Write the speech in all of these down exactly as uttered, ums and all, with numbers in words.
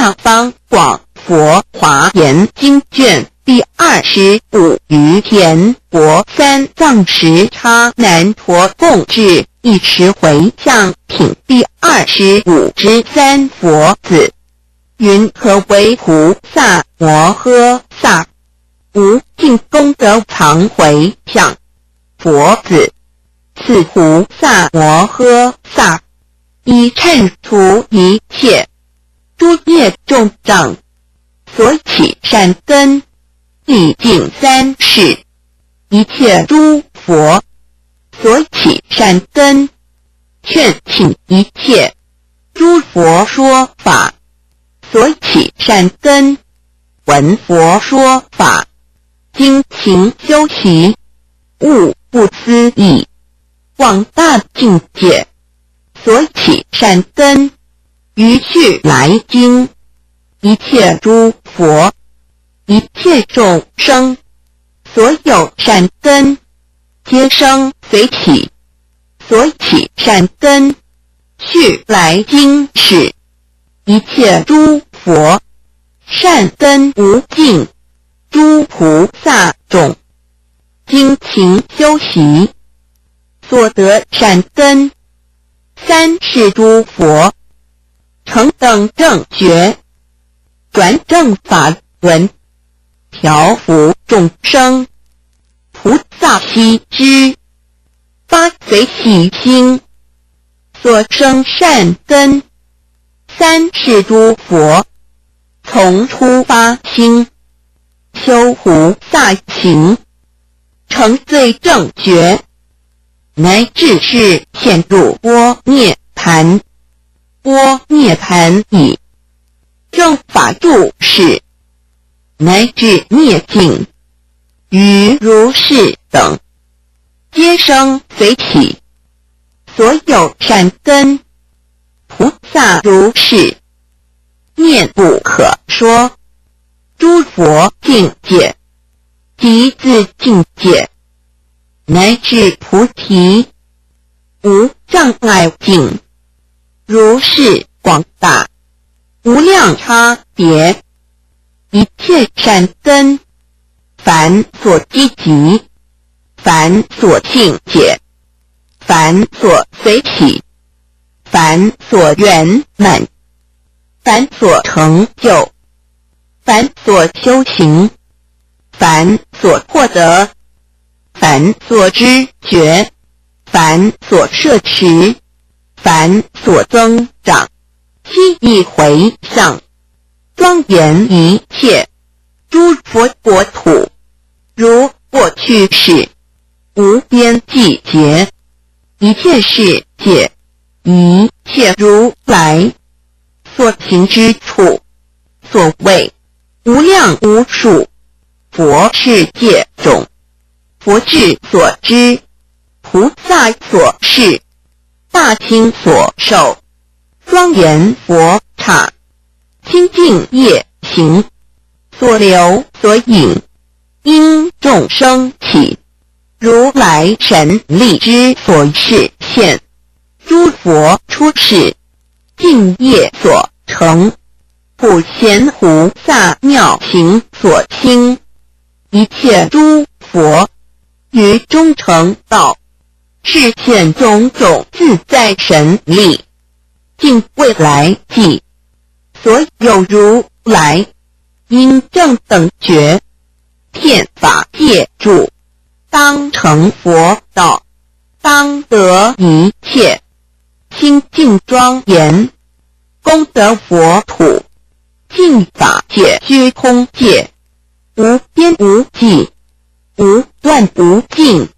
大方广佛华严经卷第二十五余篇，佛三藏十叉难陀共至一时回向品第二十五之三。佛子云：何为菩萨摩诃萨？无尽功德常回向。佛子：此菩萨摩诃萨，以忏除一切诸业障障，所起善根，礼敬三世一切诸佛，所起善根，劝请一切诸佛说法，所起善根，闻佛说法，精勤修习，悟不思议广大境界，所起善根，于是来经一切诸佛，一切众生，所有善根，皆生随喜，所起善根，是来经是一切诸佛，善根无尽，诸菩萨众，精勤修习，所得善根，三世诸佛，成等正觉，转正法轮，调伏众生，菩萨悉知，发随喜心，所生善根，三世诸佛，从初发心，修菩萨行，成最正觉，乃至是现入般涅槃。般涅槃已，正法住世，乃至灭尽，于如是等，皆生随喜，所有善根，菩萨如是，念不可说，诸佛境界，即自境界，乃至菩提，无障碍境，如是广大，无量差别，一切善根，凡所积集，凡所信解，凡所随喜，凡所圆满，凡所成就，凡所修行，凡所获得，凡所知觉，凡所摄持，凡所增长，悉以回向庄严一切诸佛国土，如过去世，无边际劫，一切世界，一切如来所行之处，所谓无量无数佛世界中，佛智所知，菩萨所视，大清所受，庄严佛刹，清净业行，所流所引，因众生起，如来神力之所示现，诸佛出世敬业所成，普贤菩萨妙行所兴，一切诸佛于中成道，示现种种自在神力，尽未来际，所有如来因正等觉，遍法界住，当成佛道，当得一切清净庄严，功德佛土，尽法界虚空界，无边无际，无断无尽，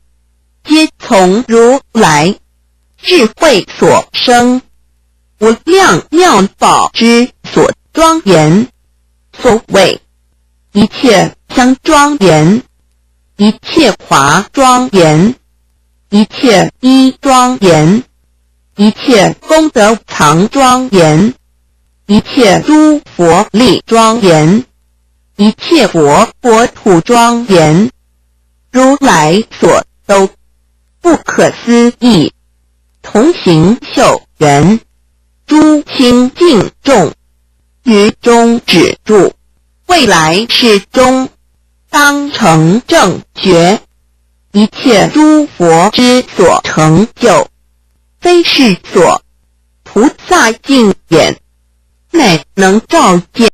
皆从如来智慧所生，无量妙宝之所庄严。所谓一切香庄严，一切华庄严，一切衣庄严，一切功德藏庄严，一切诸佛力庄严，一切佛国土庄严，如来所都，不可思议，同行秀远，诸清净众，于中止住，未来是终，当成正觉。一切诸佛之所成就，非是所。菩萨净眼，乃能照见。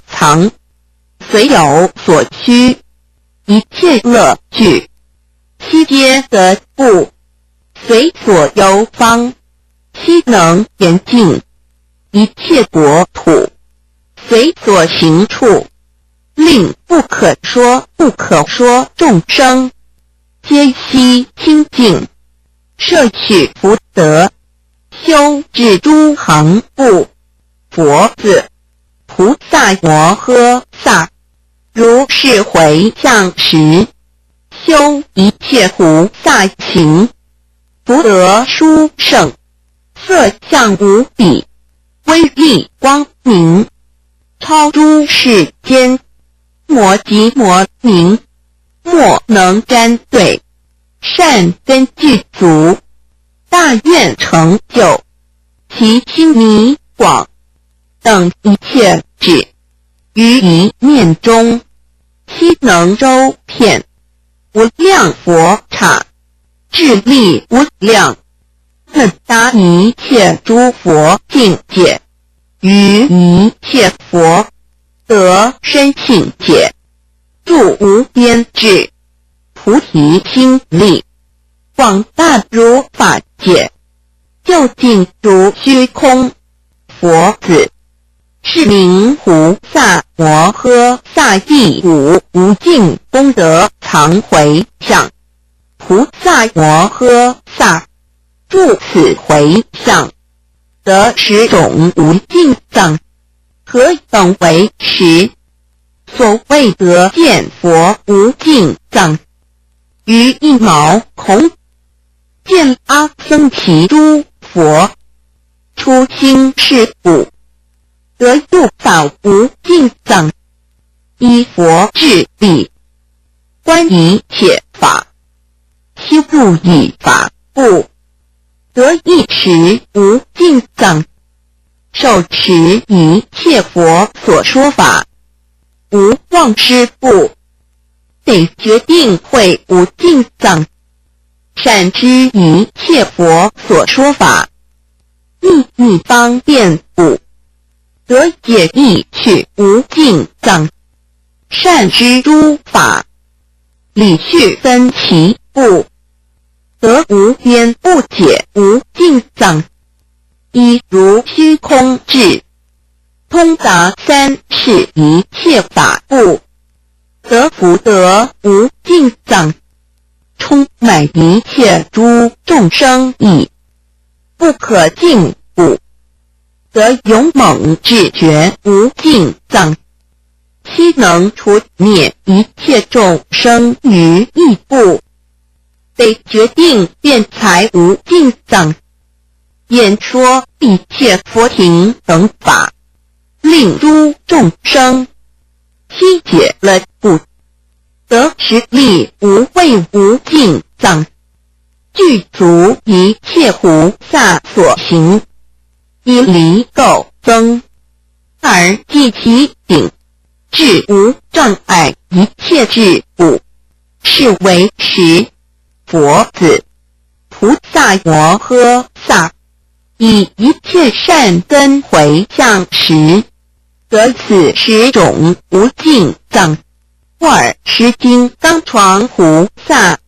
藏，随有所需，一切乐趣，悉皆得故，随所有方，悉能严净，一切国土，随所行处，令不可说不可说众生，皆悉清净， 摄取福德，修至诸行故。佛子，菩萨摩诃萨，如是回向时，修一切菩萨行，福德殊胜，色相无比，威力光明，超诸世间，摩膕摩鸣，莫能沾对，善根具足，大愿成就，其心弥广，等一切智，于一念中，悉能周遍，无量佛刹，智力无量， 能达一切诸佛境界，于一切佛得深信解，著无边智，菩提心力，广大如法界，究竟如虚空。佛子，是名菩萨摩诃萨亦无无尽功德常回向。 菩萨摩诃萨，住此回向，得十种无尽藏。何等为十？所谓得见佛无尽藏，于一毛孔，见阿僧祇诸佛，初心是故，得入法无尽藏。依佛智力， 观一切法，悉入于法故，得一持无尽藏。受持一切佛所说法，无忘失故，得决定慧无尽藏。善知一切佛所说法，秘密方便故， 得解意趣无尽藏。善知诸法，理趣分歧故，得无边不解无尽藏。亦如虚空智，通达三世一切法故，得福德无尽藏。充满一切诸众生意， 不可尽故，得勇猛智觉无尽藏。悉能除灭一切众生于一故，得决定辩才无尽藏。演说一切佛行等法，令诸众生悉解了故， 得十力无畏无尽藏，具足一切菩萨所行，以离垢增，而寂其顶，至无障碍一切智故，是为十。佛子，菩萨摩诃萨，以一切善根回向时， 得此十种无尽藏。尔时金刚床菩萨，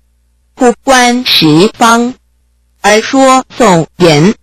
普观十方，而说颂言：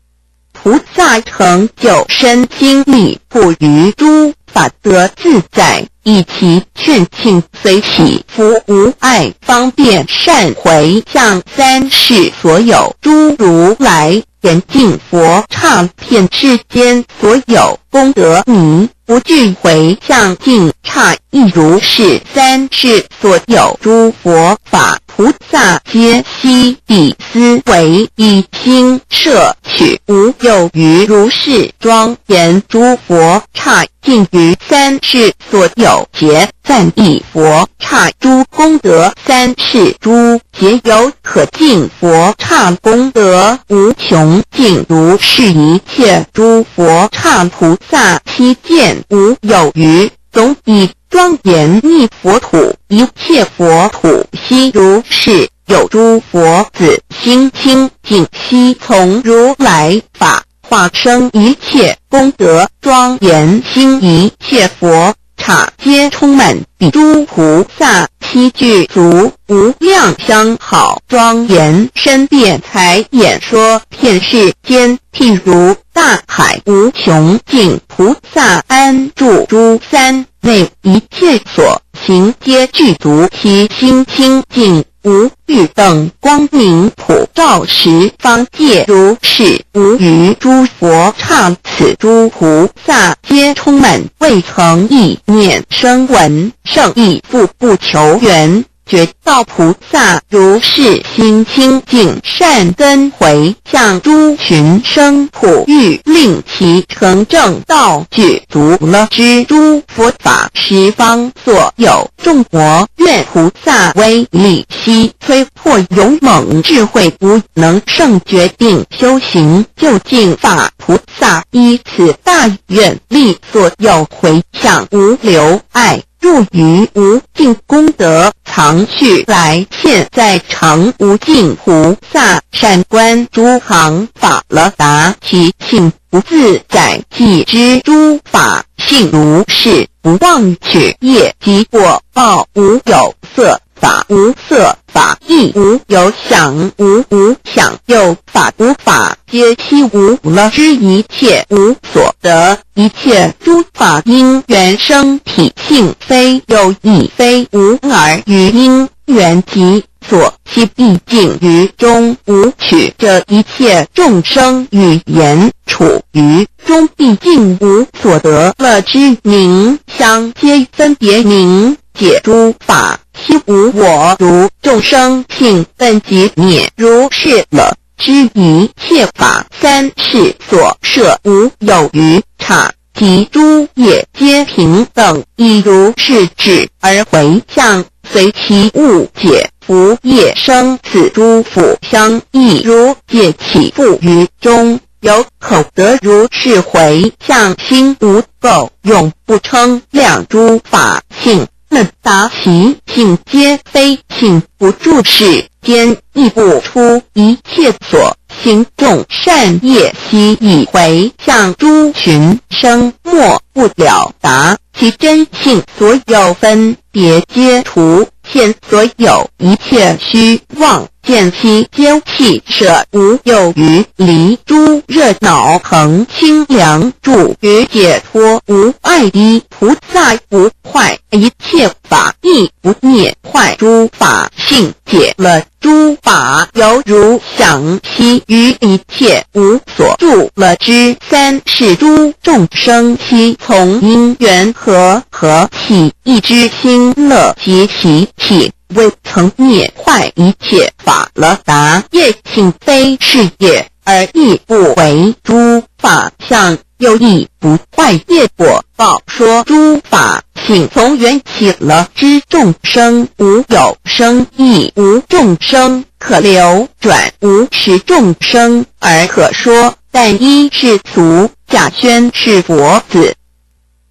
菩萨成就身心力，不于诸法得自在，以其劝请随喜福无碍方便善回向三世所有诸如来 严净佛刹，遍世间所有功德名，不具回向尽刹亦如是。三世所有诸佛法菩萨，皆悉以思惟一心，摄取无有余如是庄严诸佛刹， 尽于三世所有劫，赞一佛刹诸功德，三世诸劫有可尽佛刹功德无穷尽，如是一切诸佛刹菩萨悉见无有余，总以庄严密佛土，一切佛土悉如是。有诸佛子心清净，悉从如来法 化生一切功德庄严心，一切佛刹皆充满，比诸菩萨悉具足，无量相好庄严，身遍财眼说遍世间，譬如大海无穷尽，菩萨安住诸山。 内一切所行皆具足，其心清净，无欲等光明普照十方界，如是无余诸佛刹。此诸菩萨皆充满，未曾一念生闻，圣意复不求圆。觉道菩萨如是心清净，善根回向诸群生，普欲令 其成正道，具足了知诸佛法，十方所有众魔怨菩萨威，力悉摧破勇猛，智慧无能胜决定，修行究竟法。菩萨依此大愿力，所有回向无留碍， 入于无尽功德藏，须来现在常无尽。菩萨善观诸行法了达，其性不自在，即知诸法性如是，不妄取业及果报，无有色法，无色法亦无有想无无想，有法无法皆悉无了知，一切无所得。 一切诸法因缘生，体性非有亦非无，而于因缘及所悉毕竟于中，无取这一切众生语言，处于中毕竟无所得了知，名相皆分别名，解诸法悉无我，如众生性本寂灭，如是了 知一切法三世所摄无有余差，及诸业皆平等，亦如是智而回向，随其物解伏业生。此诸佛相亦如，解起伏于中，有口德如是回向，心无垢，永不称量诸法性。 能达其性皆非性不住世间，亦不出一切所行众善业悉以回向诸群生，莫不了达其真性，所有分别皆除，现所有一切虚妄，见其究气舍无有余，离诸热恼恒清凉，住于解脱无碍。一 菩萨不坏一切法，亦不灭坏诸法性，解了诸法犹如响息于一切无所住了知。三世诸众生悉从因缘和合起，一知心乐即习气，未曾灭坏一切法了达。业性非是业，而亦不为诸法相， 又亦不坏业果报。说诸法性从缘起了知，众生无有生亦无众生可流转，无始众生而可说。但一世俗，假宣是佛子。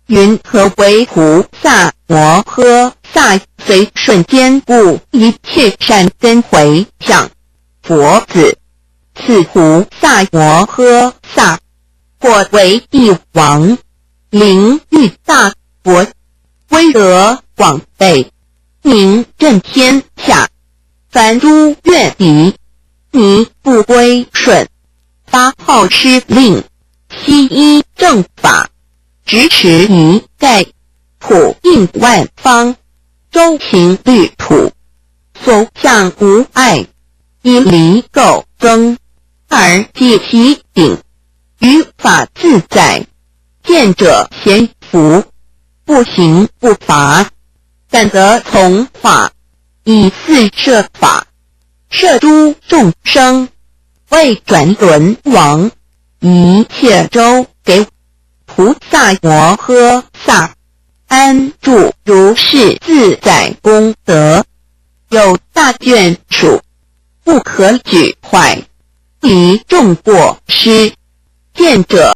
云何为菩萨摩诃萨随瞬间故一切善根回向佛子？ 此菩萨摩诃萨，或为帝王，临欲大国，威德广备，名震天下。凡诸怨敌，迷不归顺，发号施令，悉依正法，执持一概，普应万方，周行律土，所向无碍， 以礼垢增，而祭其顶，于法自在。见者咸服，不行不罚，但得从法，以四摄法，摄诸众生，未转轮王，一切周给。 菩萨摩诃萨，安住如是自在功德，有大眷属，不可举坏，离众过失。见者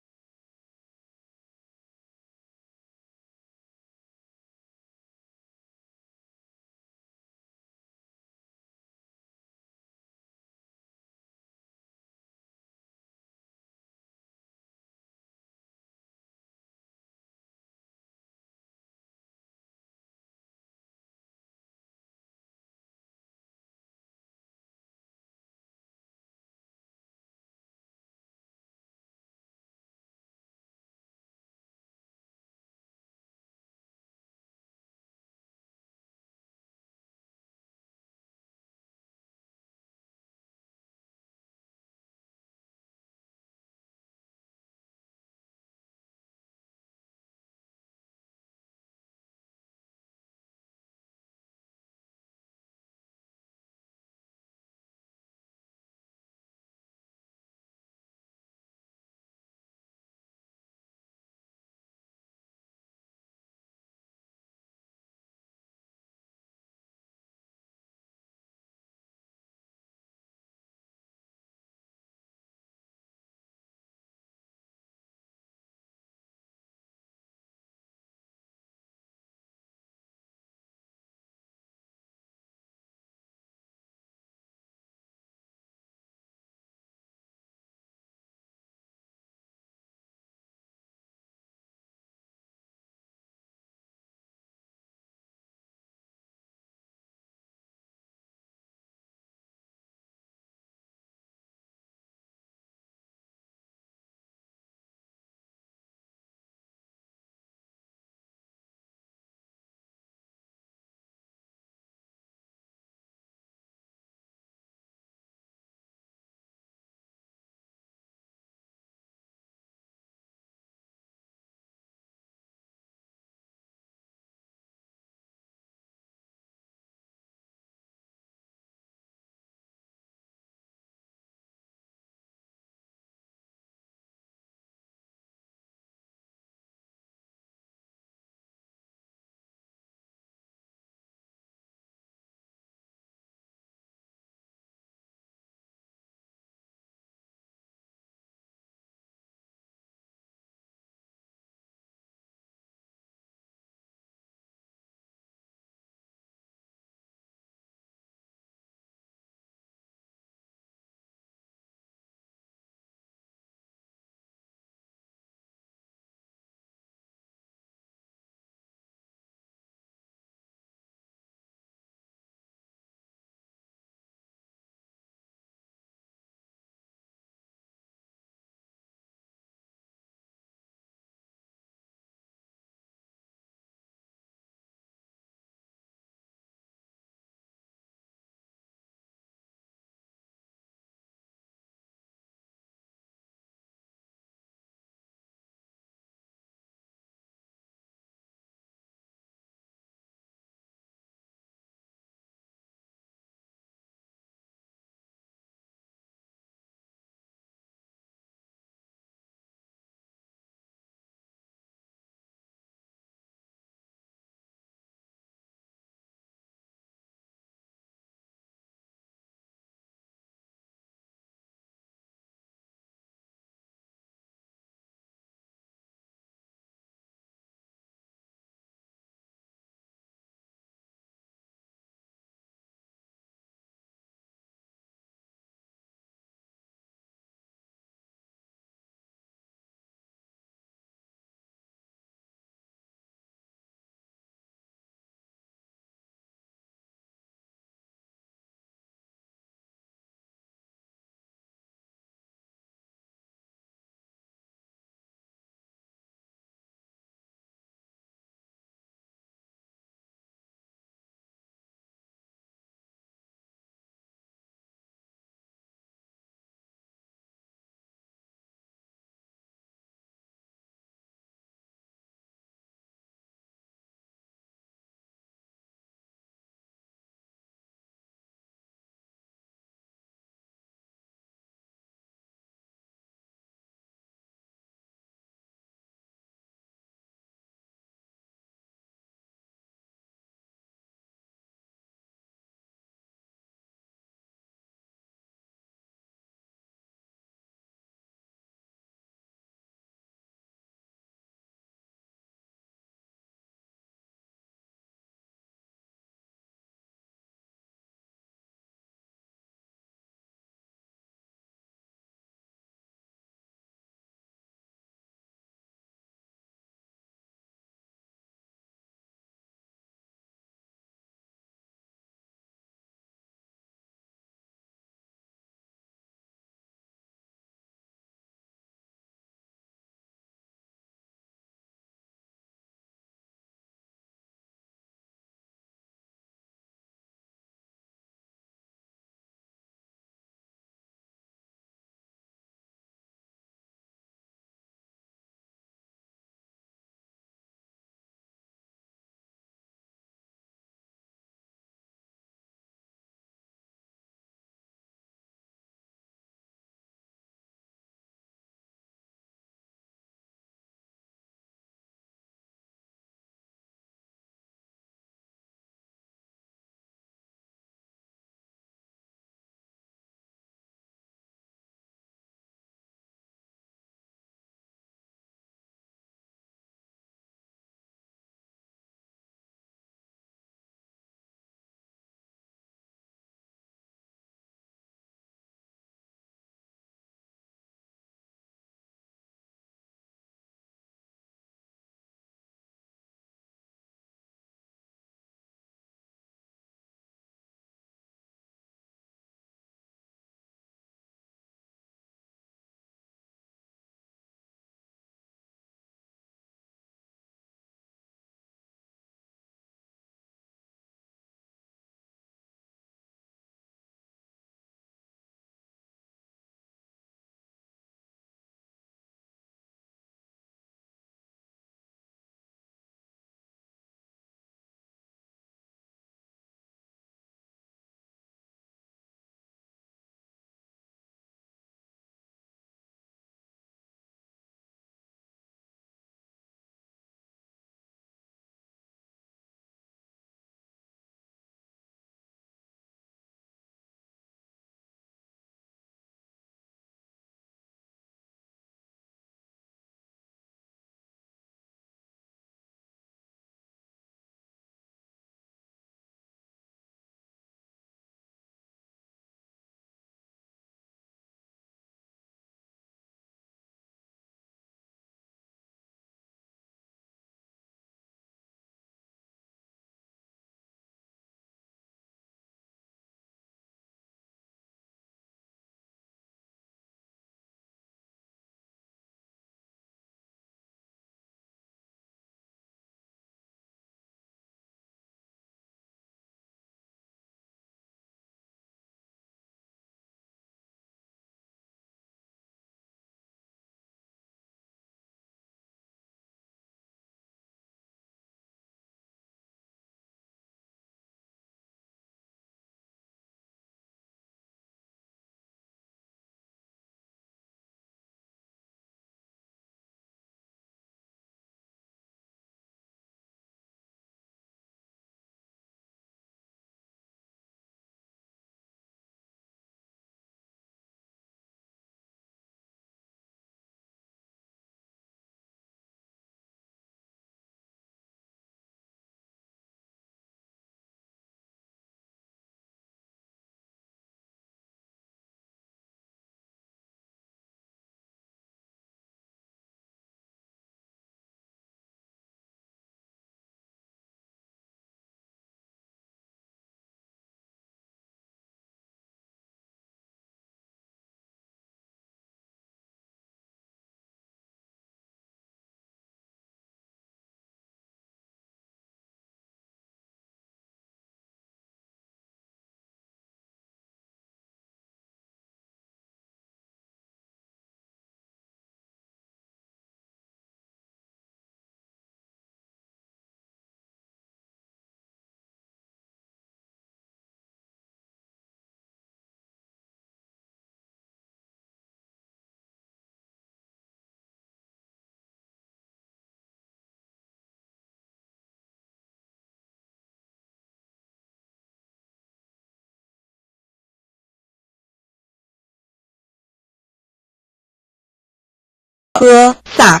阿阇，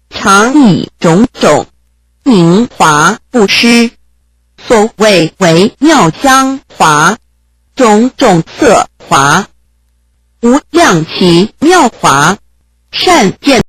常以种种名华布施。所谓微妙香华，种种色华，无量奇妙华，善见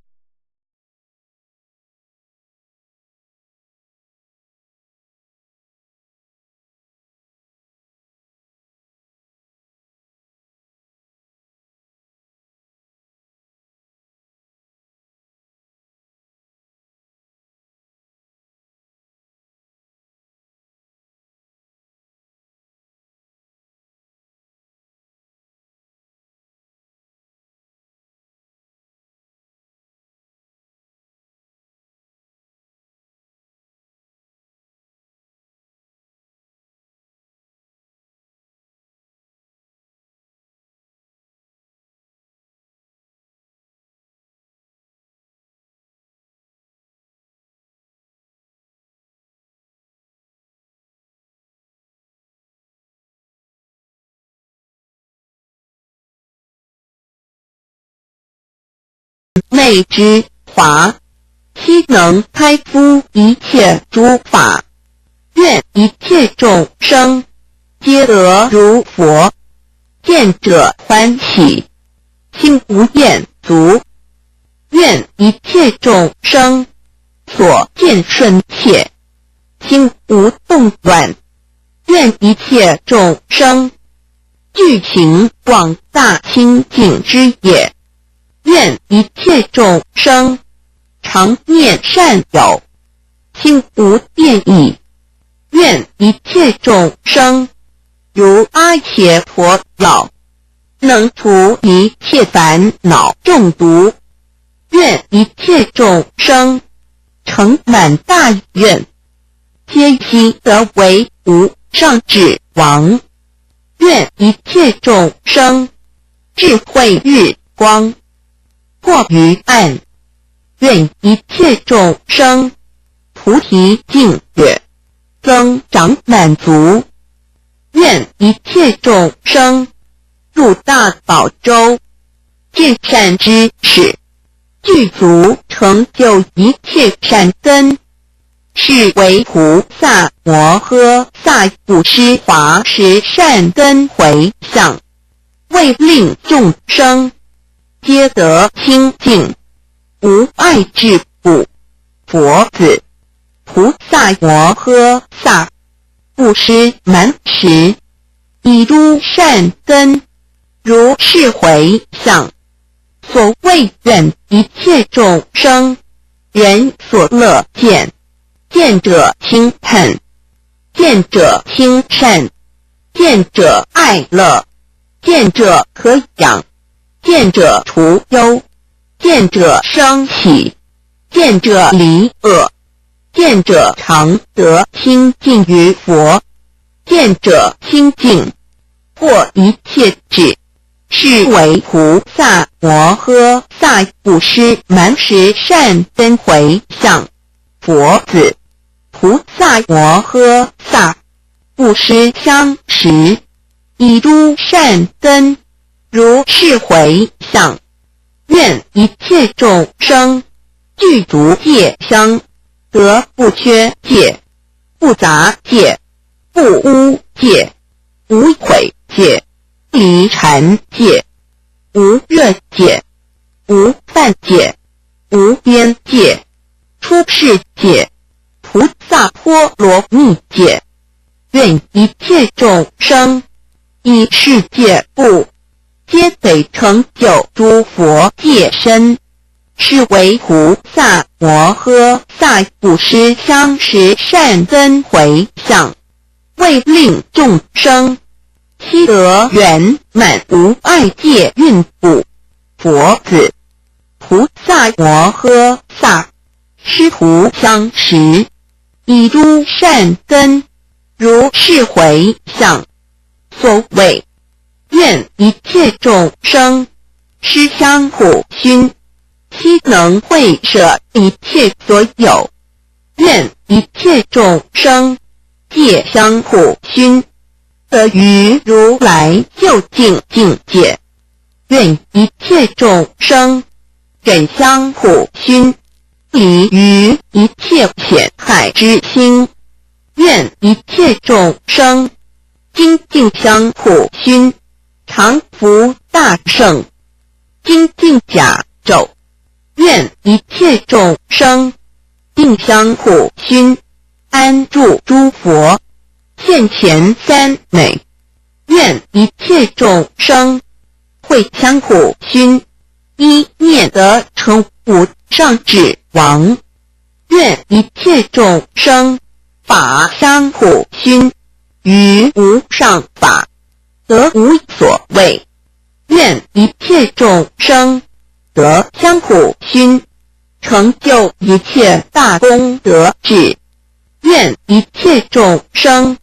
内之华，悉能开敷一切诸法，愿一切众生皆得如佛。见者欢喜，心无厌足。愿一切众生所见甚切，心无动乱。愿一切众生具行广大清净之业。愿一切众生常念善友，心无变异。愿一切众生如阿伽陀老，能除一切烦恼中毒。愿一切众生成满大愿，皆悉得为无上智王。愿一切众生智慧日光，破于暗。愿一切众生菩提境界增长满足。愿一切众生入大宝洲，见善知识，具足成就一切善根。是为菩萨摩诃萨布施华实善根回向，为令众生皆得清净无碍之故。佛子，菩萨摩诃萨布施满时，以诸善根如是回向。所谓愿一切众生，人所乐见，见者轻叹，见者轻善，见者爱乐，见者可养，见者除忧，见者生喜，见者离恶，见者常得亲近于佛，见者亲近过一切智。是为菩萨摩诃萨布施满实善根回向。佛子，菩萨摩诃萨布施香时，以诸善根如是回向。愿一切众生具足戒香，得不缺戒，不杂戒，不污戒，无毁戒，离缠戒，无热戒，无犯戒，无边戒，出世戒，菩萨波罗蜜戒。愿一切众生以世界布，皆得成就诸佛界身。是为菩萨摩诃萨布施香实善根回向，为令众生悉得圆满无碍戒运布。佛子，菩萨摩诃萨施涂香时，以诸善根如是回向。所谓愿一切众生施香普熏，悉能会摄一切所有。愿一切众生借香普熏，得于如来究竟境界。愿一切众生忍相互熏，离于一切险害之心。愿一切众生，精进相互熏，常福大圣，精进甲冑。愿一切众生，并相互熏，安住诸佛，现前三昧。愿一切众生，会相互熏，一念得成无上智王。愿一切众生，法相互熏，于无上法，得无所畏。愿一切众生，德相互熏，成就一切大功德智。愿一切众生，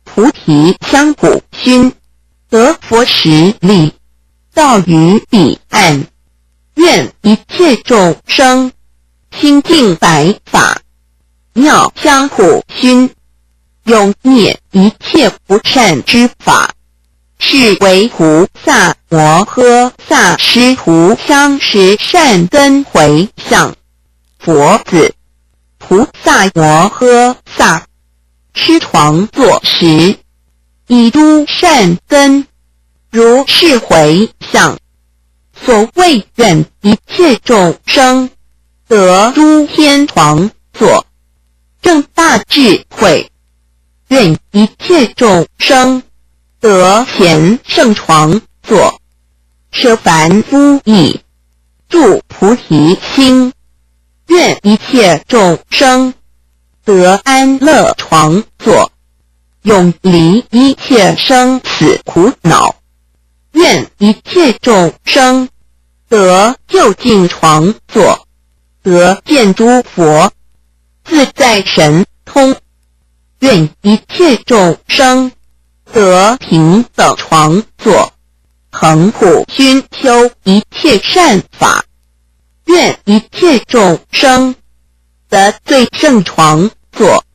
菩提相互熏，得佛实力，到于彼岸。愿一切众生，心净百法，妙相互熏，永灭一切不善之法。是为菩萨摩诃萨师徒相持善根回向。佛子，菩萨摩诃萨，师床坐时，以诸善根，如是回向。所谓愿一切众生，得诸天床坐，证大智慧。愿一切众生，得贤圣床坐，舍凡夫意，住菩提心。愿一切众生，得安乐床坐，永离一切生死苦恼。愿一切众生，得究竟床坐，得见诸佛，自在神通。愿一切众生，得平等床坐，恒苦熏修一切善法。愿一切众生，得最胜床坐，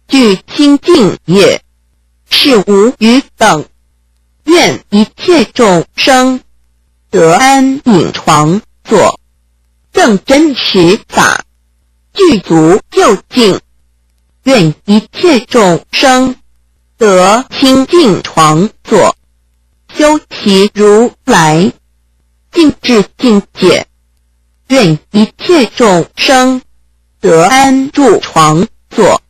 具清净业，誓无余等。愿一切众生，得安隐床坐，证真实法，具足究竟。愿一切众生，得清净床坐，修习如来，尽智尽解。愿一切众生，得安住床坐，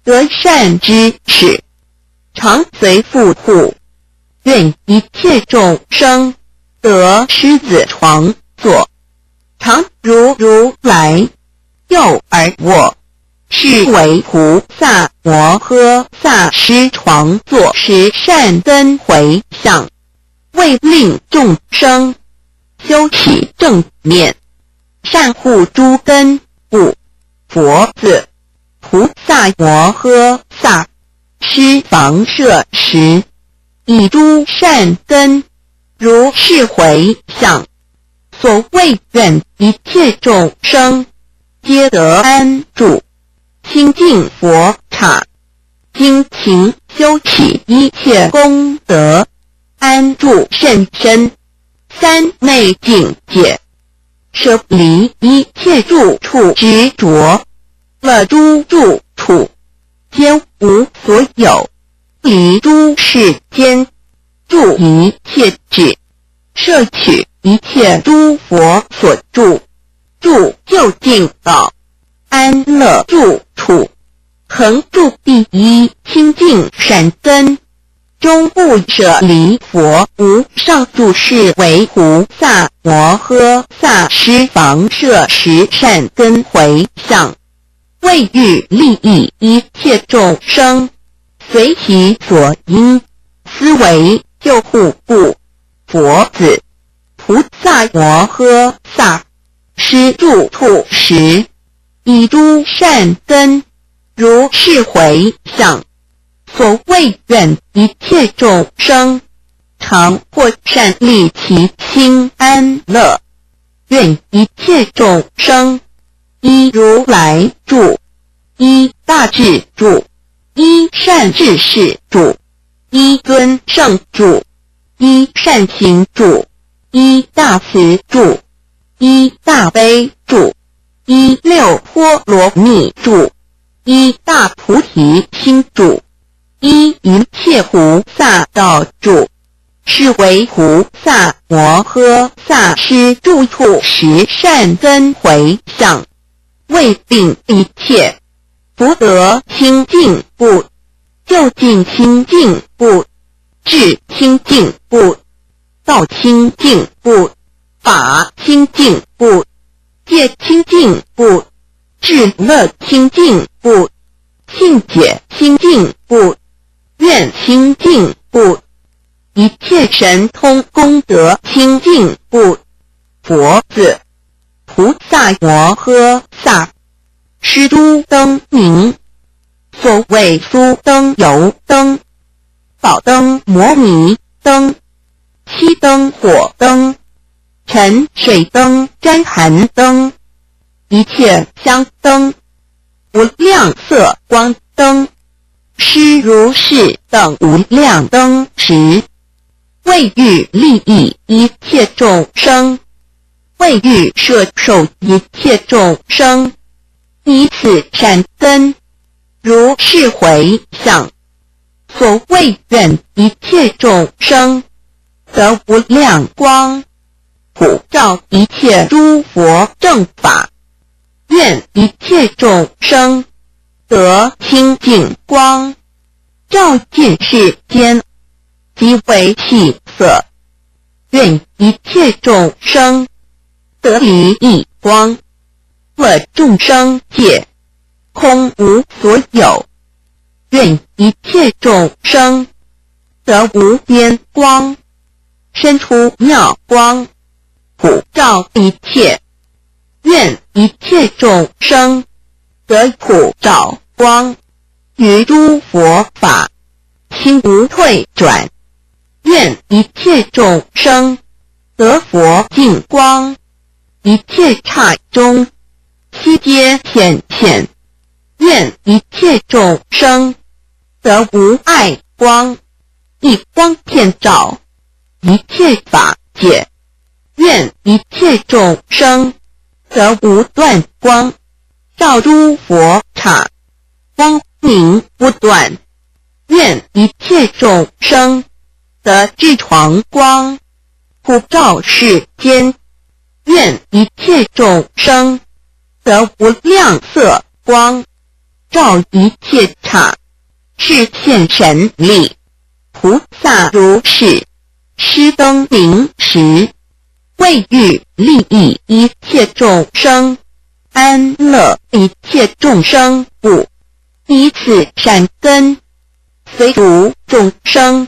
得善知识，常随护护。愿一切众生，得狮子床坐，常如如来，右而卧。是为菩萨摩诃萨师床坐时善根回向，为令众生，修起正念，善护诸根。故佛子，菩萨摩诃萨，施房舍时，以诸善根，如是回向。所谓愿一切众生，皆得安住，亲近佛刹，精勤修起一切功德，安住甚深，三昧境界，舍离一切住处执着，乐诸住处，皆无所有，离诸世间，住一切智，摄取一切诸佛所住，住究竟道，安乐住处，恒住第一清净善根，终不舍离佛无上住。是为菩萨摩诃萨施房舍时善根回向，为欲利益一切众生，随其所因，思维救护故。佛子，菩萨摩诃萨，施住处时，以诸善根，如是回向。所谓愿一切众生，常获善利，其心安乐。愿一切众生，依如来住，依大智住，依善知识住，依尊胜住，依善行住，依大慈住，依大悲住，依六波罗蜜住，依大菩提心住，依一切菩萨道住，是为菩萨摩诃萨施诸处十善根回向，为令一切福德清净不，究竟清净不，智清净不，道清净不，法清净不，戒清净不，智乐清净不，信解清净不，愿清净不，一切神通功德清净不。佛子，菩萨摩诃萨，是诸灯明。所谓苏灯、油灯、宝灯、摩尼灯、 漆灯、火灯、沉水灯、旃寒灯，一切香灯、无量色光灯，施如是等无量灯时，为欲利益一切众生，为欲摄受一切众生，以此善根，如是回向。 所谓愿一切众生得无量光，普照一切诸佛正法。愿一切众生得清净光，照见世间，即为气色。愿一切众生得离异光， 乐众生界，空无所有。愿一切众生得无边光，身出妙光，普照一切。愿一切众生得普照光，于诸佛法，心无退转。愿一切众生得佛净光， 一切刹中悉皆显现。愿一切众生得无碍光，一光遍照一切法界。愿一切众生得无断光，照诸佛刹，光明不断。愿一切众生得智床光，普照世间。愿一切众生得无量色光，照一切刹，示现神力。菩萨如是施灯明时，为欲利益一切众生，安乐一切众生故。以此善根，随属众生，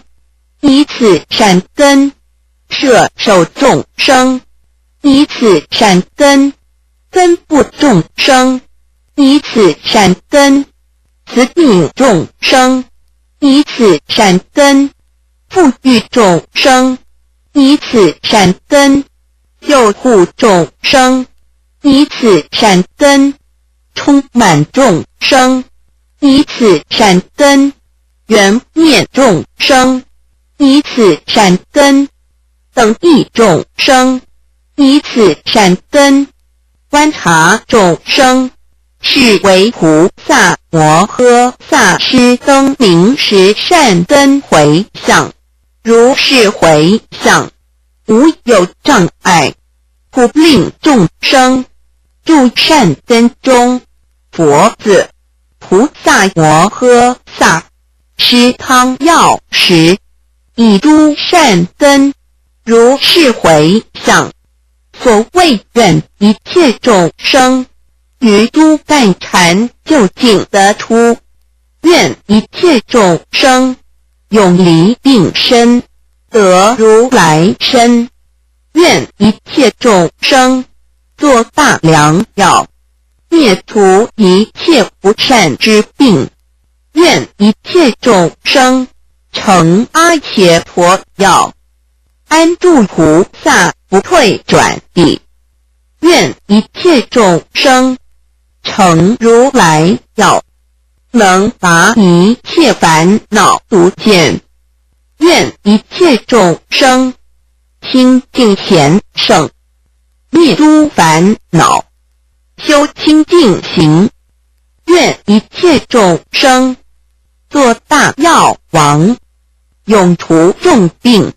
以此善根， 摄受众生，以此善根；分布众生，以此善根；慈悯众生，以此善根；富裕众生，以此善根；救护众生，以此善根；充满众生，以此善根；圆灭众生，以此善根； 等益众生，以此善根；观察众生，是为菩萨摩诃萨施灯明十善根回向。如是回向，无有障碍，故令众生住善根中。佛子，菩萨摩诃萨， 施汤药时，以诸善根，如是回向。所谓愿一切众生，于诸半禅究竟得出；愿一切众生，永离病身，得如来身；愿一切众生，作大良药， 灭除一切不善之病。愿一切众生成阿伽婆药，安住菩萨不退转地。愿一切众生成如来药，能拔一切烦恼毒箭。愿一切众生清净贤圣，灭诸烦恼，修清净行。愿一切众生，作大药王，永除众病，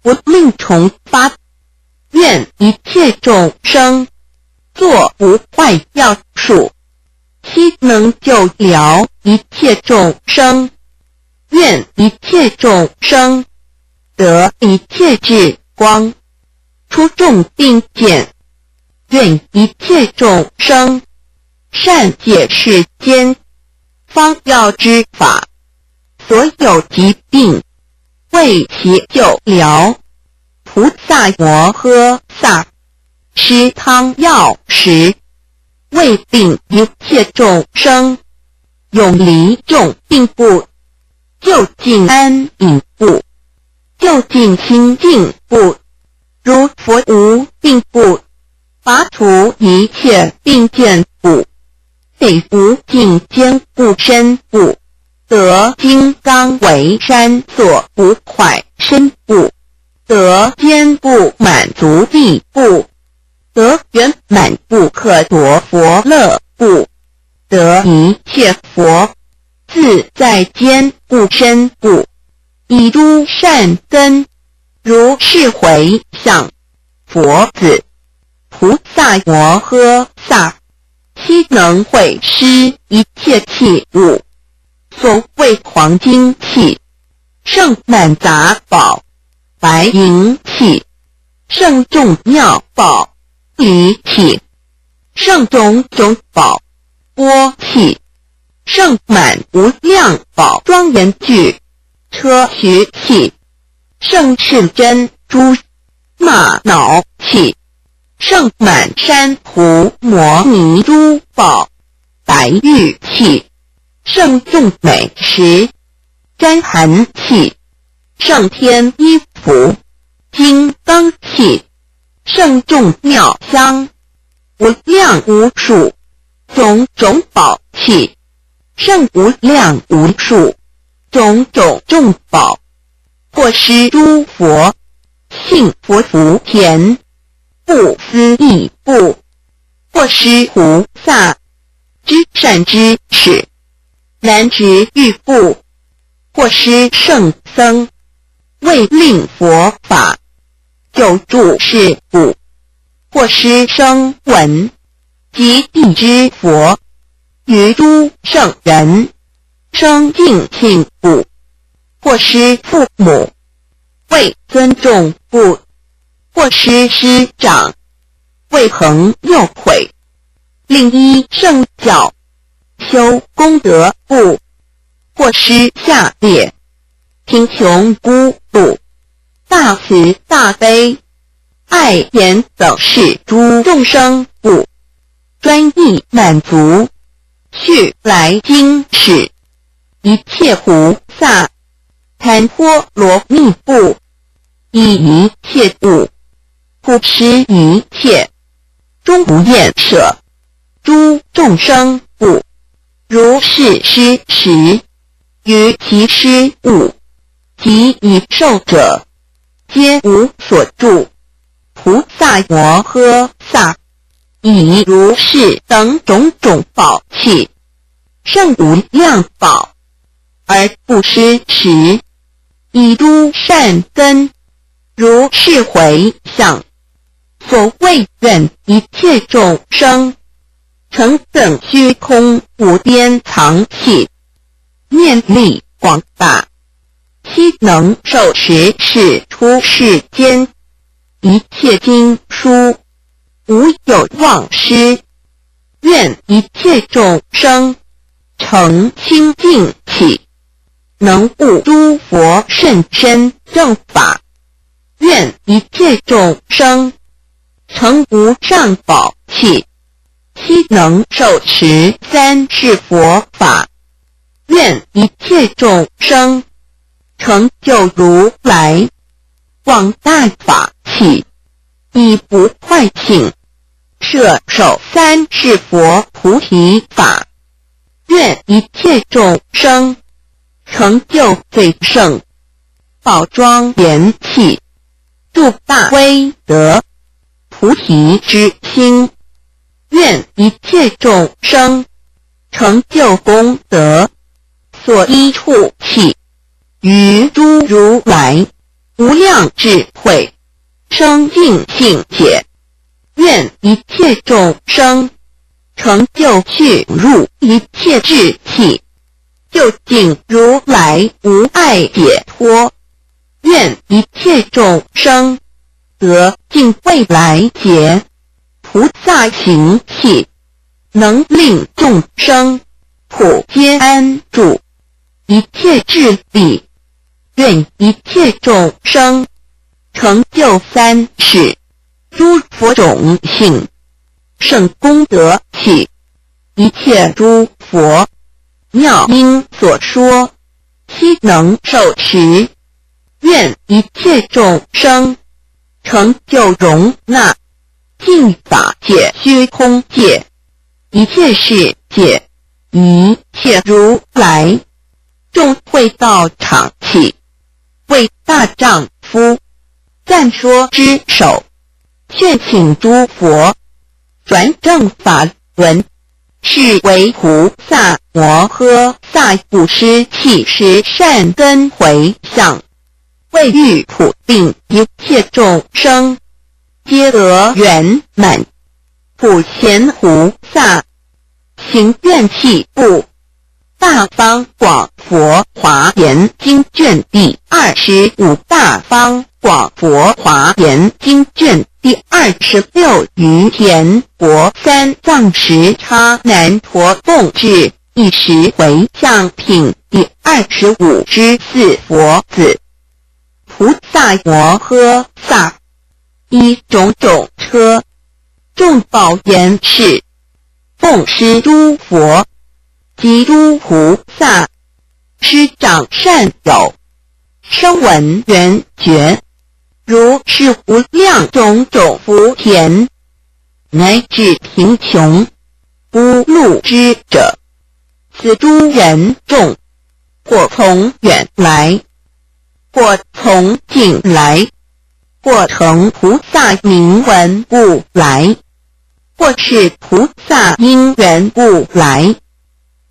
不令虫发。愿一切众生，作无坏药树，悉能救疗一切众生。愿一切众生，得一切智光，除众病见。愿一切众生，善解世间方药之法，所有疾病，为其救疗。 菩萨摩诃萨，施汤药食，为令一切众生，永离众病故，究竟安隐故，究竟清净故，如佛无病故，拔除一切病见故， 北无尽坚固深故，得金刚围山所不坏身故，得坚固满足地故，得圆满不可夺佛乐故，得一切佛自在坚固身故，以诸善根，如是回向。佛子， 菩萨摩诃萨，悉能会施一切器物。所谓黄金器，盛满杂宝；白银器，盛众妙宝；琉璃器，盛种种宝；玻璃器，盛满无量宝庄严聚；砗磲器，盛是珍珠；玛瑙器， 盛满珊瑚摩尼珠宝；白玉器，盛众美石；甘蓝器，盛天衣服；金刚器，盛众妙香。无量无数，种种宝器，盛无量无数，种种众宝。或施诸佛，信佛福田， 不思议故，或施菩萨，知善知识，难值遇故，或施圣僧，為令佛法，久住世故，或施聲聞，及彼之佛，與諸聖人，生淨信故，或施父母，為尊重故， 或施師長，為朋友會，令依聖教，修功德故，或施下列，貧窮孤獨，大慈大悲，愛眼等視諸眾生故，專意滿足，續來今世，一切菩薩， 檀波羅蜜故，以一切物，普施一切，終不厭捨，諸眾生故，如是施食，於其施物，及已受者，皆無所住。 菩薩摩訶薩，以如是等種種寶器，甚無量寶，而布施時，以諸善根，如是迴向。所謂願一切眾生，成等虛空無邊藏器， 願力廣大，悉能受持是出世間，一切經書，無有忘失。願一切眾生，成清淨器，能悟諸佛甚深正法。願一切眾生，成無上寶器， 悉能受持三世佛法。願一切眾生，成就如來廣大法器，以不壞性，攝受三世佛菩提法。願一切眾生，成就最勝寶莊嚴器， 助大威德。菩提之心，愿一切众生成就功德，所依处起，于诸如来无量智慧，生尽性解。愿一切众生成就趣入一切智气，究竟如来无碍解脱。愿一切众生得尽未来劫菩萨行气，能令众生普皆安住，一切智力。愿一切众生成就三世诸佛种性，圣功德起，一切诸佛妙音所说，悉能受持。愿一切众生成就容纳尽法界虚空界，一切世界，一切如来众会道场起，为大丈夫赞说之首，劝请诸佛转正法轮，是为菩萨摩诃萨布施弃十善根回向，为欲普令一切众生皆得圆满。普贤菩萨行愿弃步。大方广佛华严经卷第二十五，大方广佛华严经卷第二十六。于田国三藏什叉难陀共制一十回向品第二十五之四佛子。菩萨摩诃萨以种种车众宝严饰，奉施诸佛及诸菩萨，师长善友，声闻缘觉，如是无量种种福田，乃至贫穷无路之者，此诸人众，或从远来，或从近来，或乘菩萨名闻故来，或是菩萨因缘故来，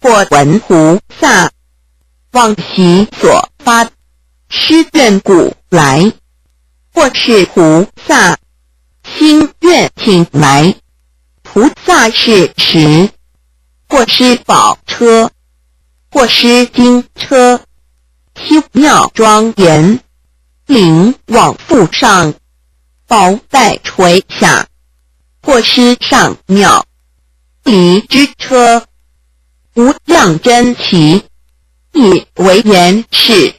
或闻菩萨往昔所发施愿故来，或是菩萨心愿请来。菩萨是持，或施宝车，或施金车， 其妙庄严，灵往覆上，宝盖垂下，或施上妙离之车，无量珍奇，以为严饰，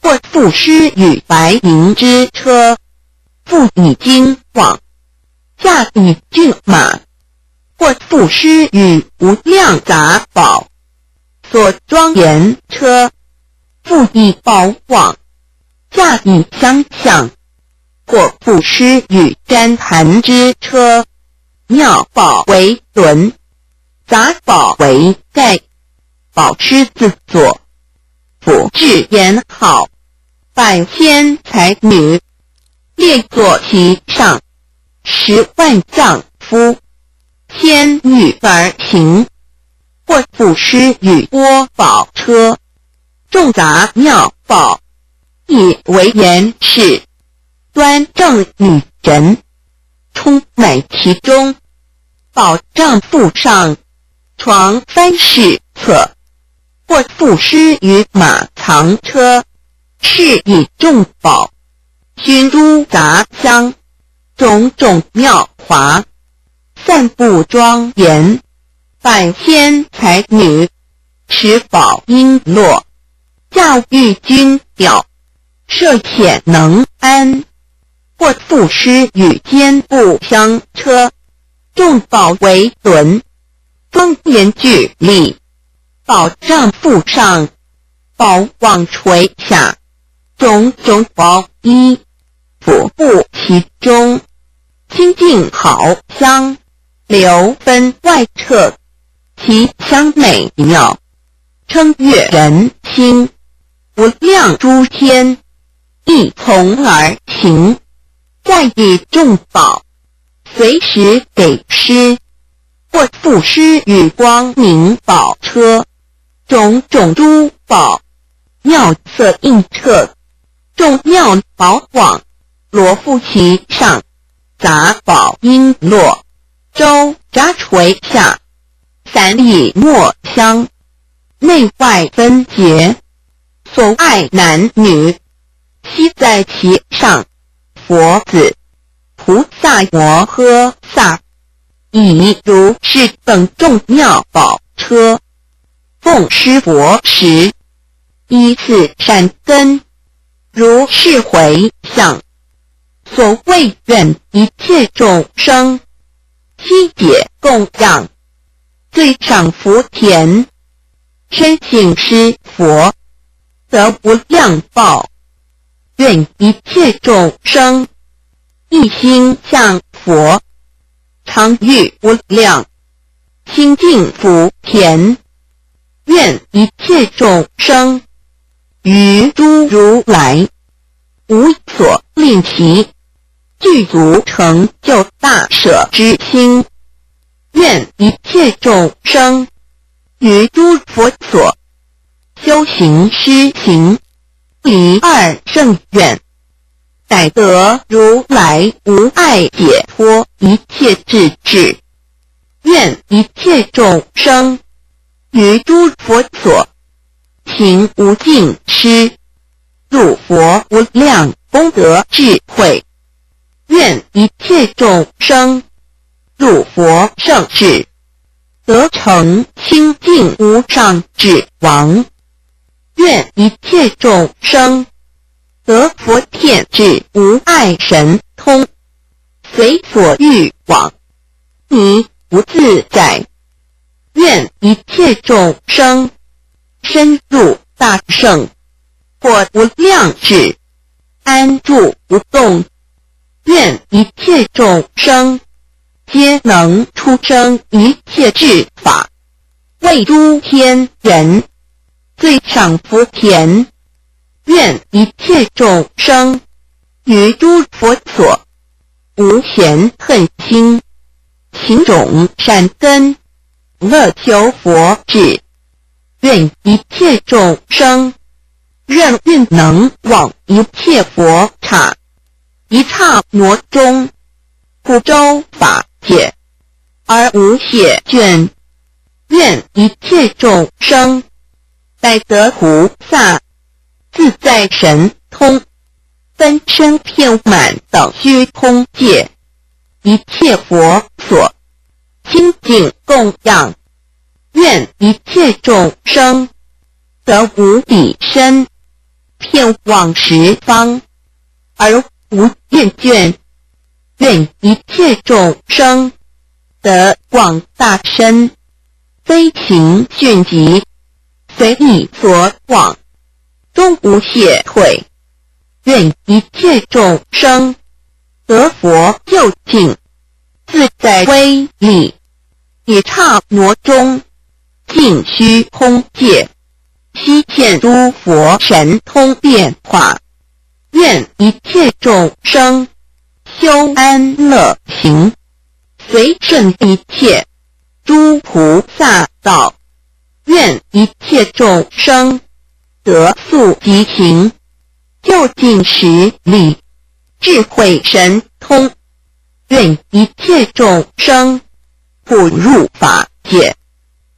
或覆施于白银之车，覆以金黄， 驾以骏马，或覆施于无量杂宝所庄严车，覆以宝网，驾以相向，或覆施于毡盘之车，妙宝为轮， 杂宝为盖，宝狮子座，府雉严好，百千才女，列坐其上，十万丈夫，千女而行，或覆施于多宝车，众杂妙宝，以为严饰， 端正女神，充满其中。宝帐覆上，床翻室侧，或覆施于马藏车，饰以众宝，熏诸杂香，种种妙华，散布庄严，百千才女，持宝璎珞， 教育君表，设遣能安，或覆施于坚固香车，众宝为轮，庄严俱立，宝帐覆上，宝网垂下，种种宝衣，覆布其中，清净好香，流分外彻，其香美妙， 称悦人心，无量诸天，亦从而行，再以众宝，随时给施，或赋诗与光明宝车，种种珠宝，妙色映彻，众妙宝广，罗覆其上，杂宝璎珞，招杂垂下，散以墨香，内外分别，所爱男女，悉在其上。佛子、菩萨摩诃萨，以如是等众妙宝车，奉施佛时，依次善根，如是回向。所谓愿一切众生，悉解供养，最上福田，深信施佛，得无量报。愿一切众生，一心向佛，常遇无量清净福田。愿一切众生，于诸如来，无所吝惜，具足成就大舍之心。愿一切众生，于诸佛所，修行施行，离二乘愿， 乃得如来无碍解脱一切智智。愿一切众生，于诸佛所，行无尽施，入佛无量功德智慧。愿一切众生，入佛圣智，得成清净无上智王。愿一切众生， 得佛遍智无碍神通，随所欲往，迷无自在。愿一切众生，深入大乘，获无量智，安住不动。愿一切众生，皆能出生一切智法，为诸天人，最上福田。 愿一切众生，于诸佛所，无嫌恨心，勤种善根，乐求佛智。愿一切众生，任运能往一切佛刹，一刹那中，不周法界，而无谢眷。愿一切众生， 乃得菩萨自在神通，分身遍满等虚空界，一切佛所，清净供养。愿一切众生，得无比身，遍往十方，而无厌倦。愿一切众生，得广大身， 飞行迅疾，随意所往，终无懈退。愿一切众生，得佛究竟，自在威力，一刹那中，尽虚空界，悉现诸佛神通变化。愿一切众生，修安乐行， 随顺一切诸菩萨道。愿一切众生，得速即行，究竟实理，智慧神通。愿一切众生，普入法界，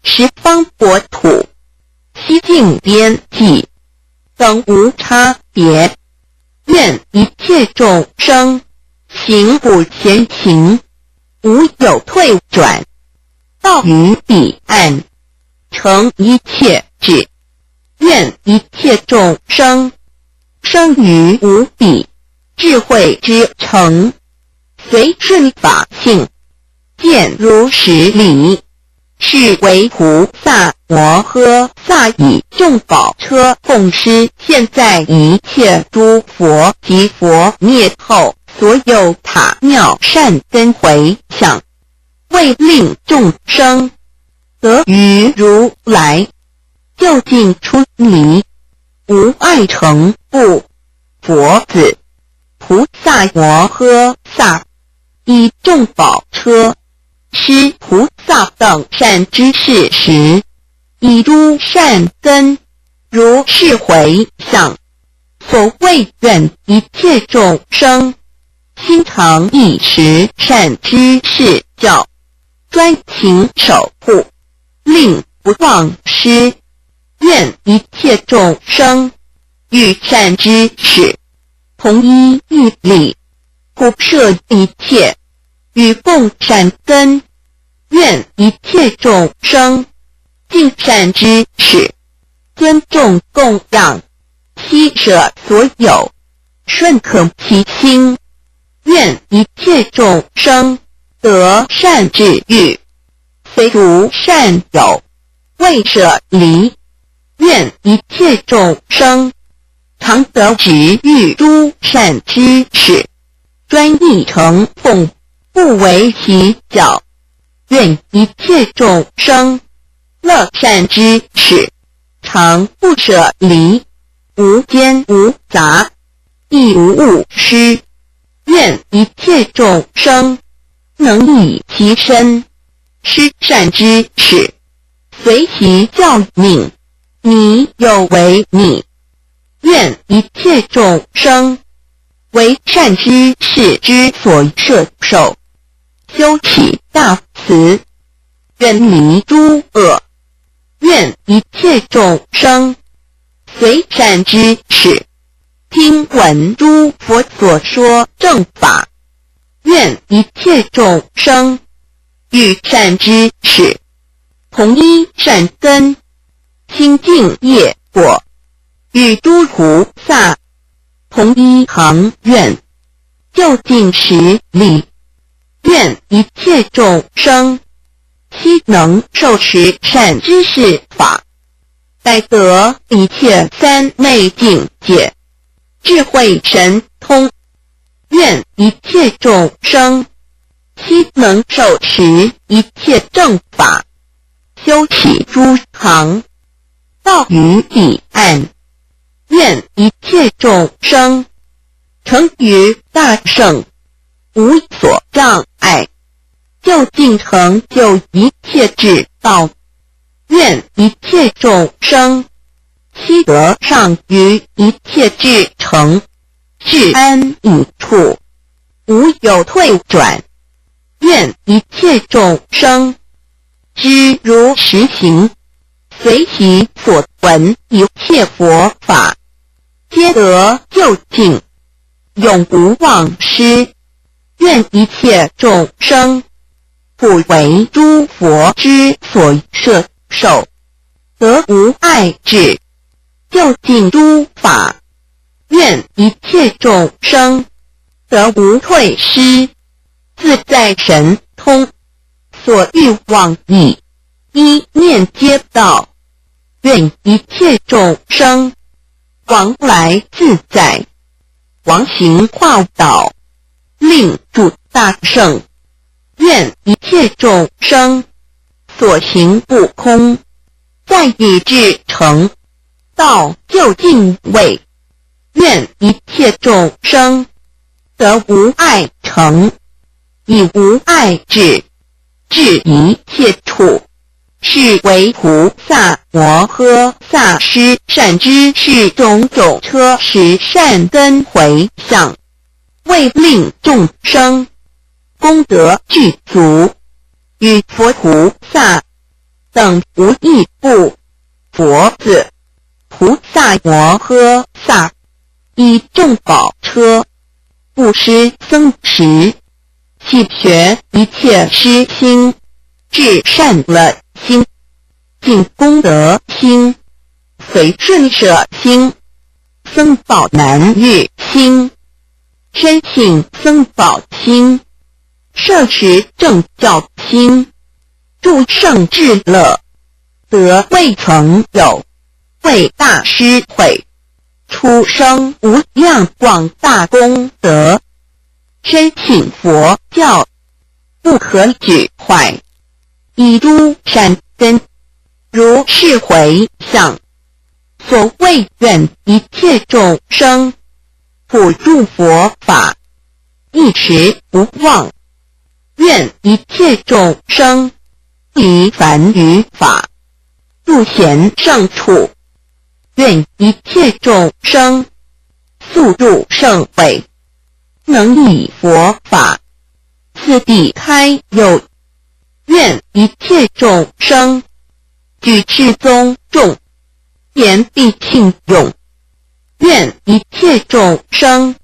十方国土， 悉尽边际，等无差别。愿一切众生，行普贤行，无有退转，到于彼岸，成一切智。愿一切众生，生于无比智慧之城，随顺法性， 见如实理，是为菩萨摩诃萨以众宝车奉施现在一切诸佛及佛灭后所有塔庙善根回向，为令众生得于如来究竟出离，无碍成故。佛子、菩萨摩诃萨，以众宝车，施菩萨等善知识时，以诸善根，如是回向。所谓愿一切众生，心常忆持善知识教，专勤守护，令不忘失。愿一切众生，与善知识，同一义理，普摄一切，与共善根。愿一切众生，敬善知识，尊重供养，悉舍所有， 顺可其心。愿一切众生，得善智育，随诸善友，未舍离。愿一切众生，常得值遇诸善知识，专一承奉，不违其教。愿一切众生，乐善知识，常不舍离，无间无杂，亦无误失。愿一切众生，能益其身，施善知识，随其教命，你有为逆。愿一切众生，为善知识之所摄受，修起大慈，远离诸恶。愿一切众生，随善知识，听闻诸佛所说正法。愿一切众生，与善知识，同一善根，清净业果，与诸菩萨，同一行愿，究竟实理。愿一切众生，悉能受持善知识法， 乃得一切三昧境界，智慧神通。愿一切众生，悉能受持一切正法，修习诸行，道于彼岸。愿一切众生，成于大乘，无所障碍，究竟成就一切智道。愿一切众生，悉得上于一切智乘，至安隐处，无有退转。愿一切众生，知如实行，随喜所闻一切佛法，皆得究竟，永不忘失。愿一切众生，普为诸佛之所摄受，得无碍智，究竟诸法。愿一切众生，得无退失，自在神通，所欲往矣，一念皆到。愿一切众生，往来自在， 王行化导，令诸大圣。愿一切众生，所行不空，在以至诚，到究竟位。愿一切众生，得无碍诚，以无碍智， 至一切处，是为菩萨摩诃萨施善知识种种车，十善根回向，为令众生功德具足，与佛菩萨等无异不。佛子、菩萨摩诃萨，以众宝车，布施僧食， 弃绝一切施心，至善乐心，尽功德心，随顺舍心，僧宝难遇心，深信僧宝心，摄持正教心，诸圣至乐，得未曾有，为大施惠，出生无量广大功德，深信佛教， 不可取坏，以诸善根，如是回向。所谓愿一切众生，普助佛法，一持不忘，愿一切众生离烦于法，入贤圣处。愿一切众生速入圣慧，能以佛法次第开悟。愿一切众生具至宗重，言必信用。愿一切众生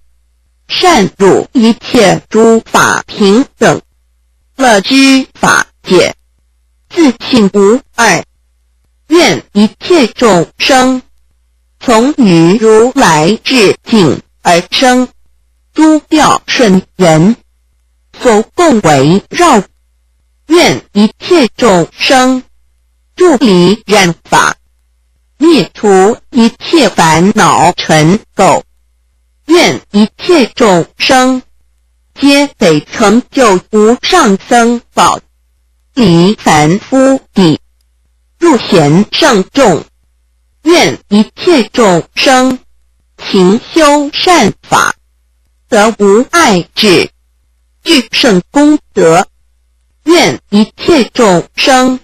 善入一切诸法平等，乐知法界自性无碍。愿一切众生从于如来智境而生，诸妙顺缘所共围绕。愿一切众生住离染法，灭除一切烦恼尘垢。愿一切众生皆得成就无上僧宝，离凡夫底，入贤圣众。愿一切众生勤修善法，得无碍智，具圣功德。愿一切众生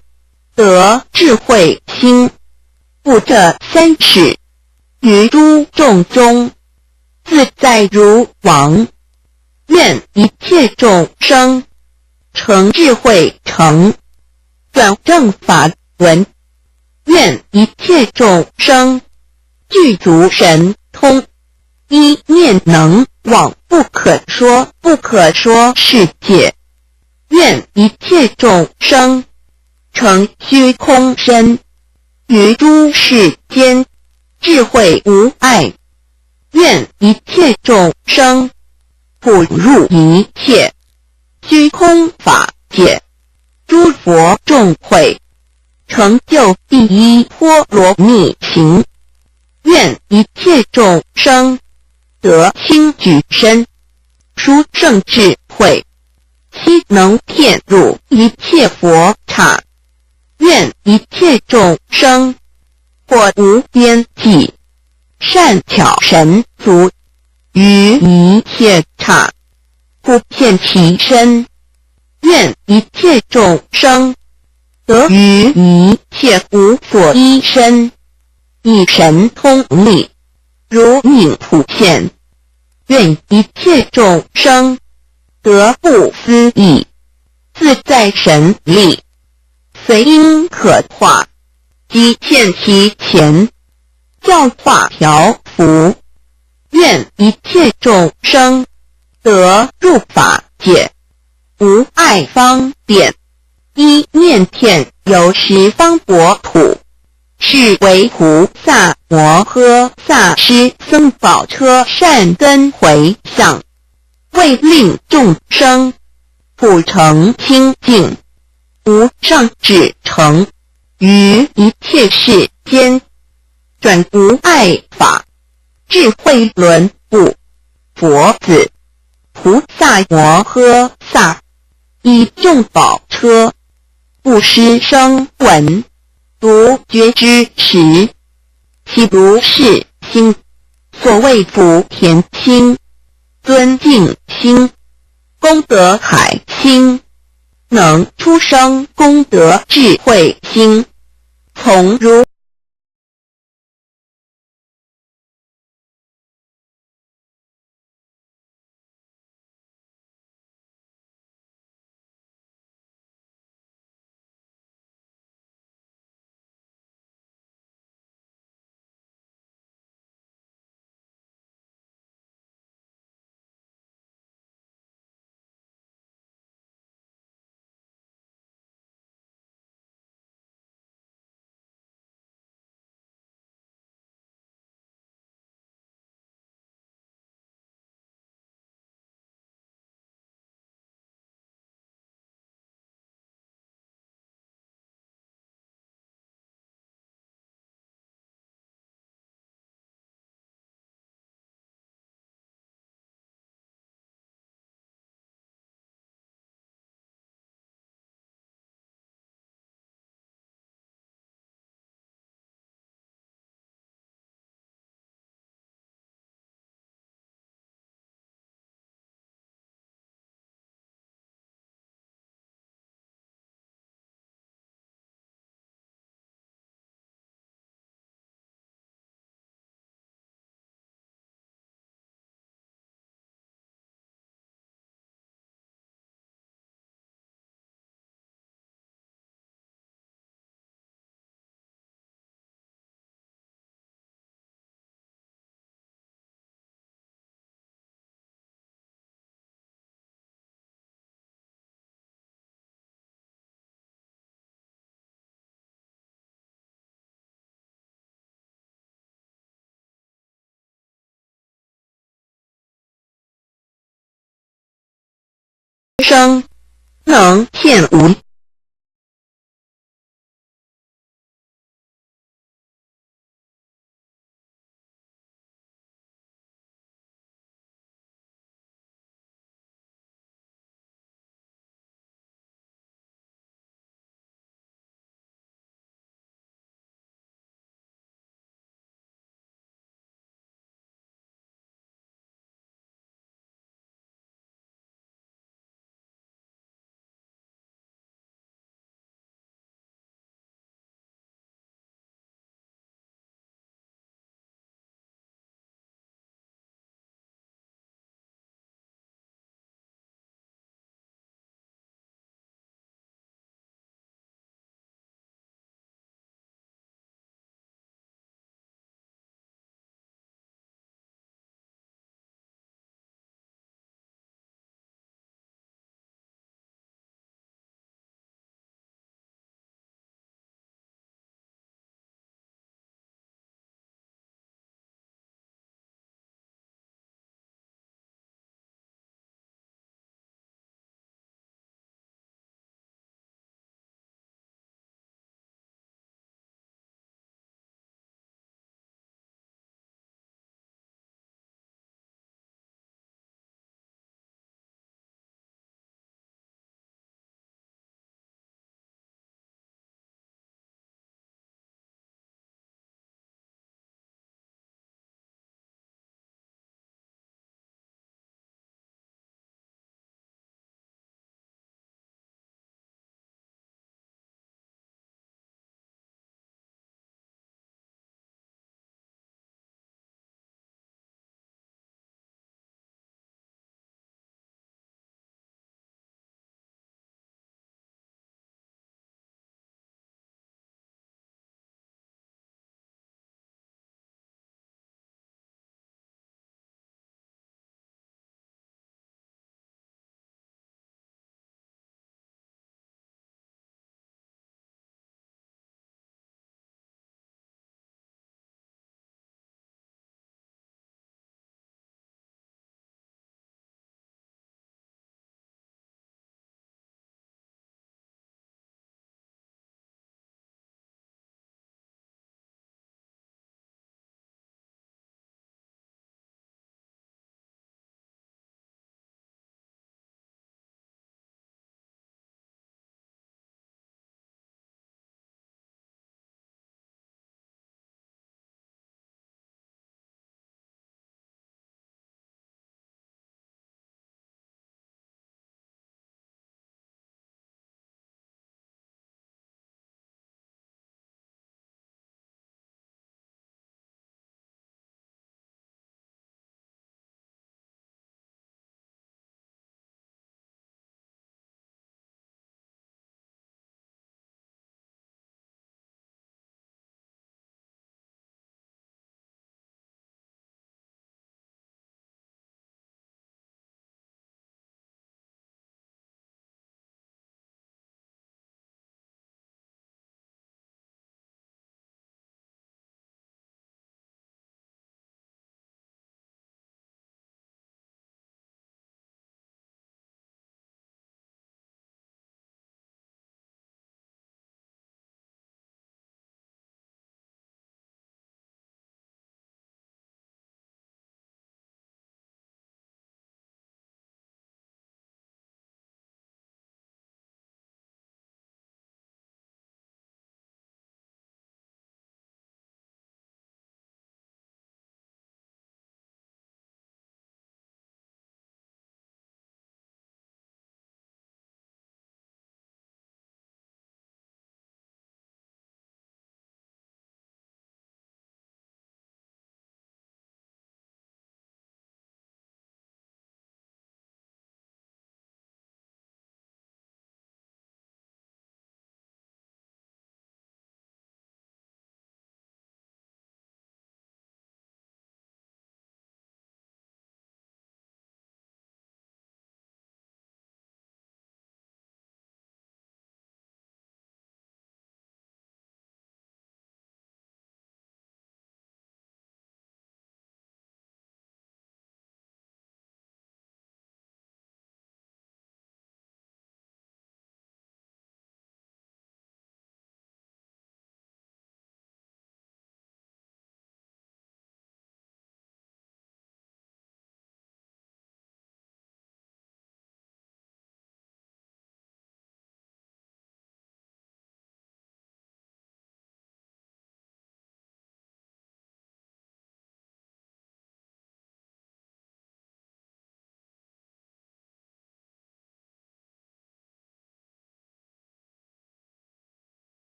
得智慧心，不着三世，于诸众中自在如王。愿一切众生成智慧城，转正法轮。愿一切众生具足神通，一念能往不可说不可说世界。愿一切众生成虚空身，于诸世间智慧无碍。愿一切众生普入一切虚空法界，诸佛众会，成就第一波罗蜜行。愿一切众生得轻举身，殊胜智慧，悉能遍入一切佛刹。愿一切众生，或无边际，善巧神足，于一切刹普现其身。愿一切众生，得于一切无所依身，以神通力，如影普现。愿一切众生，得不思议自在神力，随因可化，即现其前，教化调伏。愿一切众生，得入法界，无碍方便。一念天有十方国土，是为菩萨摩诃萨施僧宝车善根回向，为令众生普成清净无上智乘，于一切世间转无碍法，智慧轮布。佛子，菩萨摩诃萨，以众宝车，布施声闻，独觉之时，其如是心。所谓福田心、尊敬心、功德海心，能出生功德智慧心，从如声，能，现无。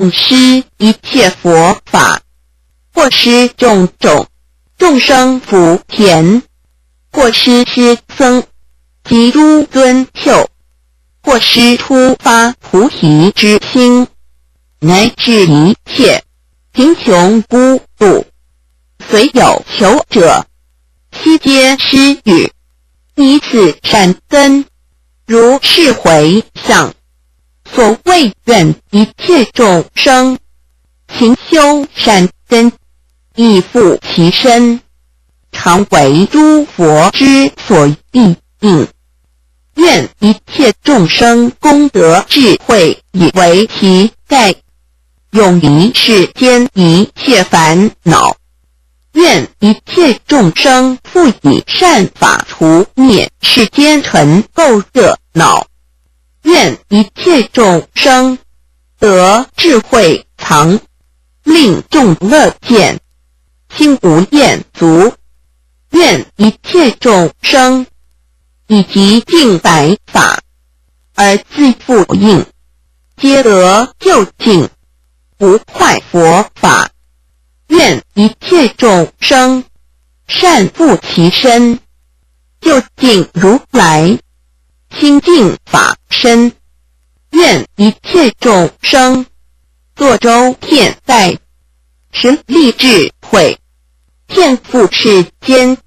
施一切佛法，或施种种，众生福田，或施施僧，及诸尊秀，或施初发菩提之心，乃至一切贫穷孤独，虽有求者，悉皆施与。以此善根，如是回向。所谓愿一切众生，勤修善根，以富其身，常为诸佛之所必应。愿一切众生功德智慧以为其盖，永离世间一切烦恼。愿一切众生复以善法除灭世间尘垢热恼。愿一切众生得智慧藏，令众乐见，心无厌足。愿一切众生以极尽白法而自复应，皆得究竟不坏佛法。愿一切众生善护其身，究竟如来清净法身。愿一切众生作周遍带，神力智慧，遍覆世间。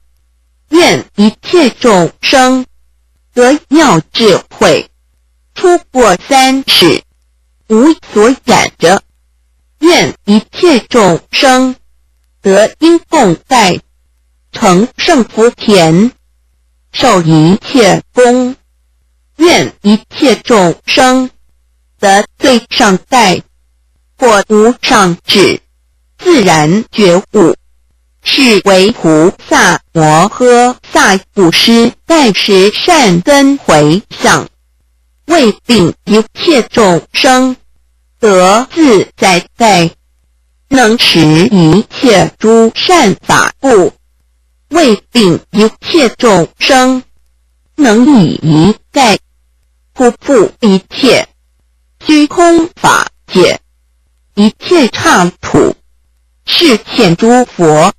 愿一切众生得妙智慧，出过三世，无所染者。愿一切众生得因供带，成圣福田，受一切功。愿一切众生得最上带，或无上智，自然觉悟，是为菩萨摩诃萨布施带时善根回向。为令一切众生得自在带，能持一切诸善法故，为令一切众生能以一盖普覆一切虚空法界，一切刹土示现诸佛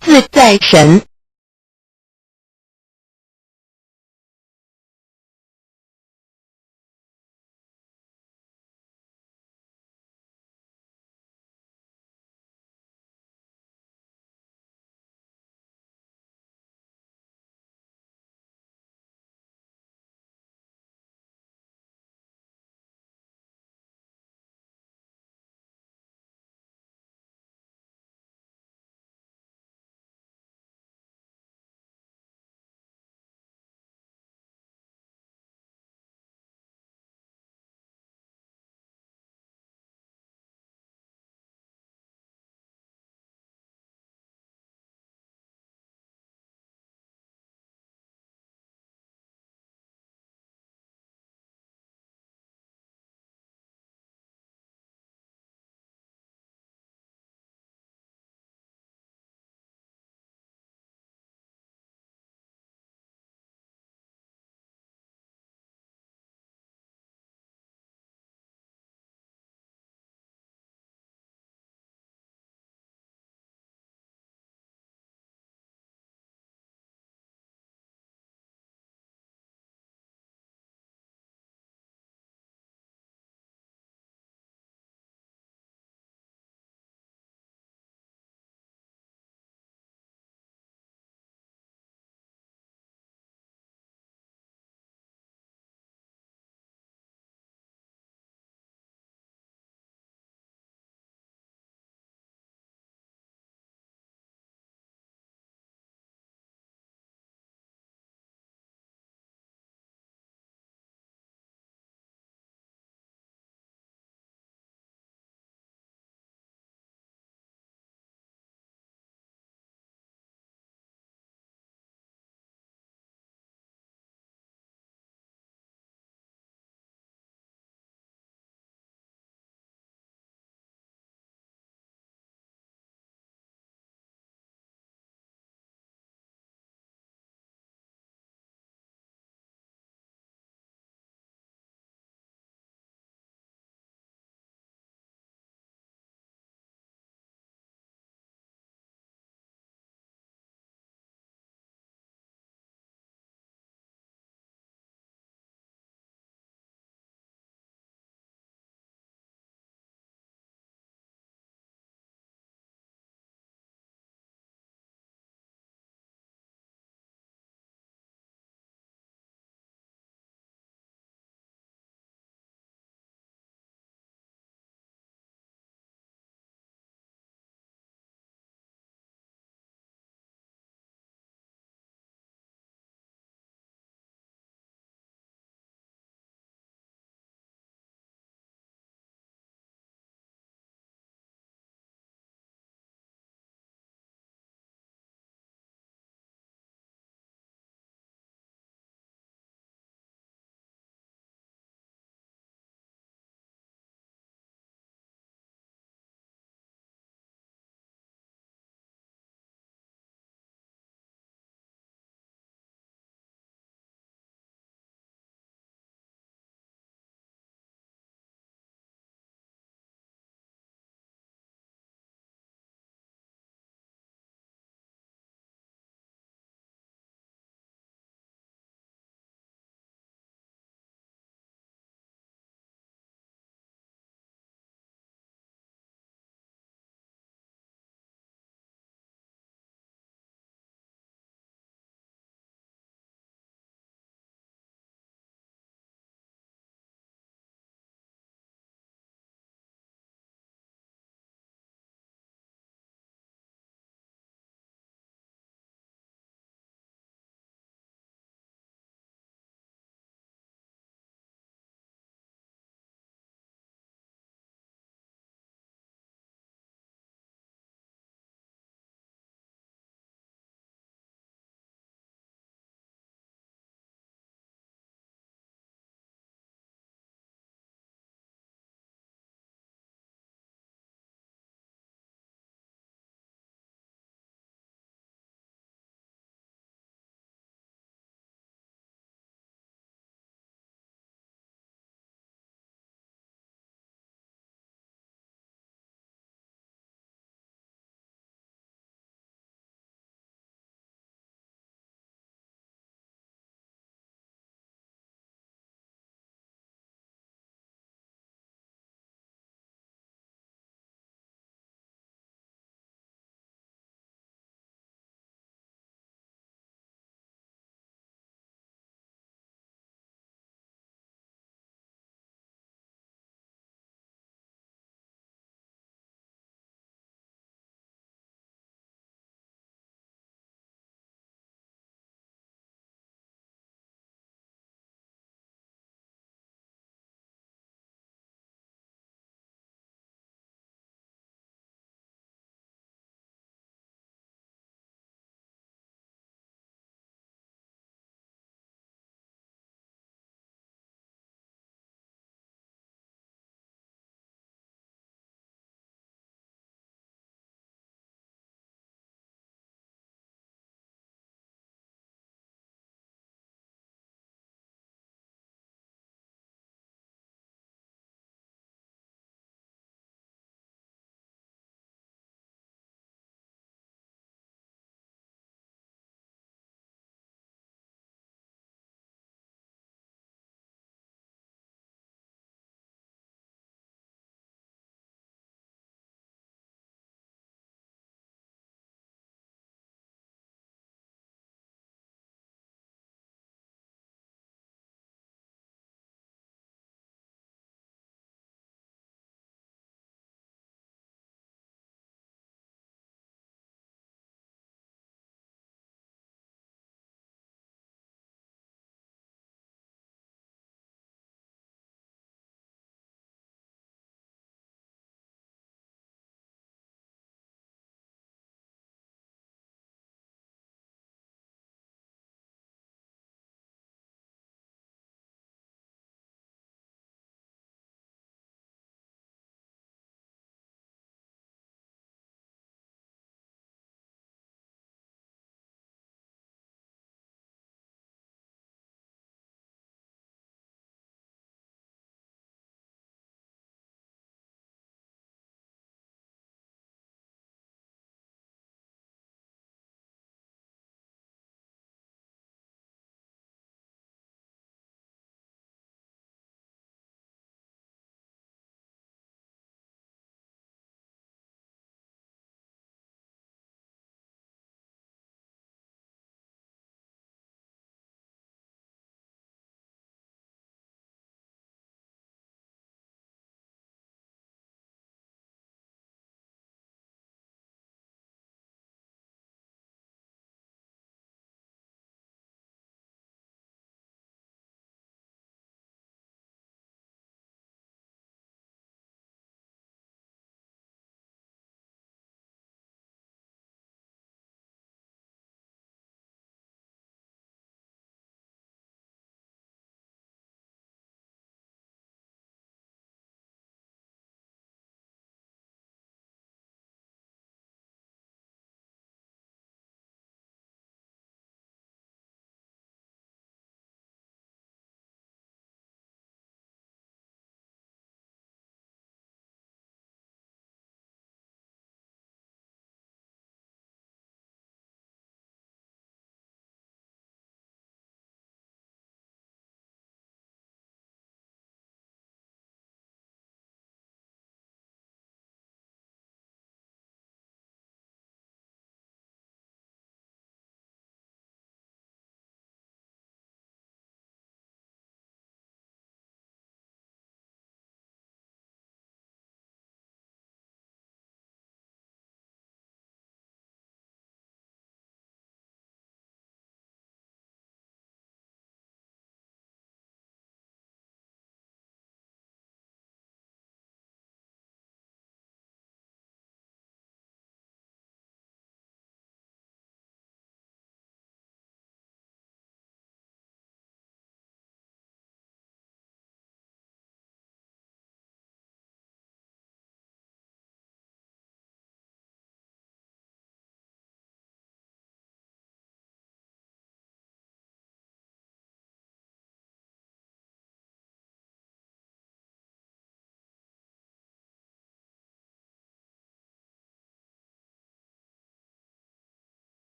自在神。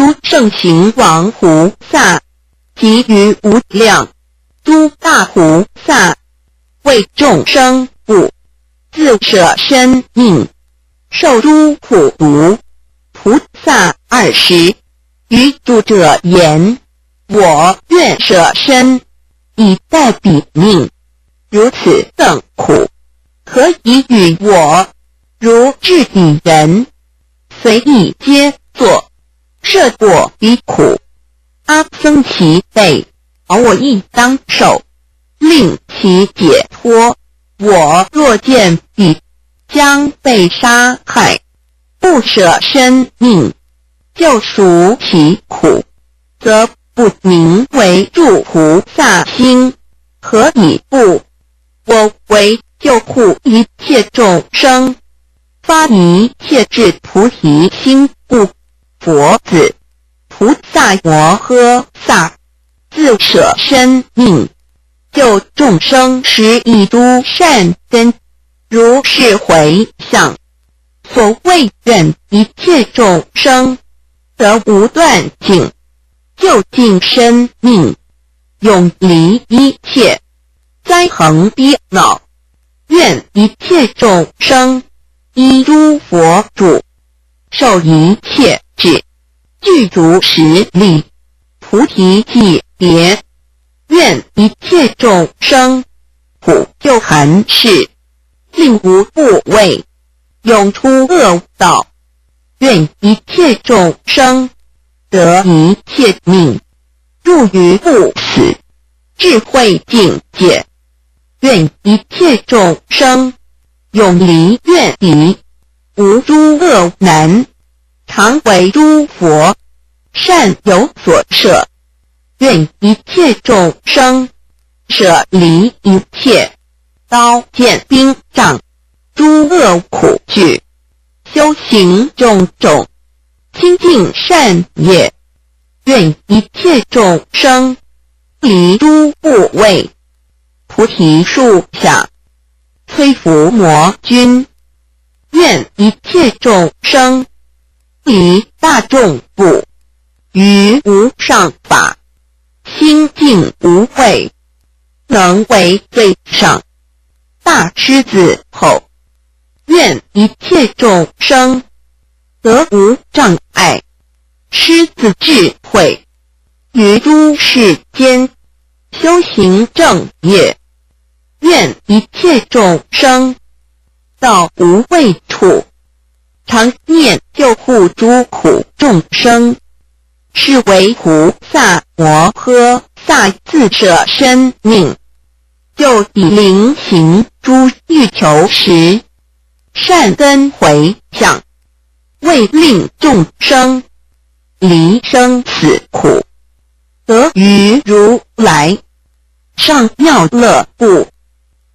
诸圣贤王菩萨，及于无量诸大菩萨，为众生故，自舍身命，受诸苦毒。菩萨尔时语诸者言：我愿舍身，以代彼命。如此等苦，何以与我？如至彼人，随意皆作，设作彼苦。阿僧祇悲，我亦当受，令其解脱。我若见彼，将被杀害，不舍身命，救赎其苦，则不名为助菩萨心，何以不？我为救护一切众生，发一切智菩提心故。佛子，菩萨摩诃萨，自舍身命，救众生十以诸善根。如是回向，所谓愿一切众生得无断尽，究竟生命，永离一切灾横逼恼。愿一切众生依诸佛嘱，受一切制，具足十力，菩提寂灭。愿一切众生普救寒士，令无怖畏，永出恶道。愿一切众生得一切命，入于不死，智慧境界。愿一切众生永离怨敌，无诸恶难，常为诸佛善有所摄。愿一切众生舍离一切刀剑兵杖，诸恶苦惧，修行种种清净善业。愿一切众生离诸怖畏，菩提树下摧伏魔军。愿一切众生离大众怖，于无上法心静无畏，能为最上大狮子吼。愿一切众生得无障碍，狮子智慧，于诸世间修行正业。愿一切众生到无畏处，常念救护诸苦众生，是为菩萨摩诃萨自舍身命，救彼临行诸欲求时，善根回向，为令众生离生死苦，得于如来上妙乐故。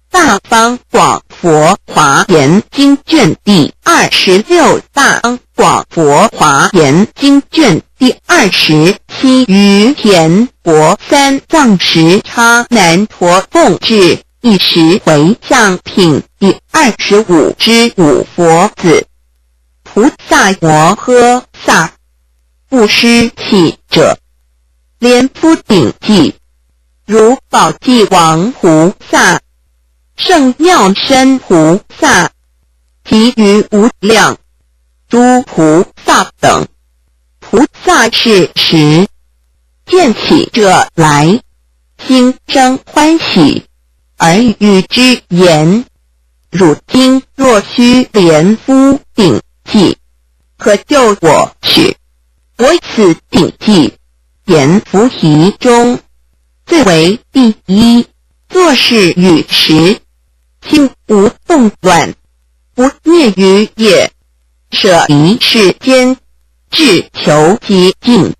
大方广佛华严经卷第二十六。大方广佛华严经卷第二十七。于田国三藏时叉难陀凤智一时回向品第二十五之五。佛子，菩萨摩诃萨，不失弃者，莲夫顶髻，如宝髻王菩萨，圣妙身菩萨，及于无量诸菩萨等。菩萨是时见乞者来，心生欢喜，而与之言：汝今若须莲夫顶髻，可就我取。我此顶髻，言菩提中，最为第一。作是语时，心无动乱，不灭于业，舍离世间，志求极尽，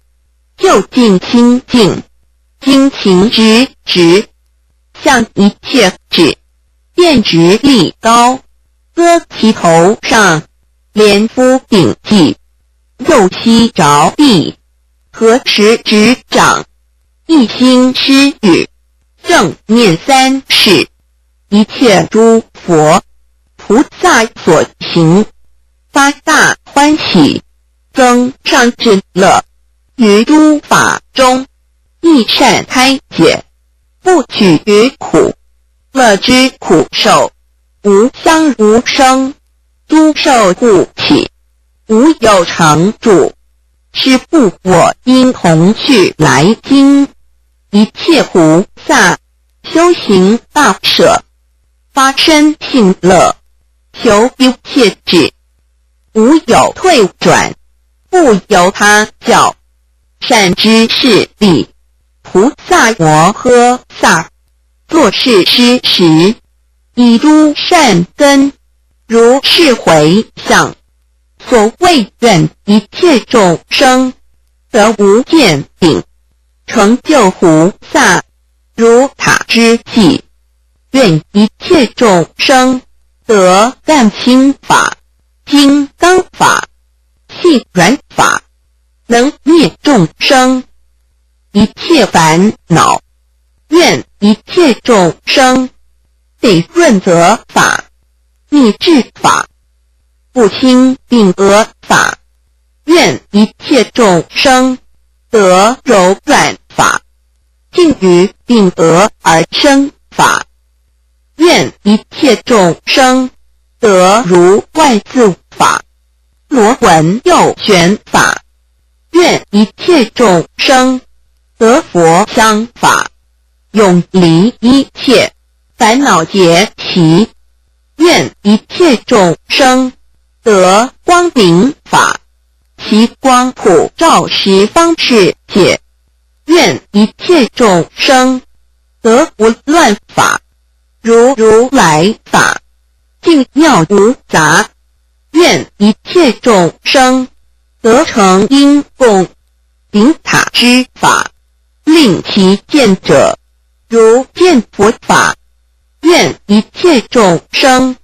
究竟清净，精勤直直，向一切指，便直力高，搁其头上，莲夫顶髻，右膝着地，合十指掌，一心施与，正念三世，一切诸佛菩萨所行，发大欢喜，增上智乐，于诸法中，亦善开解，不取于苦，乐知苦受，无相无生，诸受故起，无有常住，是故我因同趣来今。一切菩萨修行大舍，发身信乐，求一切智，无有退转，不由他教。善知识，彼菩萨摩诃萨作是师时，以诸善根，如是回向。所谓愿一切众生得无间顶，成就菩萨如塔之际。愿一切众生得甘心法、金刚法、细软法，能灭众生一切烦恼。愿一切众生得润泽法、秘制法、不轻病恶法。愿一切众生得柔软法，尽于病恶而生法。愿一切众生得如外自法、螺纹右旋法。愿一切众生得佛香法，永离一切烦恼结习。愿一切众生得光明法，其光普照十方世界。愿一切众生得不乱法，如如来法，尽妙无杂。愿一切众生得成因供，顶塔之法，令其见者如见佛法。愿一切众生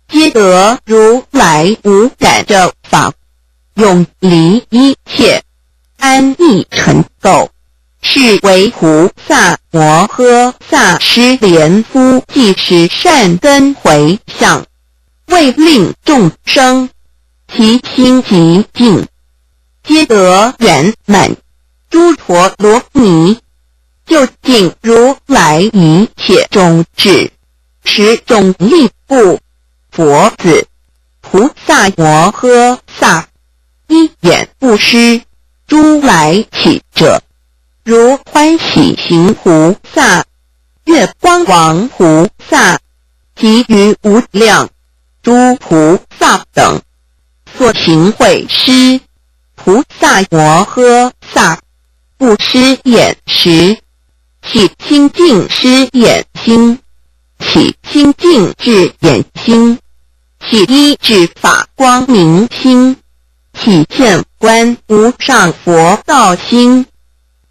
皆得如来无染者法，永离一切，安逸成垢。是为菩萨摩诃萨施阊呼，即是善根回向，为令众生其心极净，皆得圆满。诸陀罗尼，究竟如来一切种智，持种力故。佛子，菩萨摩诃萨，一眼不失诸来起者，如欢喜行菩萨、月光王菩萨，及于无量诸菩萨等，所行会施。菩萨摩诃萨，不施眼识，起清净施眼心，起清净智眼心，起一至法光明心，起见观无上佛道心，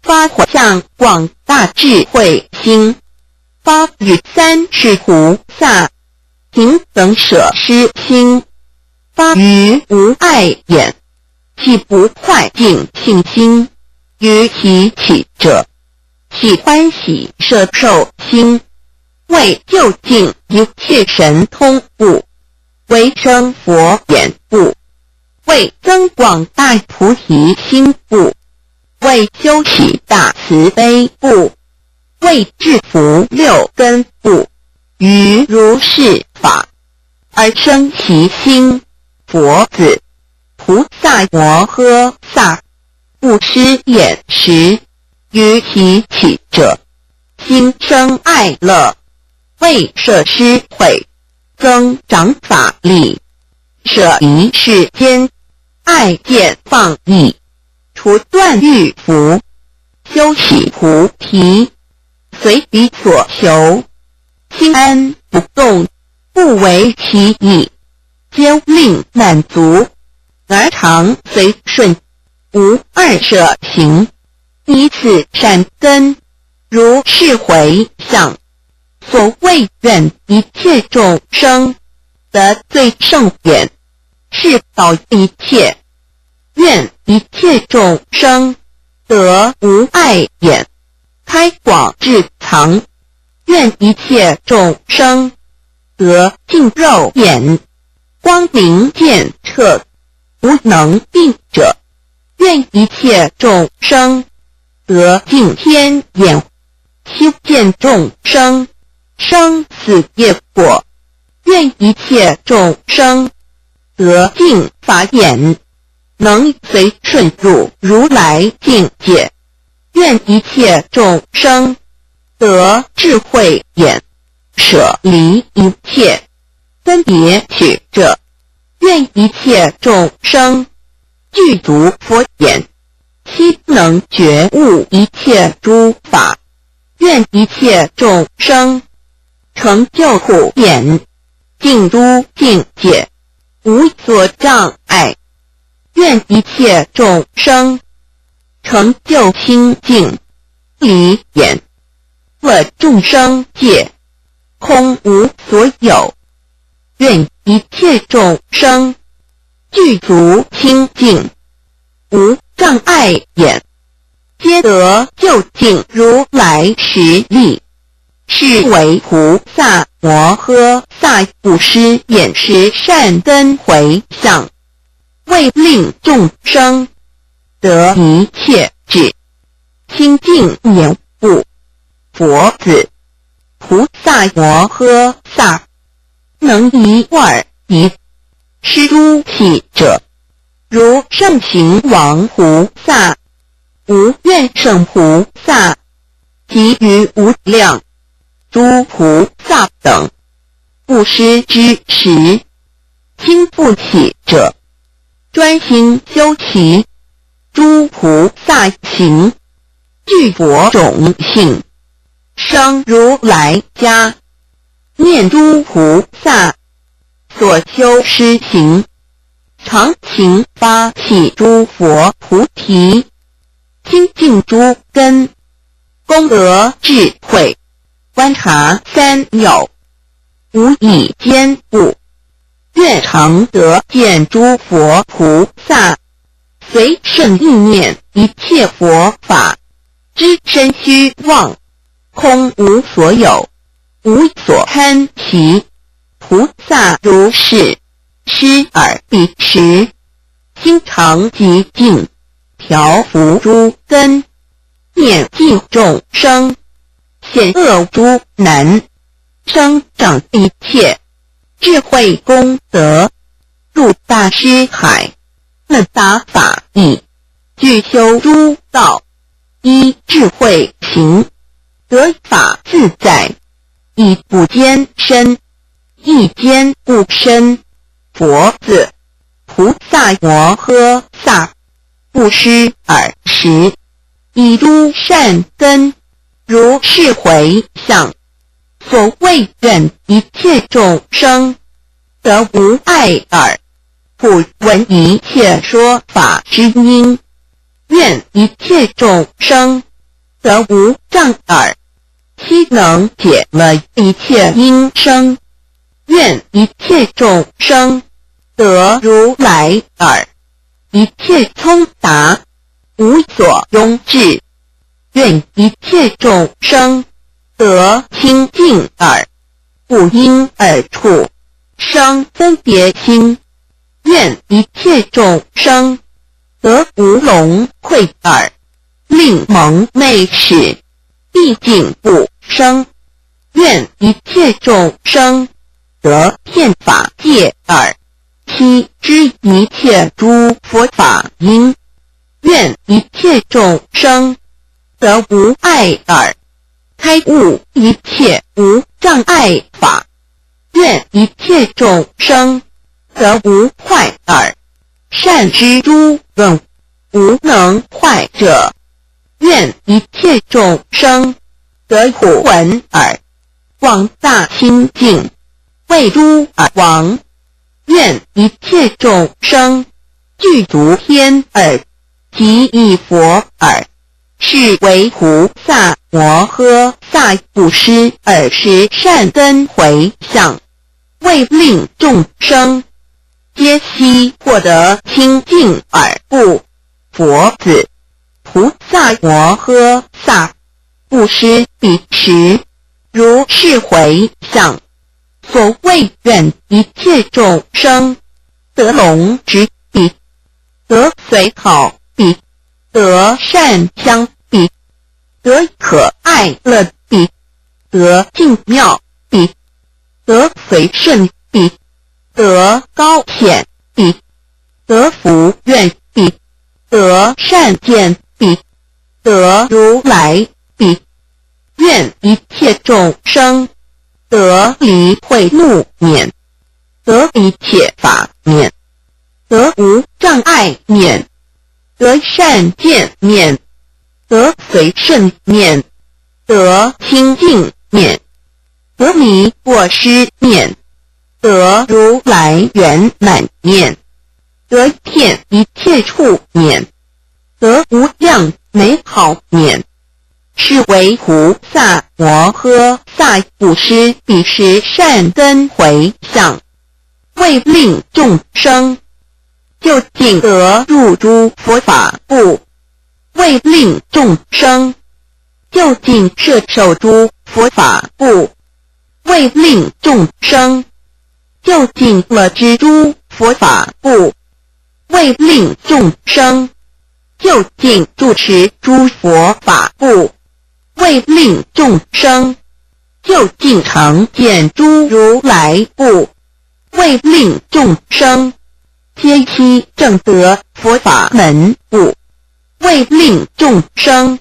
发回向广大智慧心，发于三世菩萨平等舍施心，发于无碍眼，即不坏净信心。于其起者，起欢喜摄受心，为究竟一切神通故，为生佛眼故，为增广大菩提心故，为修习大慈悲故，为制伏六根故，于如是法而生其心。佛子，菩萨摩诃萨，不施眼识，于其起者，心生爱乐，为摄施慧，增长法力，舍离世间，爱见放逸，除断欲伏，修习菩提，随彼所求，心安不动，不为其意，皆令满足，而常随顺，无二舍行。以此善根，如是回向。所谓愿一切众生得最胜眼，示导一切。愿一切众生得无碍眼，开广智藏。愿一切众生得净肉眼，光明见彻，无能病者。愿一切众生得尽天眼， 修见众生生死业果，愿一切众生得尽法眼，能随顺入如来境界。愿一切众生得智慧眼，舍离一切分别取者。愿一切众生具足佛眼，悉能觉悟一切诸法。愿一切众生成就普眼，尽诸境界，无所障碍。愿一切众生成就清净离眼，乐众生界，空无所有。愿一切众生具足清净，无障碍眼，皆得究竟如来实力。是为菩萨摩诃萨布施眼识善根回向，为令众生得一切智，清净眼悟。佛子，菩萨摩诃萨，能以耳鼻施诸喜者，如圣行王菩萨、无愿胜菩萨，及于无量诸菩萨等，布施之时， 经不起者，专心修习诸菩萨行，具佛种性，生如来家，念诸菩萨所修施行，常勤发起诸佛菩提，清净诸根，功德智慧，观察三藐，无以坚固。愿常得见诸佛菩萨，随顺意念一切佛法，知身虚妄，空无所有，无所贪喜。菩萨如是，施耳彼时，心常寂静，调伏诸根， 念尽众生，险恶诸难，生长一切智慧功德，入大trí海，问答法义，具修诸道，依智慧行，得法自在，亦不坚身，亦坚不身。佛子，菩萨摩诃萨， 布施耳时，以诸善根，如是回向。所谓愿一切众生得无碍耳，普闻一切说法之音。愿一切众生得无障耳， 悉能解了一切音声。愿一切众生得如来耳，一切通达，无所拥滞。愿一切众生得清净耳，不因耳处生分别心。愿一切众生得无聋聩耳， 令蒙昧始，毕竟不生。愿一切众生得遍法界耳，悉知一切诸佛法音。愿一切众生得无碍耳，开悟一切无障碍法。愿一切众生得无坏耳，善知诸恶，无能坏者。愿一切众生得普闻耳，广大清净，为诸耳王。愿一切众生具足天耳，及一佛耳，是为菩萨摩诃萨布施尔时善根回向，为令众生皆悉获得清净耳故。佛子，菩萨摩诃萨，布施彼时，如是回向。所谓愿一切众生得龙止彼，得随好比，得善相比，得可爱乐比，得敬妙比，得随顺比，得高显比，得福愿比，得善见比，得如来比。愿一切众生得离慧怒免，得一切法免，得无障碍免，得善见免，得随顺免，得清净免，得迷惑失免，得如来圆满免，得遍一切处免，得无量美好免。是为菩萨摩诃萨布施彼时善根回向，为令众生究竟得入诸佛法故，为令众生究竟摄受诸佛法故，为令众生究竟乐知诸佛法故，为令众生究竟住持诸佛法故，为令众生究竟常见诸如来故，为令众生皆悉证得佛法门故，为令众生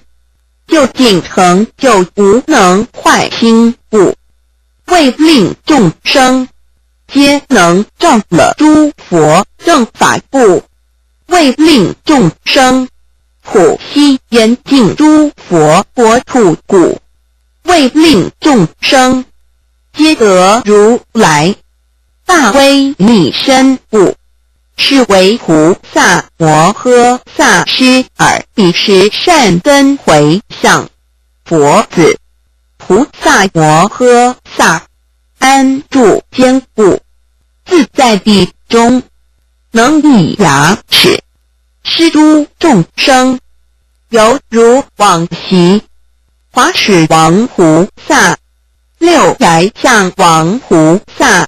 究竟成就无能坏心故，为令众生皆能证得诸佛正法故，为令众生普悉圆尽诸佛国土故，为令众生皆得如来大威力身故，是为菩萨摩诃萨施尔彼时善根回向。佛子，菩萨摩诃萨安住坚固，自在地中，能以牙齿施诸众生，犹如往昔华始王菩萨、六牙象王菩萨，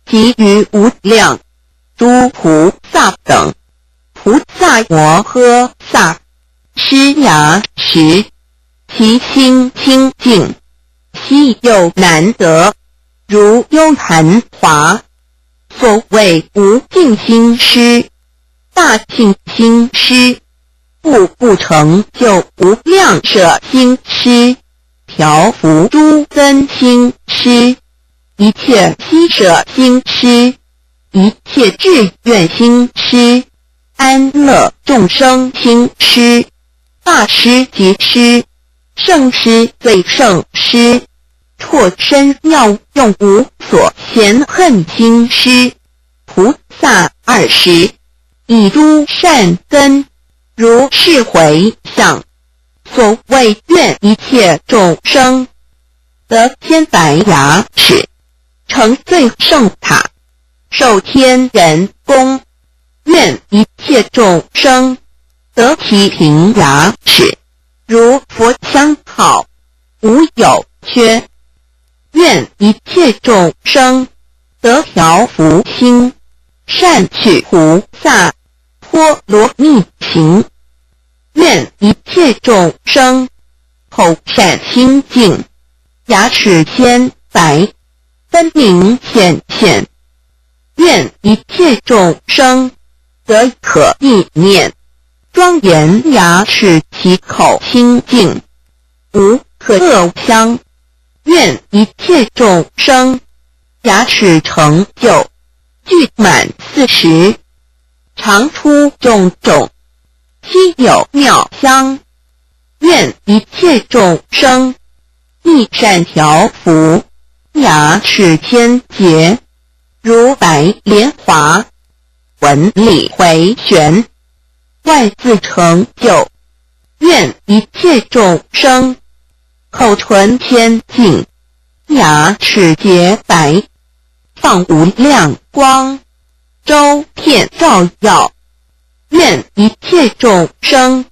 及于无量诸菩萨等。菩萨摩诃萨施牙时，其心清净，稀有难得，如幽昙华。所谓无尽心施，大尽心施，步步成就无量舍心施，调伏诸根心施，一切悉舍心施，一切志愿心施，安乐众生心施，大施即施，圣施最圣施， 辍身妙用无所嫌恨心施。菩萨二时，以诸善根如是回向。所谓愿一切众生得千百牙齿，成最胜塔，受千人功。愿一切众生得其平牙齿，如佛香好，无有缺。愿一切众生得调伏心，善趣菩萨波罗蜜行。愿一切众生口善心净，牙齿千百，分明显现。愿一切众生得可意念庄严牙齿，其口清净，无可恶香。愿一切众生牙齿成就，具满四时，常出种种稀有妙香。愿一切众生亦善调伏，牙齿千节，如白莲华，纹理回旋，万字成就。愿一切众生口唇千净，牙齿洁白，放无量光，周遍照耀。愿一切众生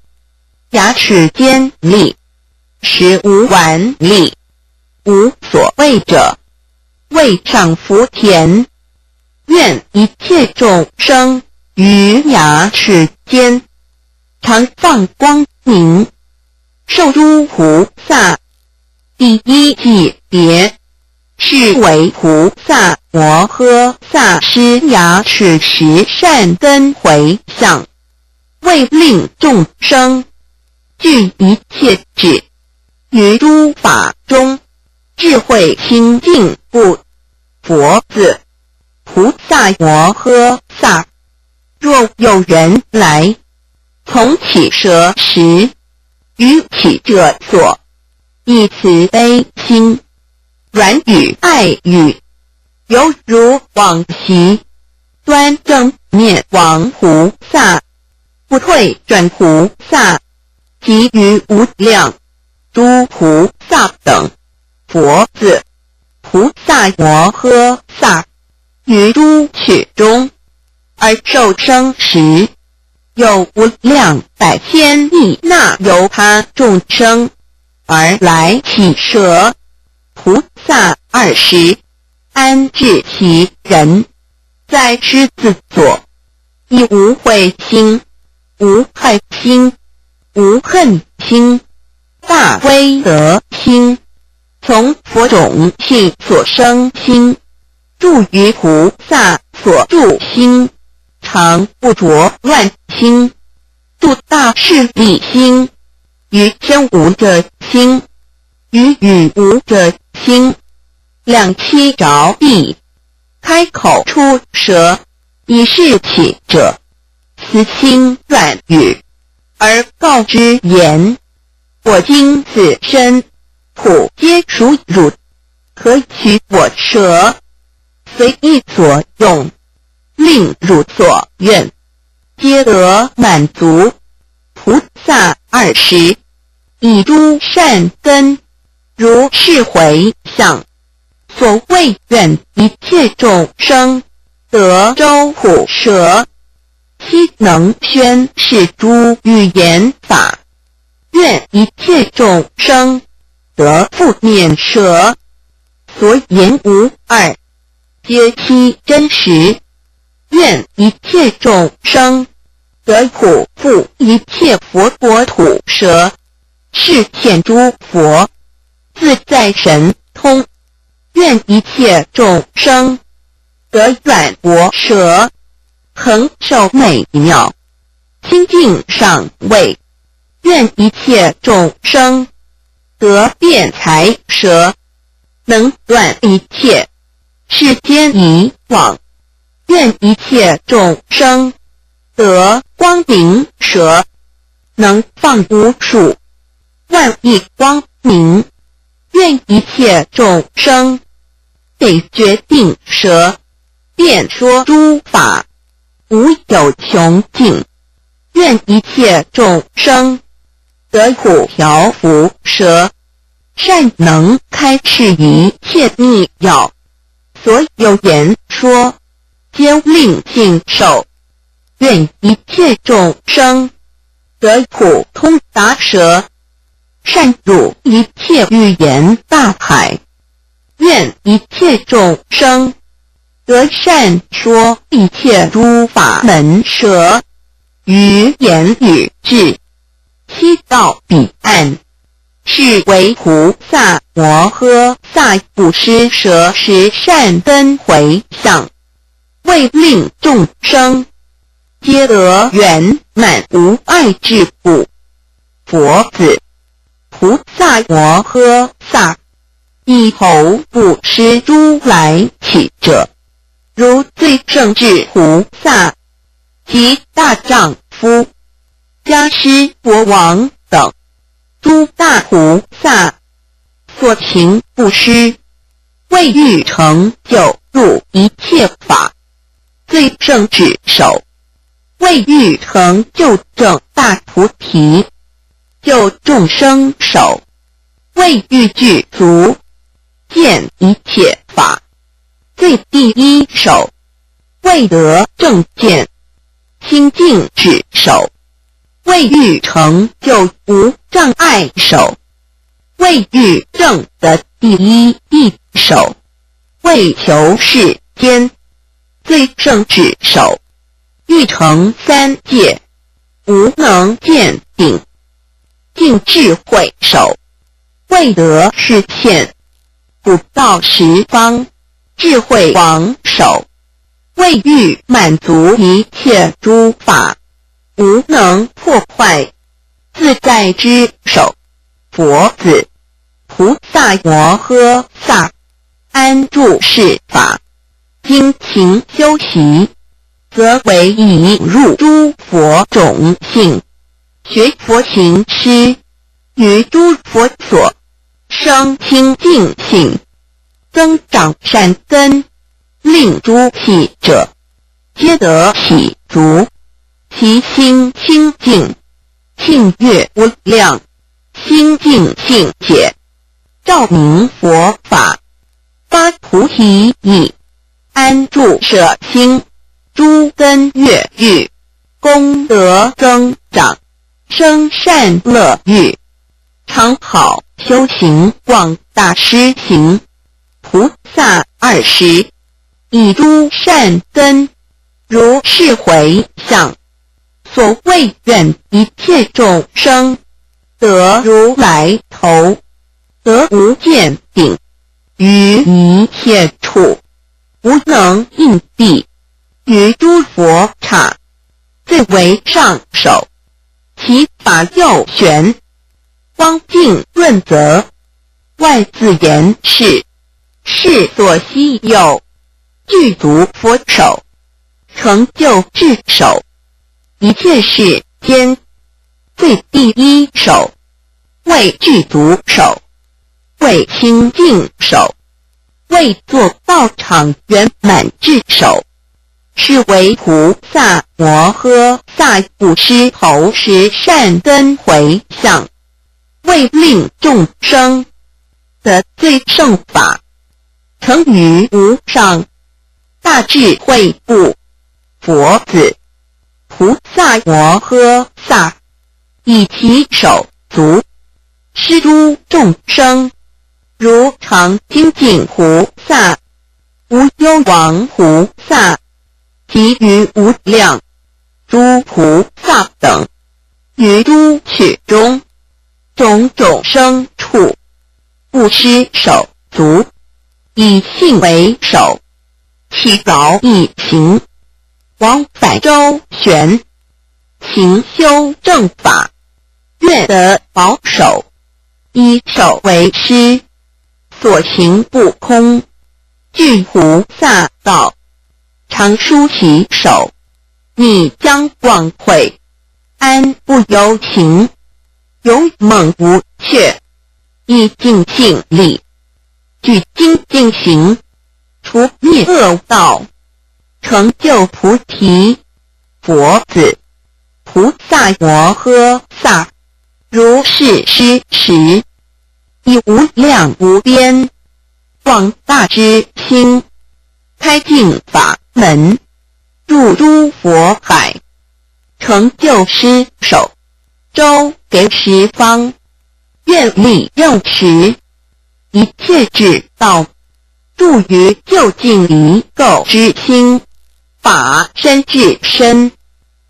牙齿坚立，食无顽疾，无所畏者，未尝福田。愿一切众生于牙齿间常放光明，受诸菩萨第一级别，是为菩萨摩诃萨施牙持十善根回向，为令众生具一切智，于诸法中智慧清净故。佛子，菩萨摩诃萨，若有人来，从乞舍时，于乞者所，以慈悲心，软语爱语，犹如往昔，端正面往菩萨，不退转菩萨，及于无量诸菩萨等。佛子，菩萨摩诃萨，于诸趣中，而受生时，有无量百千亿那由他众生而来乞舍。菩萨尔时安置其人，在狮子座，以无慧心、无爱心、无恨心、大威德心，从佛种性所生心，住于菩萨所住心，常不着乱心，度大势利心，于身无着心，于语无着心，两栖着地，开口出舌，以示乞者，慈心软语，而告之言：我今此身，苦皆属汝，可取我舍，随意所用，令汝所愿，皆得满足。菩萨尔时，以诸善根，如是回向。所谓愿一切众生得周普舍，悉能宣示诸语言法，愿一切众生得覆面舍，所言无二，皆悉真实。愿一切众生得普覆一切佛国土舍，示现诸佛自在神通。愿一切众生得转国舍，恒受美妙，清净上位。愿一切众生得辩才舍，能断一切世间疑网。愿一切众生得光明舍，能放无数万亿光明。愿一切众生得决定舍，辩说诸法，无有穷尽。愿一切众生得普调伏舍，善能开示一切密要，所有言说，皆令信受。愿一切众生得普通达舍，善入一切语言大海。愿一切众生得善说一切诸法门舍，于言语至，悉到彼岸。是为菩萨摩诃萨布施舍十善根回向，为令众生皆得圆满无碍智故。佛子，菩萨摩诃萨，以头布施诸来乞者，如最胜智菩萨及大丈夫、迦尸国王等诸大菩萨所行布施，为欲成就入一切法，最胜智首，为欲成就证大菩提，救众生首，为欲具足见一切法，最第一首，为得正见清净智首，为欲成就无障碍首，为欲证得第一义首，为求世间最胜智首，欲成三界无能见顶，尽智慧首，未得实现。古道十方，智慧王首，为欲满足一切诸法，无能破坏自在之首。佛子，菩萨摩诃萨，安住是法，精勤修习，则为已入诸佛种性，学佛行施，于诸佛所生清净性，增长善根，令诸喜者皆得喜足，其心清净，净业无量，心净境界，照明佛法，发菩提意，安住舍心，诸根悦欲，功德增长，生善乐欲，常好修行广大施行。菩萨二十，以诸善根，如是回向，所谓愿一切众生，得如来头，得无见顶，于一切处，无能应地，于诸佛刹，最为上首，其法要玄，光净润泽，万字言是，是所希有，具足佛首，成就智首，一切世间最第一首，为具足首，为清净首，为作道场圆满智首，是为菩萨摩诃萨布施投持善根回向，为令众生得最胜法，成于无上大智慧故。佛子，菩萨摩诃萨，以其手足，施诸众生，如常精进菩萨、无忧王菩萨，及于无量诸菩萨等，于诸趣中，种种生处，布施手足，以信为首，起早以行，往返周旋，勤修正法，愿得保守，以手为师，所行不空，具菩萨道，常舒其手，你将广会，安不由情，勇猛无怯，以静静力，举精进行，除灭恶道，成就菩提。佛子，菩萨摩诃萨，如是施持，以无量无边广大之心，开尽法门，入诸佛海，成就师首，周遍十方，愿力佑持，一切至道，著于究竟离垢之心，法身至身，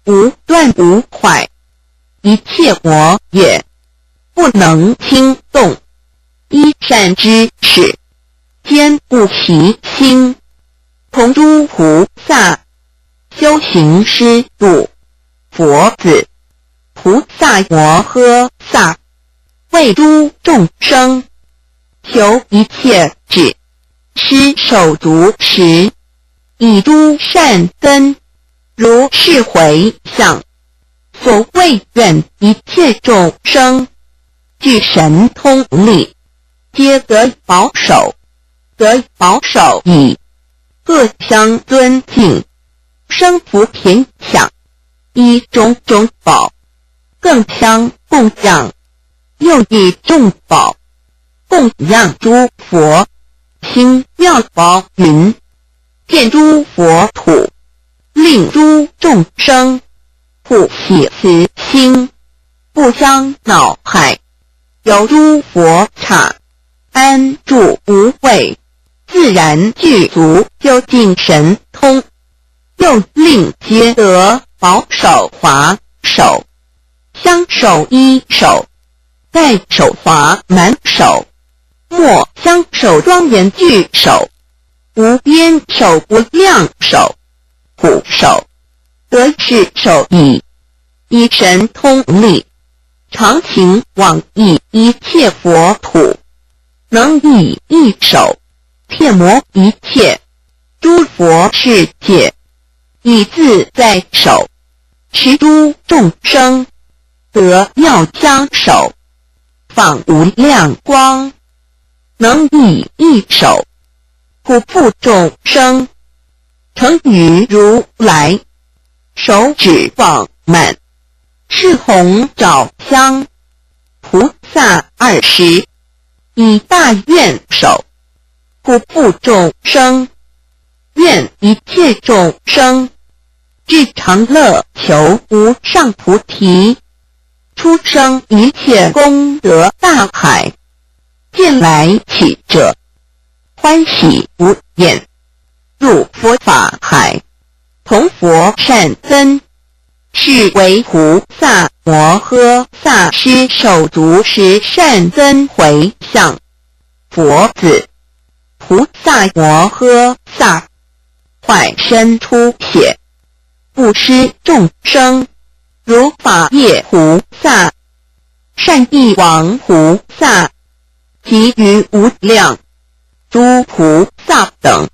无断无坏，一切魔也不能轻动，依善知识，坚固其心，同诸菩萨，修行施度。佛子，菩萨摩诃萨，为诸众生，求一切智，施手足持，以诸善根，如是回向，所谓愿一切众生，具神通力，皆得保守，得保守矣。各相尊敬，生福田享，以种种宝，更相供养，又以众宝供养诸佛，兴妙宝云，遍诸佛土，令诸众生普喜慈心，不相恼害，游诸佛刹，安住无畏，自然具足究竟神通，又令皆得保守华首，相首一首，代首华满首，墨相首庄严句首，无边首无量首，普首，得是首已，以神通力，常行往诣一切佛土，能以一首 遍摩一切诸佛世界，以自在首，持诸众生得妙香首，放无量光，能以一首普覆众生，成于如来手指广满，赤红照香，菩萨二十，以大愿首，普覆众生，愿一切众生至常乐求无上菩提，出生一切功德大海，见来乞者欢喜无厌，入佛法海，同佛善根，是为菩萨摩诃萨施首足十善根回向。佛子，菩萨摩诃萨，化身出现，布施众生，如法业菩萨、善意王菩萨，及于无量诸菩萨等，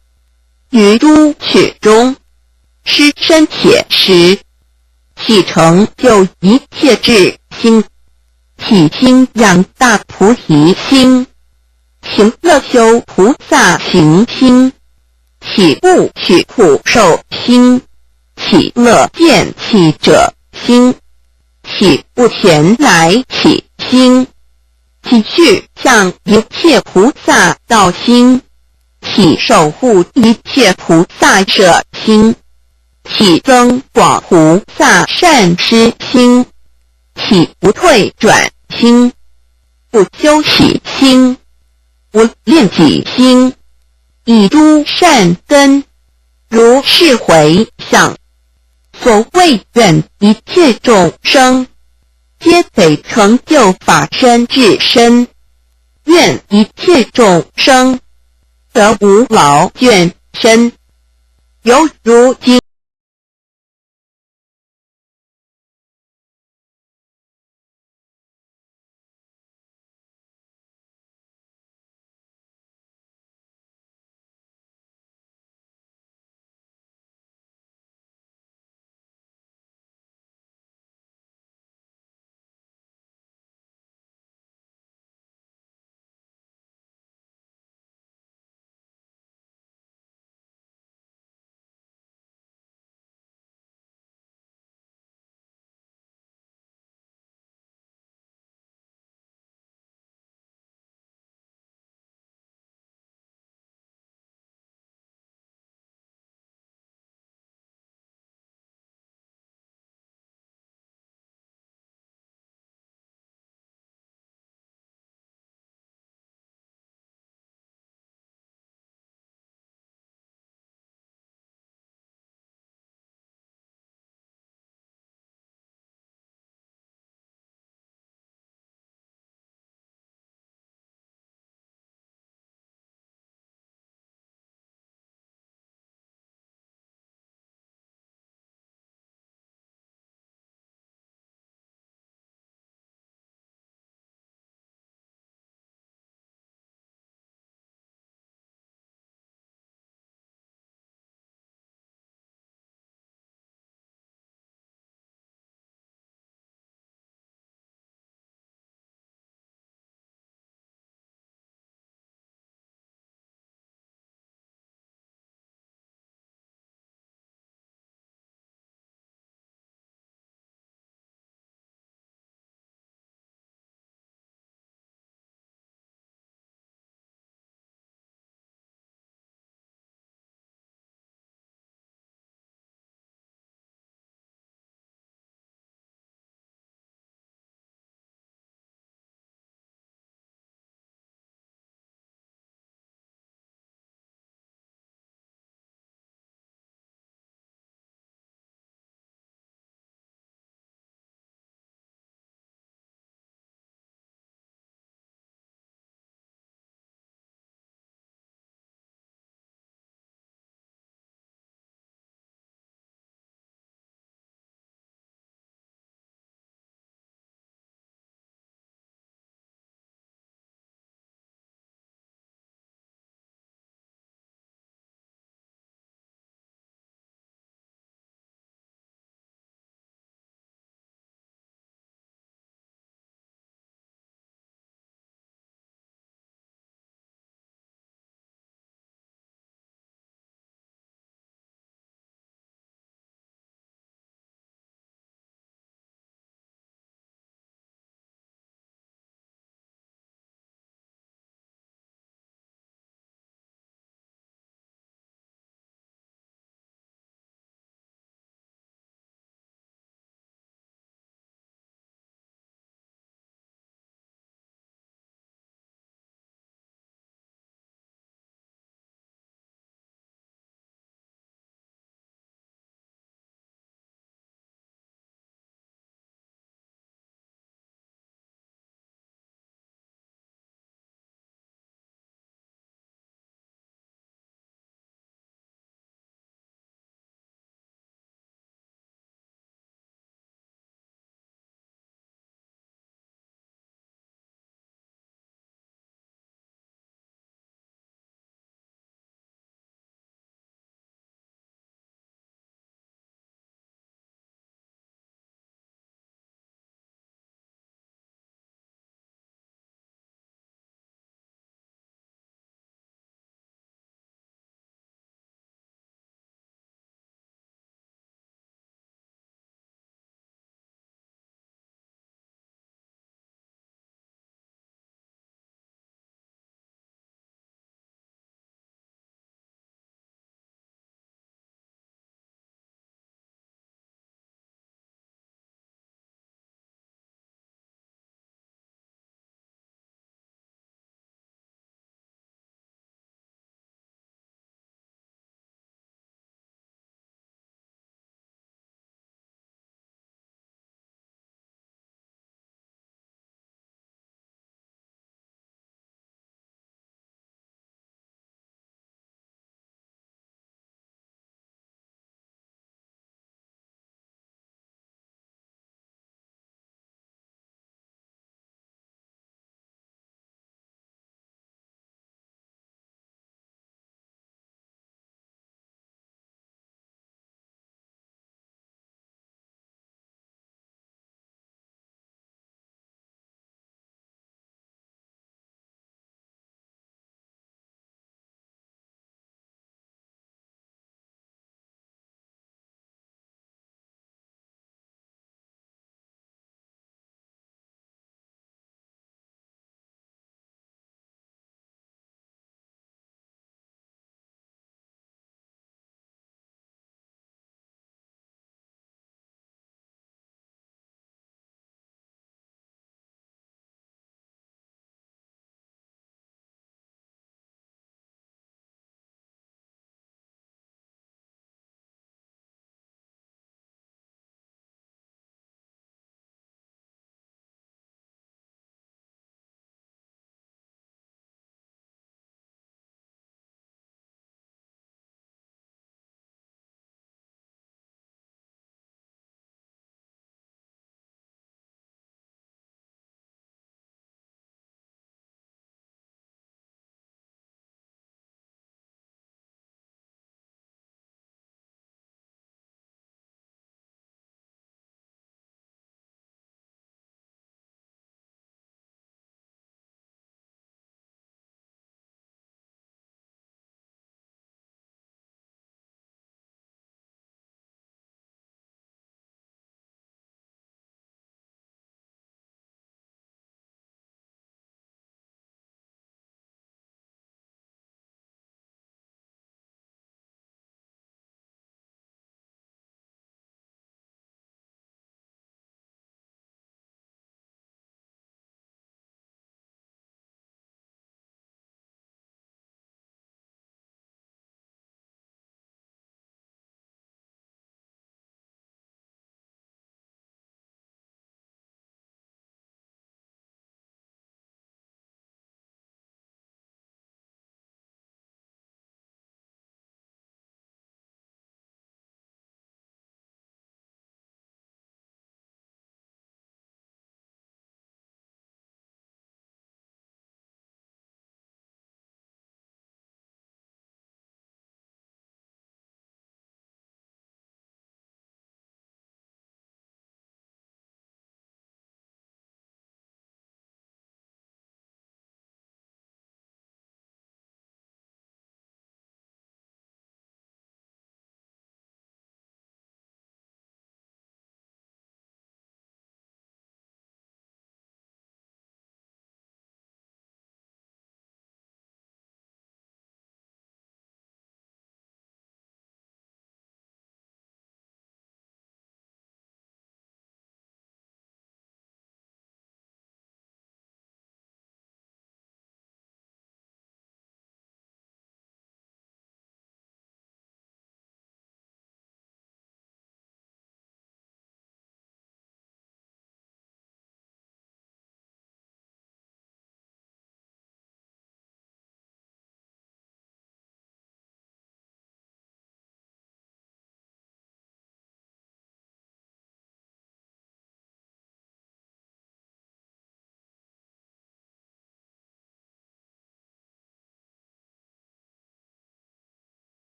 于诸趣中，施身解时，起成就一切智心，起心养大菩提心，行乐修菩萨行心，起悟取苦受心，起乐见乞者心，起不前来乞心，起趣向一切菩萨道心，起守护一切菩萨舍心，起增广菩萨善施心，起不退转心，不休息心，不恋己心，以诸善根，如是回向。所谓愿一切众生，皆得成就法身智身，愿一切众生，得无劳倦身。犹如今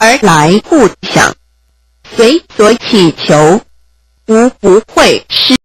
而来互相，随所祈求，无不会施。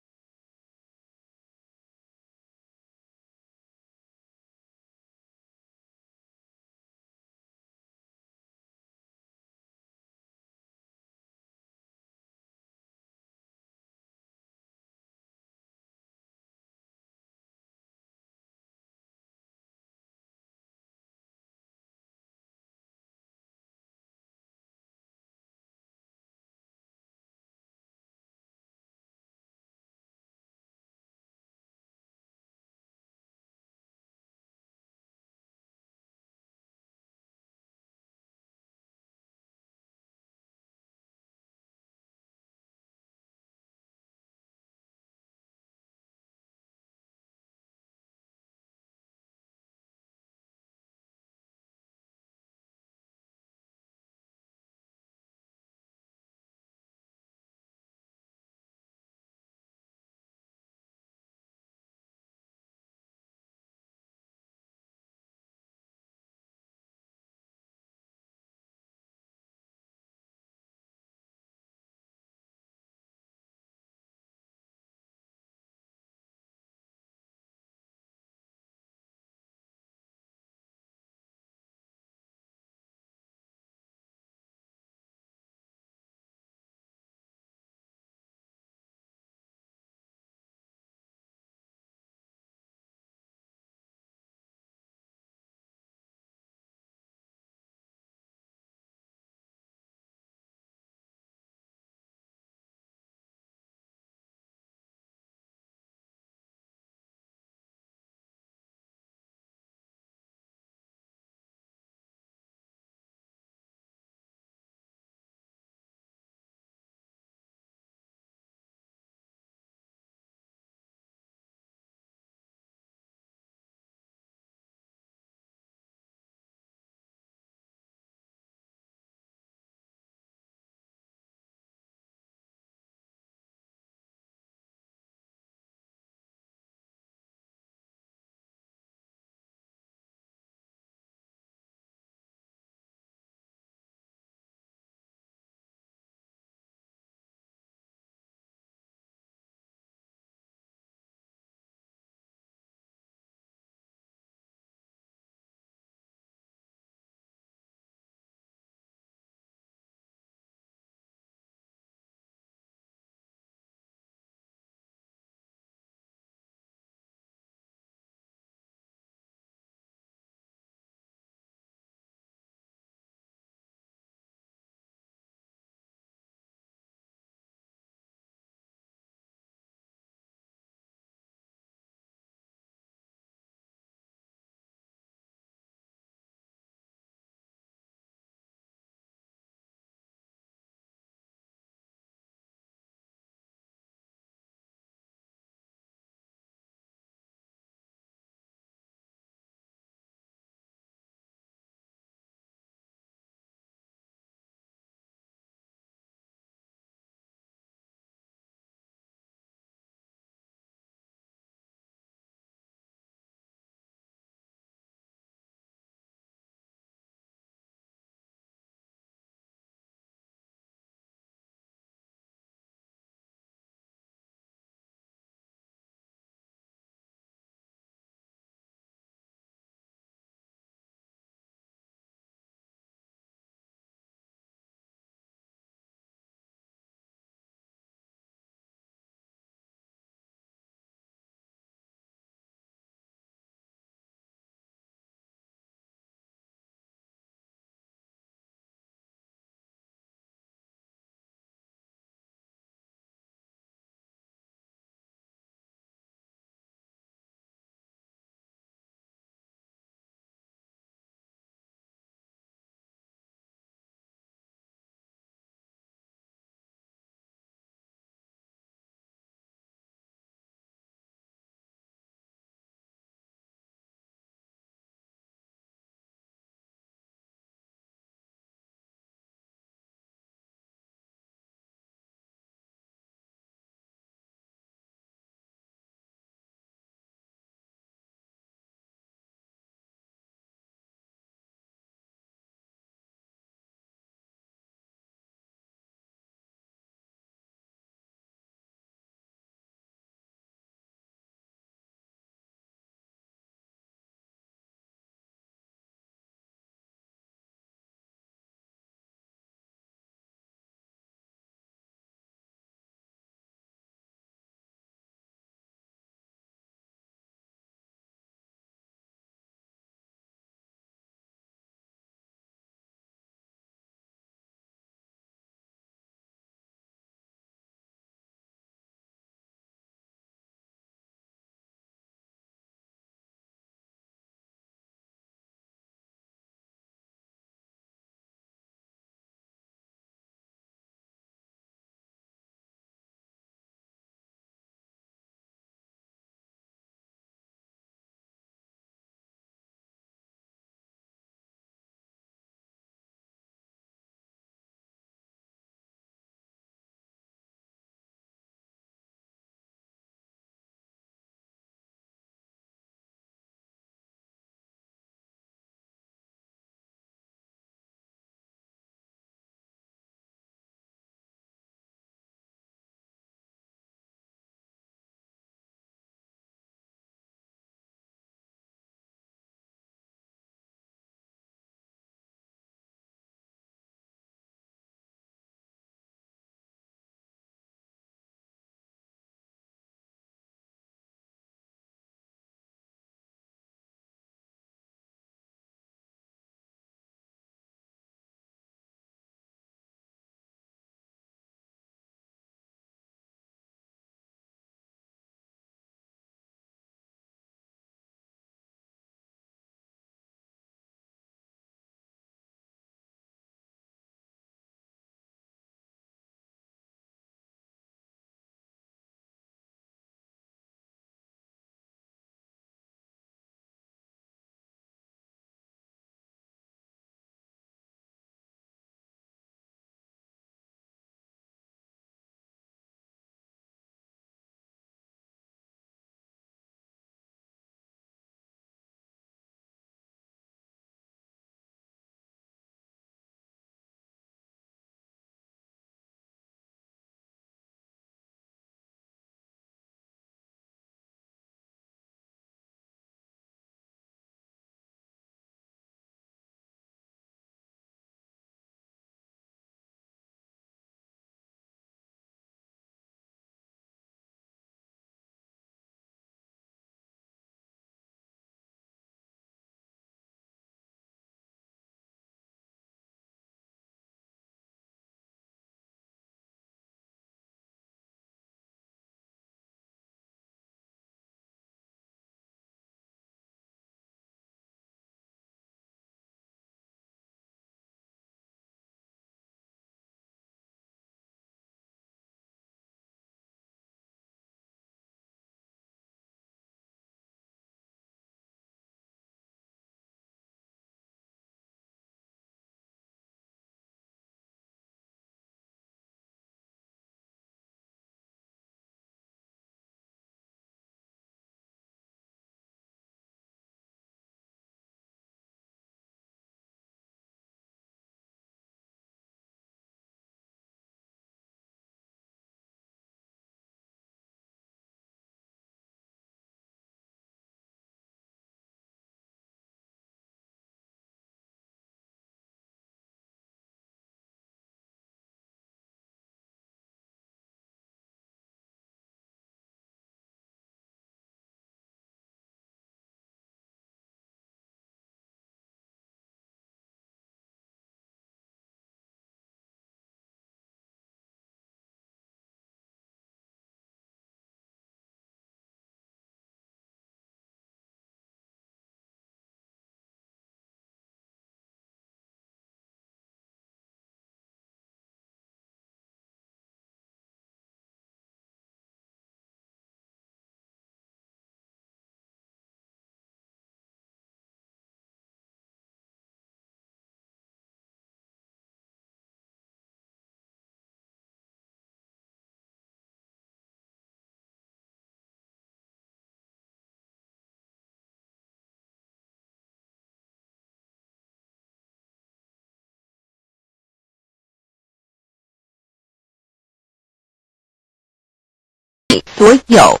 所有，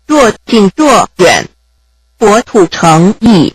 若近若远，国土诚意。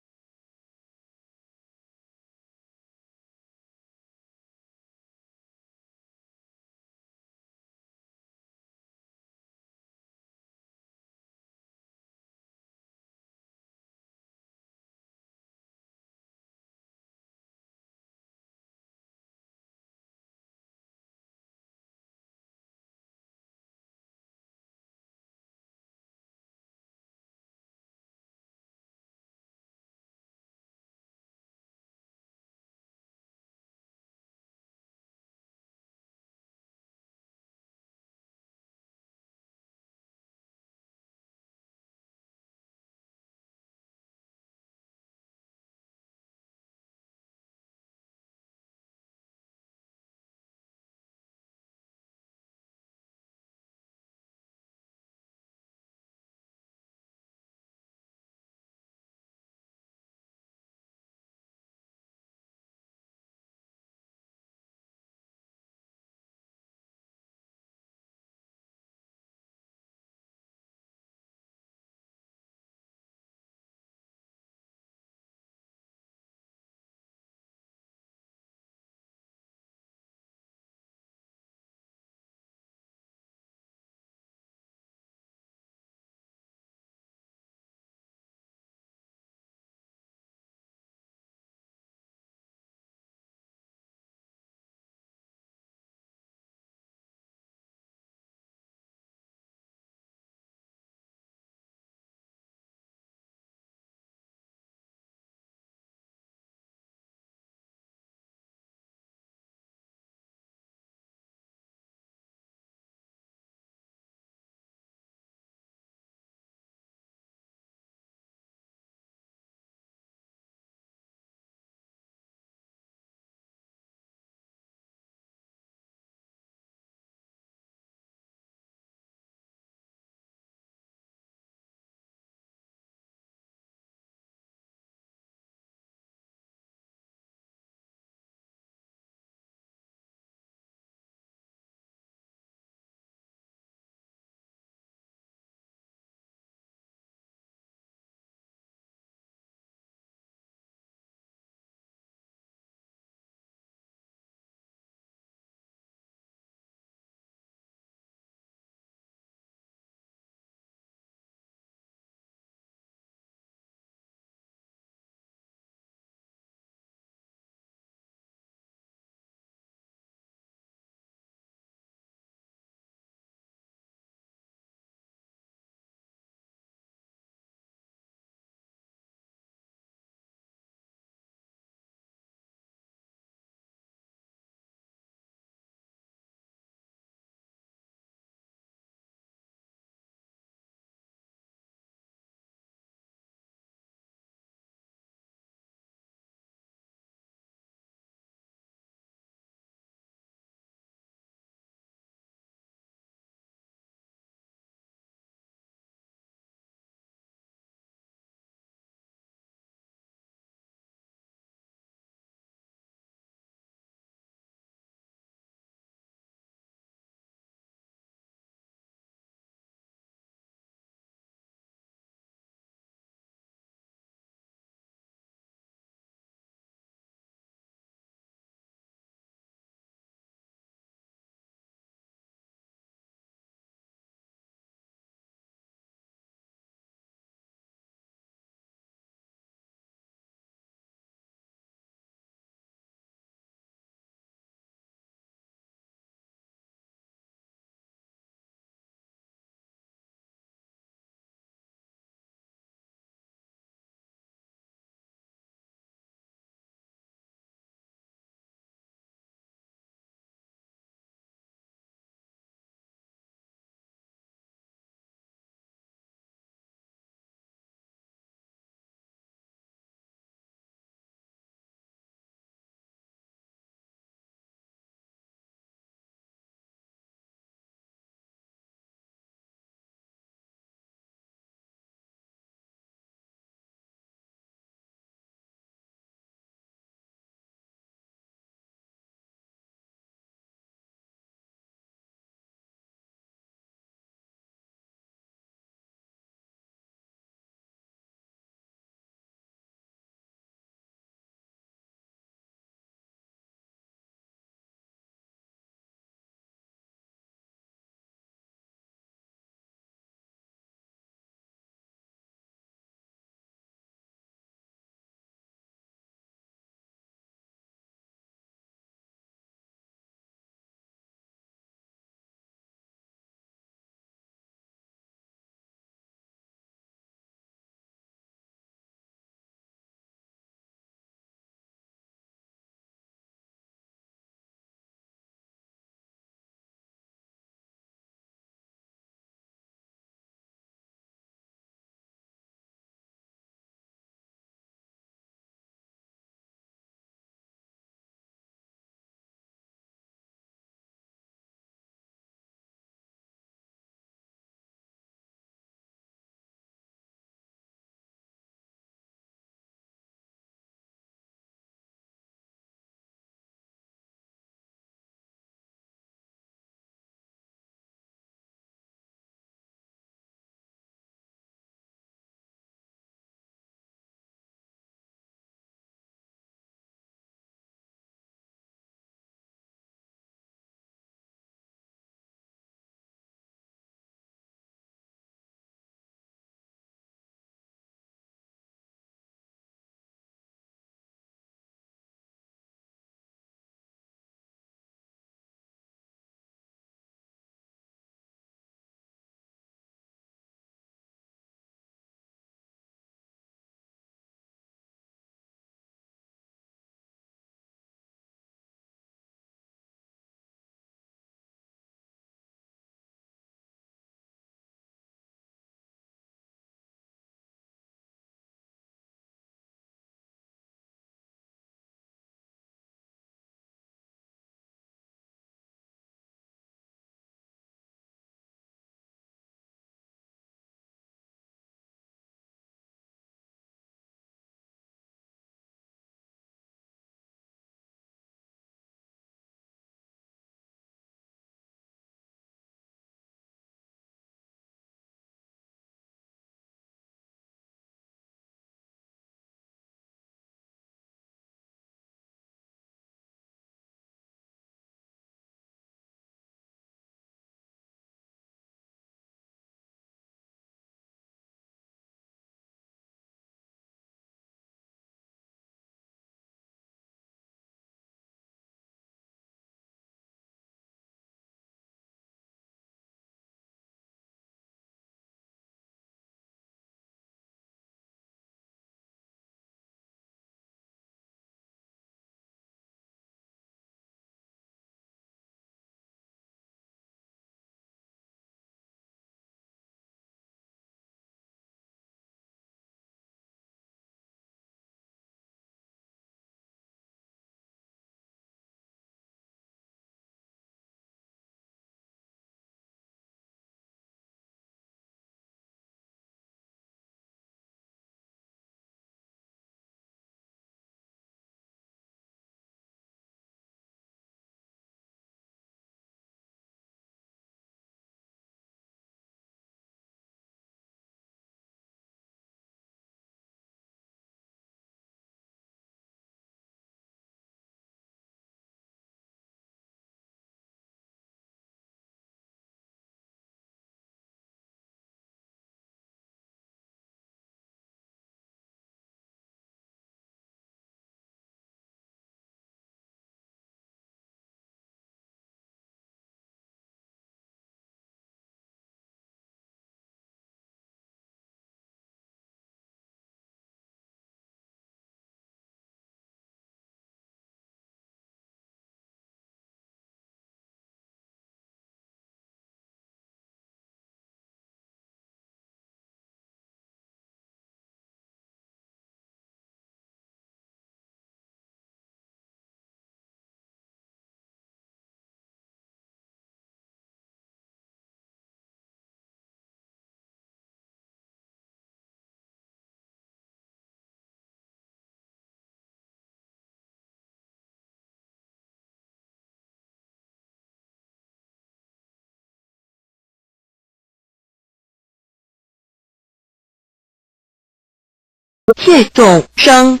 切众生，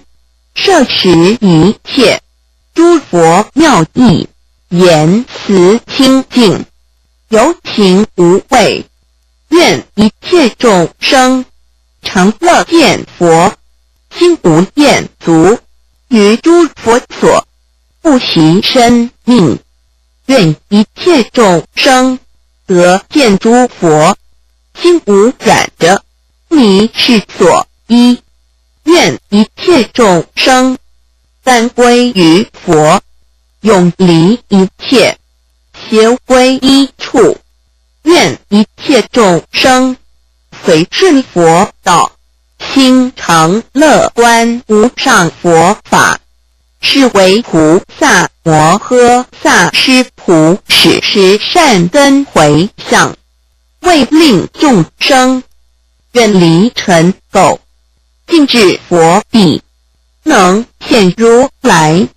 摄持一切诸佛妙义，言辞清净，有情无畏。愿一切众生常乐见佛，心无厌足，于诸佛所，不习身命。愿一切众生得见诸佛，心无染着迷是所依。愿一切众生 三归于佛，永离一切，邪归一处。愿一切众生随顺佛道，心常乐观无上佛法。是为菩萨摩诃萨施普使十善根回向，为令众生远离尘垢，尽至佛地， 能现如来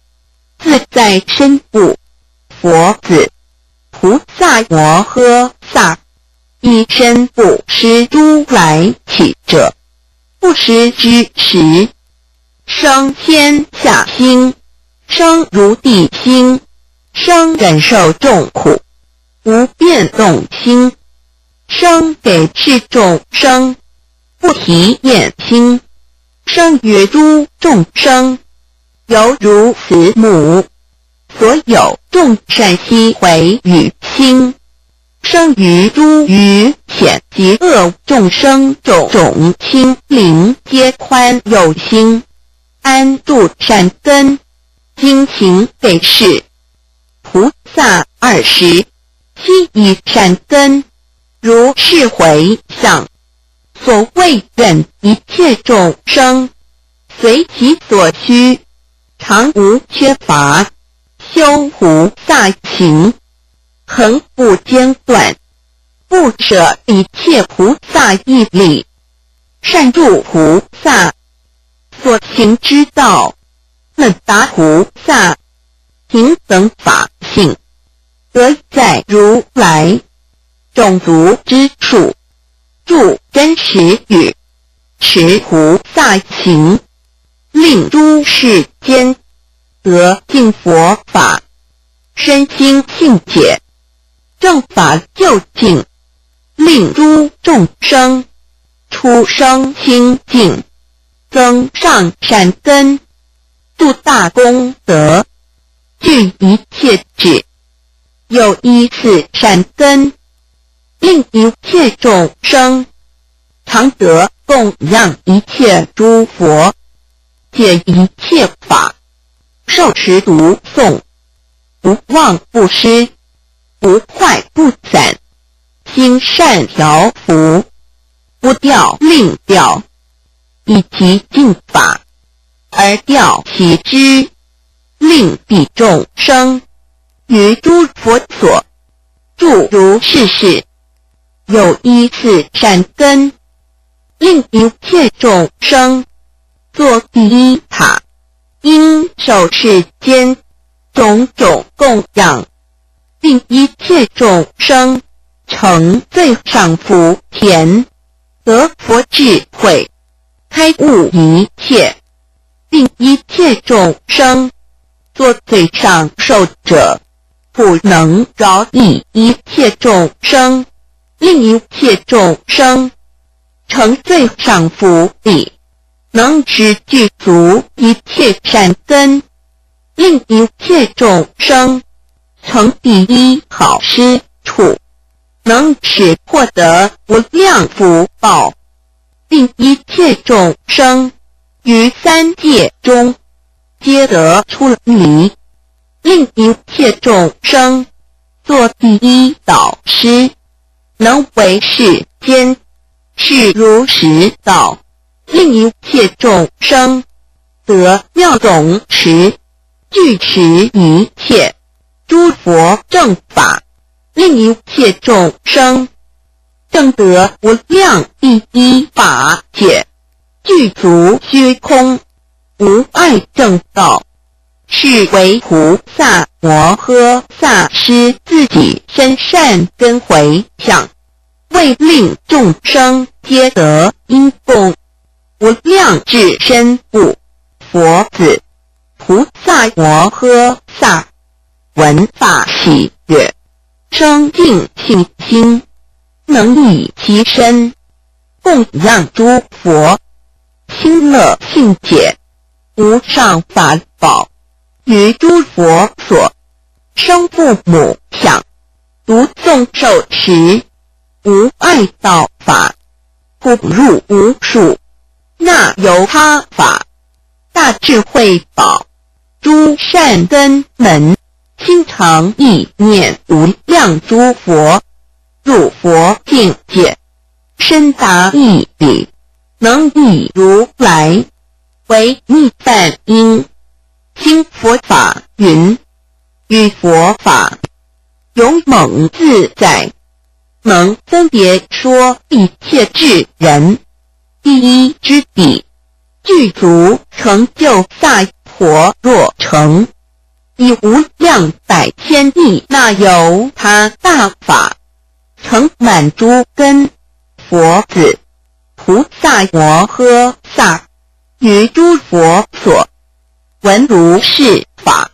自在身故。佛子，菩萨摩诃萨，一身布施诸来乞者，布施之时，生天下心，生如地心，生忍受众苦，无变动心，生给世众生，不体厌心，生于诸众生， 犹如慈母。所有众善悉回于心，生于诸于险极恶众生种种亲临皆宽宥心，安住善根，精勤给世。菩萨二十，悉以善根，如是回向。所谓愿一切众生，随其所需，常无缺乏，修菩萨行，恒不间断，不舍一切菩萨义理，善住菩萨所行之道，问答菩萨，平等法性，德在如来，种族之处，住真实语，持菩萨行，令诸世间得尽佛法，身心性解，正法究竟，令诸众生出生清净，增上善根，度大功德，具一切智。又依次善根，令一切众生常得供养一切诸佛，解一切法，受持读诵，不忘不失，不坏不散，心善调伏，不掉令掉，以其尽法而调其知，令彼众生于诸佛所住如是事。又依次善根，令一切众生作第一塔，应受世间种种供养，令一切众生成最上福田，得佛智慧，开悟一切，令一切众生作最上寿者，普能饶益一切众生，令一切众生成最上福地，能持具足一切善根，令一切众生成第一好施处，能使获得无量福报，令一切众生于三界中皆得出离，令一切众生作第一导师，能为世间示如实道，令一切众生得妙懂持，具持一切诸佛正法，令一切众生证得无量第一法解，具足虚空，无碍正道。是为菩萨摩诃萨施自己身善根回向，为令众生皆得因供，无量智深故，佛子、菩萨摩诃萨，闻法喜悦，生净信心，能以其身供养诸佛， 清乐信解，无上法宝，于诸佛所生父母享，读诵受持，无碍道法，普入无数，那由他法。大智慧宝，诸善根门，心常意念无量诸佛，入佛境界， 深达义理，能以如来为涅槃因。听佛法云，于佛法勇猛自在，能分别说一切智人。第一之地，具足成就萨婆若城，以无量百千亿那由他大法 承满诸根，佛子、菩萨摩诃萨，于诸佛所，闻如是法，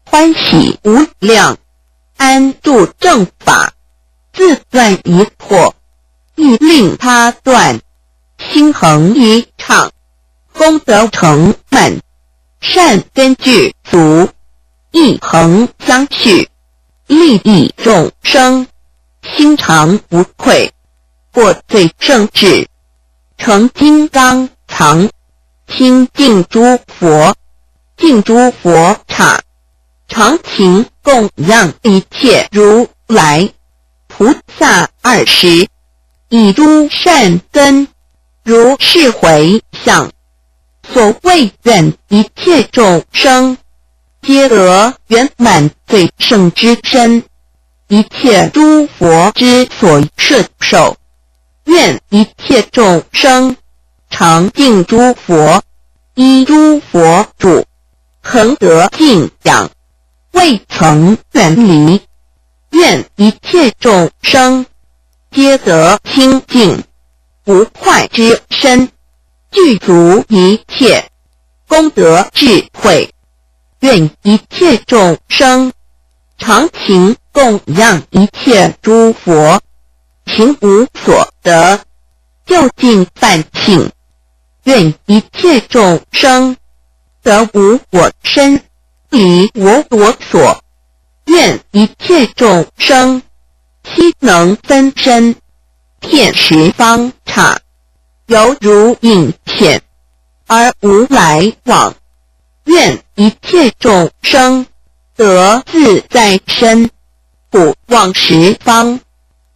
欢喜无量，安住正法，自断疑惑，亦令他断，心恒一畅，功德成满，善根具足，亦恒相续，利益众生，心常无愧，获最胜智，成金刚藏，清净诸佛，净诸佛刹，常勤供养一切如来、菩萨二十，以诸善根 如是回向。所谓愿一切众生，皆得圆满最胜之身，一切诸佛之所摄受。愿一切众生，常敬诸佛，依诸佛主，恒得敬仰，未曾远离。愿一切众生，皆得清净 不坏之身，具足一切功德智慧。愿一切众生，常勤供养一切诸佛，勤无所得，究竟梵性。愿一切众生，得无我身，离无我所。愿一切众生，悉能分身，遍十方刹， 犹如影片，而无来往。愿一切众生，得自在身，普望十方，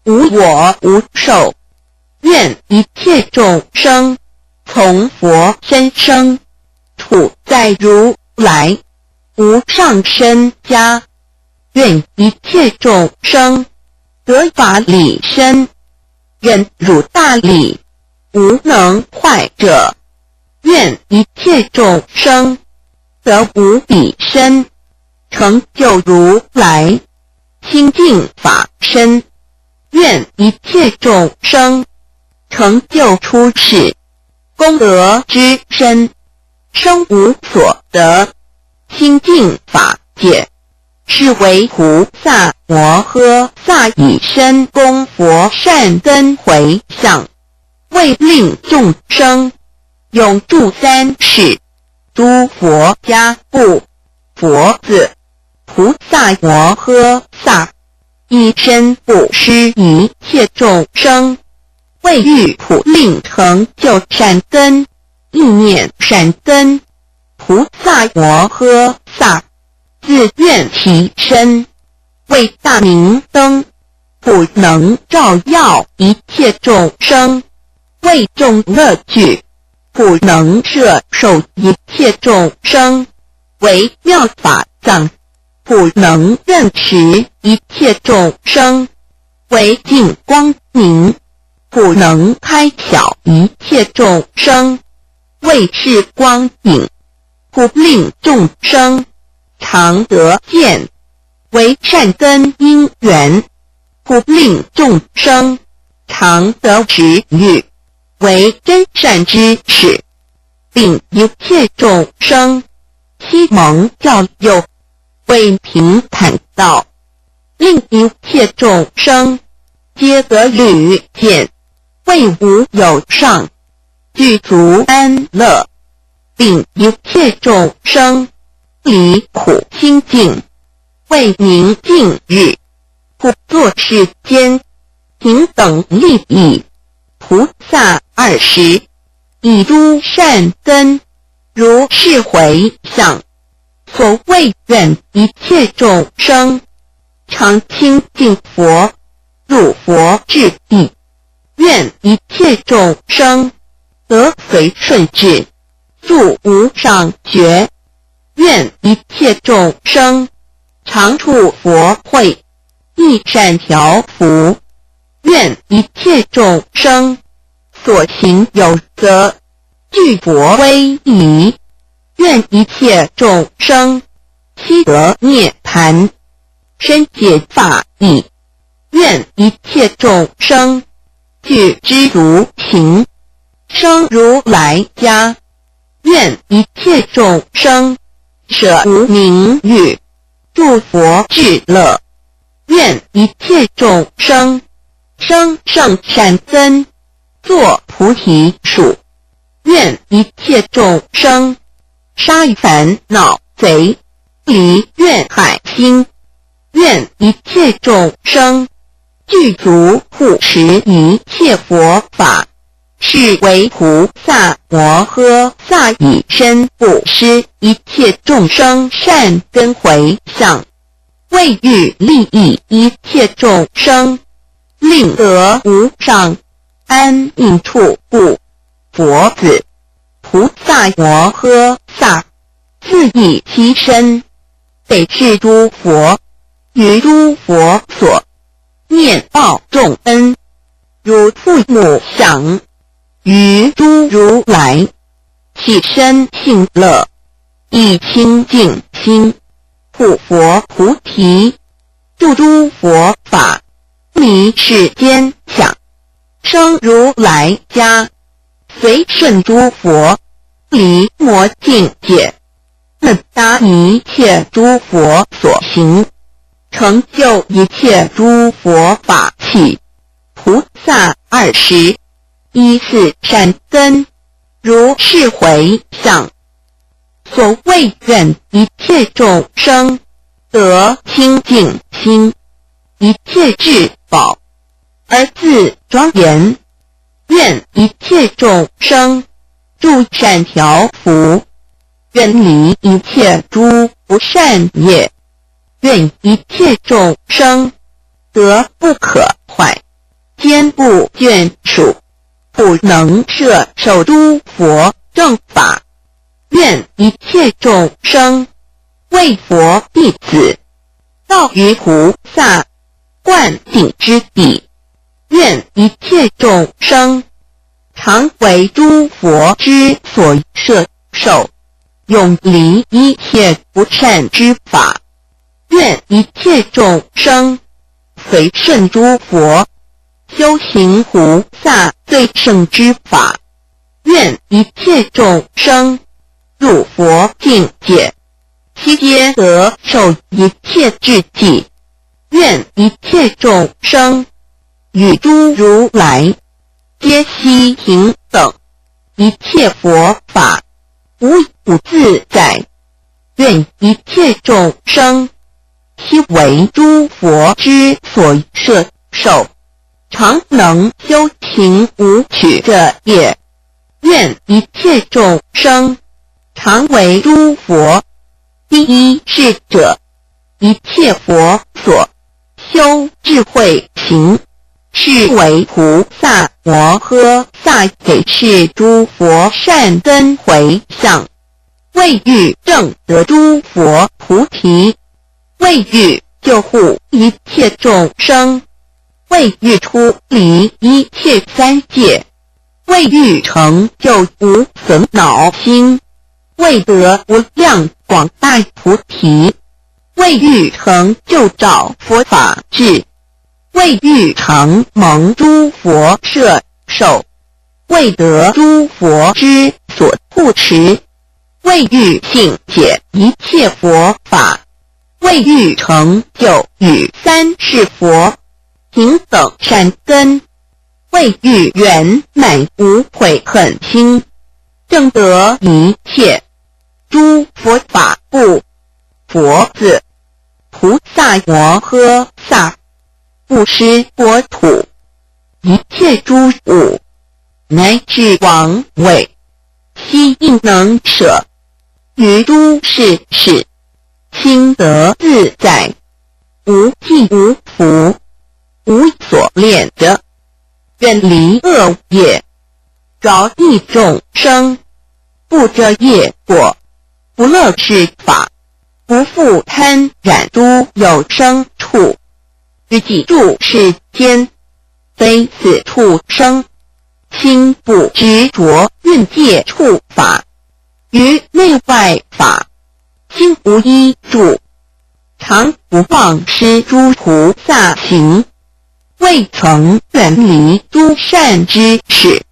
无我无受。愿一切众生，从佛身生，处在如来 无上身家。愿一切众生，得法理身，忍辱大礼，无能坏者。愿一切众生，得无比身，成就如来，清净法身。愿一切众生，成就出世，功德之身， 生无所得，清净法界。是为菩萨摩诃萨以身供佛善根回向，为令众生永住三世。诸佛家父、佛子、菩萨摩诃萨，以身布施一切众生，为欲普令成就善根， 意念善根。菩萨摩诃萨，自愿其身，为大明灯，普能照耀一切众生，为众乐趣，普能摄受一切众生，为妙法藏，普能认识一切众生，为净光明，普能开晓一切众生， 为是光影，普令众生常得见，为善根因缘，普令众生常得值遇，为真善知识，并一切众生，悉蒙教佑，为平坦道，令一切众生皆得律见，为无有障，具足安乐，令一切众生离苦清净，为明净日。 故作世间平等利益。菩萨二时，以诸善根，如是回向。所谓愿一切众生，常亲近佛，入佛智地。愿一切众生，得随顺智，住无上觉。愿一切众生，常处佛慧， 亦善调伏。愿一切众生，所行有责，具佛威仪。愿一切众生，悉得涅槃，深解法义。愿一切众生，具知足行，生如来家。愿一切众生，舍无名欲， 住佛智乐。愿一切众生，生上善根，作菩提树。愿一切众生，杀烦恼贼，离怨害心。愿一切众生，具足护持一切佛法。是为菩萨摩诃萨以身布施一切众生善根回向， 为欲利益一切众生，令得无上安隐处故。佛子，菩萨摩诃萨，自以其身，北至诸佛，于诸佛所，念报众恩，如父母想，于诸如来，起身信乐，以清净心，普佛菩提，著诸佛法，迷世间想，生如来家，随顺诸佛，离魔境界， 能达一切诸佛所行，成就一切诸佛法器。菩萨二时，依次善根，如是回向。所谓愿一切众生，得清净心，一切至宝，而自庄严。愿一切众生，住善调伏， 远离一切诸不善业。愿一切众生，得不可坏，坚不眷属，普能摄受诸佛正法。愿一切众生，为佛弟子，道于菩萨，灌顶之地。愿一切众生， 常为诸佛之所摄受，永离一切不善之法。愿一切众生，随顺诸佛，修行菩萨最胜之法。愿一切众生，入佛境界，悉皆得受一切智济。愿一切众生，与诸如来， 皆悉平等，一切佛法，无不自在。愿一切众生，悉为诸佛之所摄受，常能修行无取者也。愿一切众生，常为诸佛第一智者，一切佛所 修智慧行，是为菩萨摩诃萨给示诸佛善根回向，为欲证得诸佛菩提，为欲救护一切众生，为欲出离一切三界，为欲成就无烦恼心，为得无量广大菩提， 为欲成就照佛法智，为欲成蒙诸佛摄受，为得诸佛之所护持，为欲信解一切佛法，为欲成就与三世佛平等善根，为欲圆满无悔恨心，证得一切诸佛法故。佛子、菩萨摩诃萨，布施国土，一切诸物，乃至王位，悉应能舍，于诸事事，心得自在，无际无福，无所恋者，远离恶业，饶益众生，不折业果，不乐事法，不复贪染诸有生处，于己住世间，非此处生，心不执着欲界处法，于内外法，心无一处，常不忘失诸菩萨行，未曾远离诸善知识，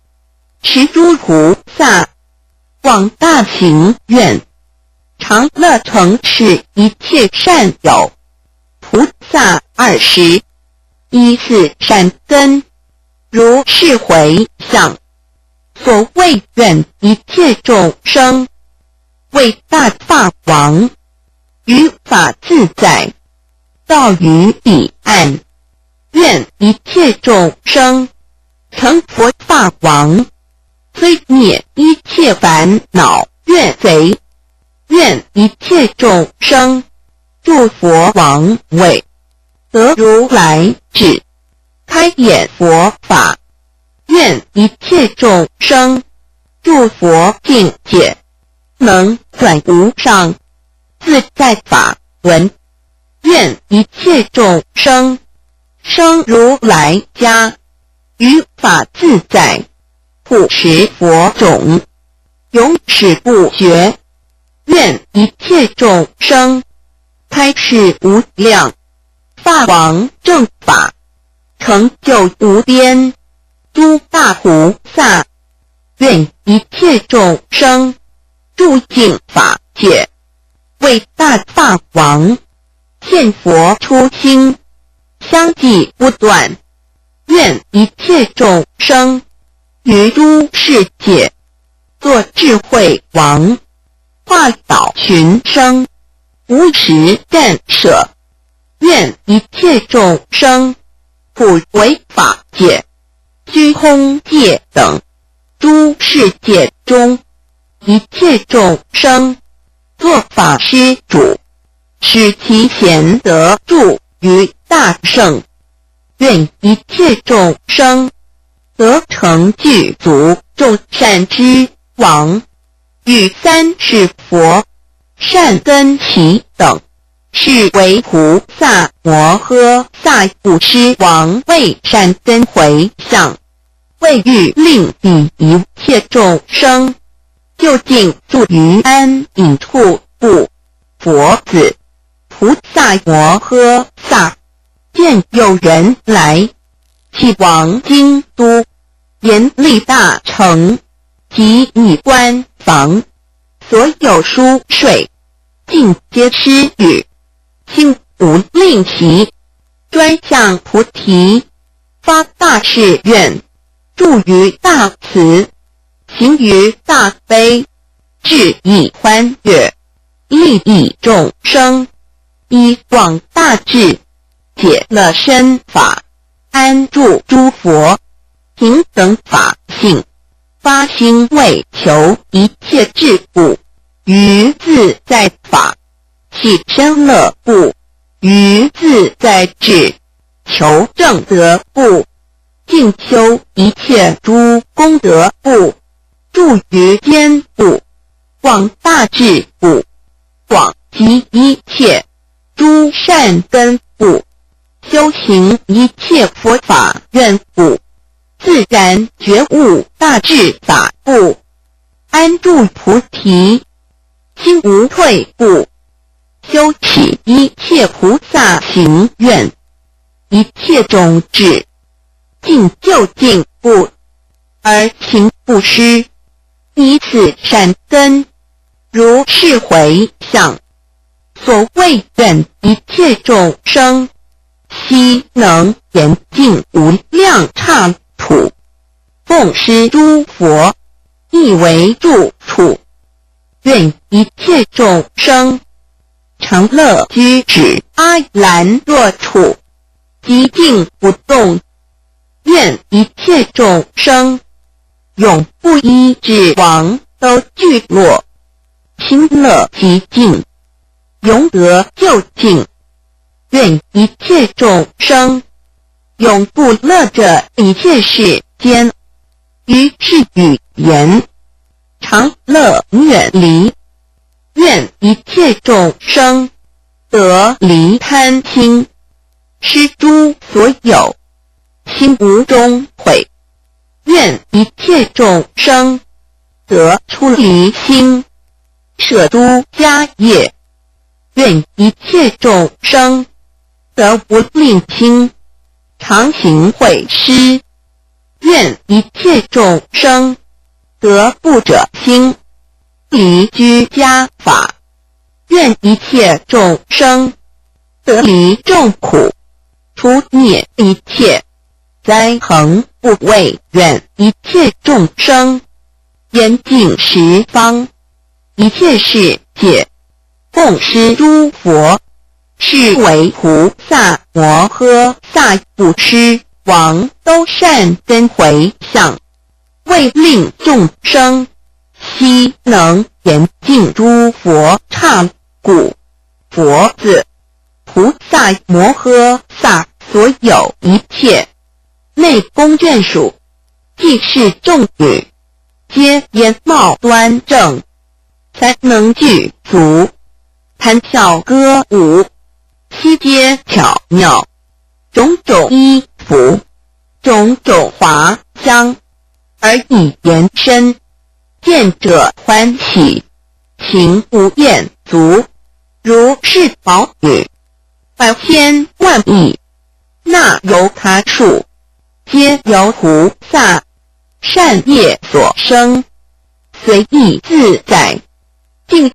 持诸菩萨广大行愿，常乐承持一切善友、菩萨二十一世善根，如是回向。所谓愿一切众生，为大法王，于法自在，到于彼岸。愿一切众生成佛法王，摧灭一切烦恼怨贼。愿一切众生住佛王位，得如来智，开演佛法。愿一切众生住佛境界，能转无上自在法轮。愿一切众生生如来家，于法自在，普持佛种，永始不绝。愿一切众生开示无量法王正法，成就无边诸大菩萨。愿一切众生住净法界，为大法王现佛出心，相继不断。愿一切众生于诸世界作智慧王，化导群生，无时暂舍。愿一切众生普为法界，虚空界等诸世界中，一切众生作法施主，使其贤得住于大乘。愿一切众生得成具足众善之王，与三世佛、善根齐等，是为菩萨摩诃萨布施王位善根回向。为欲令彼一切众生究竟住于安隐处故，佛子、菩萨摩诃萨见有人来，即往京都，严厉大城及一官房，所有书税尽皆施予，竟无吝惜，专向菩提发大誓愿，住于大慈，行于大悲，智以宽乐，利益众生，以广大智，解乐深法，安住诸佛平等法性，发心为求一切智故，于自在法喜生乐故，于自在智求正得故，尽修一切诸功德故，住于间故，广大智故，广集一切诸善根故，修行一切佛法愿故，自然觉悟大智法故，安住菩提心无退故，修起一切菩萨行愿，一切种智尽究竟故，而行不施，以此善根，如是回向。所谓愿一切众生，悉能严净无量刹土，奉施诸佛，亦为住处。愿一切众生，常乐居止阿兰若处，寂静不动。愿一切众生，永不依止王都聚落，亲乐寂静，永得究竟。愿一切众生，永不乐这一切世间，于是语言，常乐远离。愿一切众生，得离贪心，施诸所有，心无终悔。愿一切众生，得出离心，舍诸家业。愿一切众生，得无吝亲，常行惠施。愿一切众生，得不舍心，离居家法。愿一切众生，得离众苦，除灭一切灾横怖畏。愿一切众生，严净十方，一切世界，奉施诸佛，是为菩萨摩诃萨布施王都善根回向，为令众生悉能严净诸佛刹土、佛子、菩萨摩诃萨所有一切内功眷属，即是众语，皆言貌端正，才能具足，谈笑歌舞，悉皆巧妙，种种衣服，种种华香，而以言深，见者欢喜，行无厌足，如是宝语，百千万亿，那由他处，皆由菩萨善业所生，随意自在，尽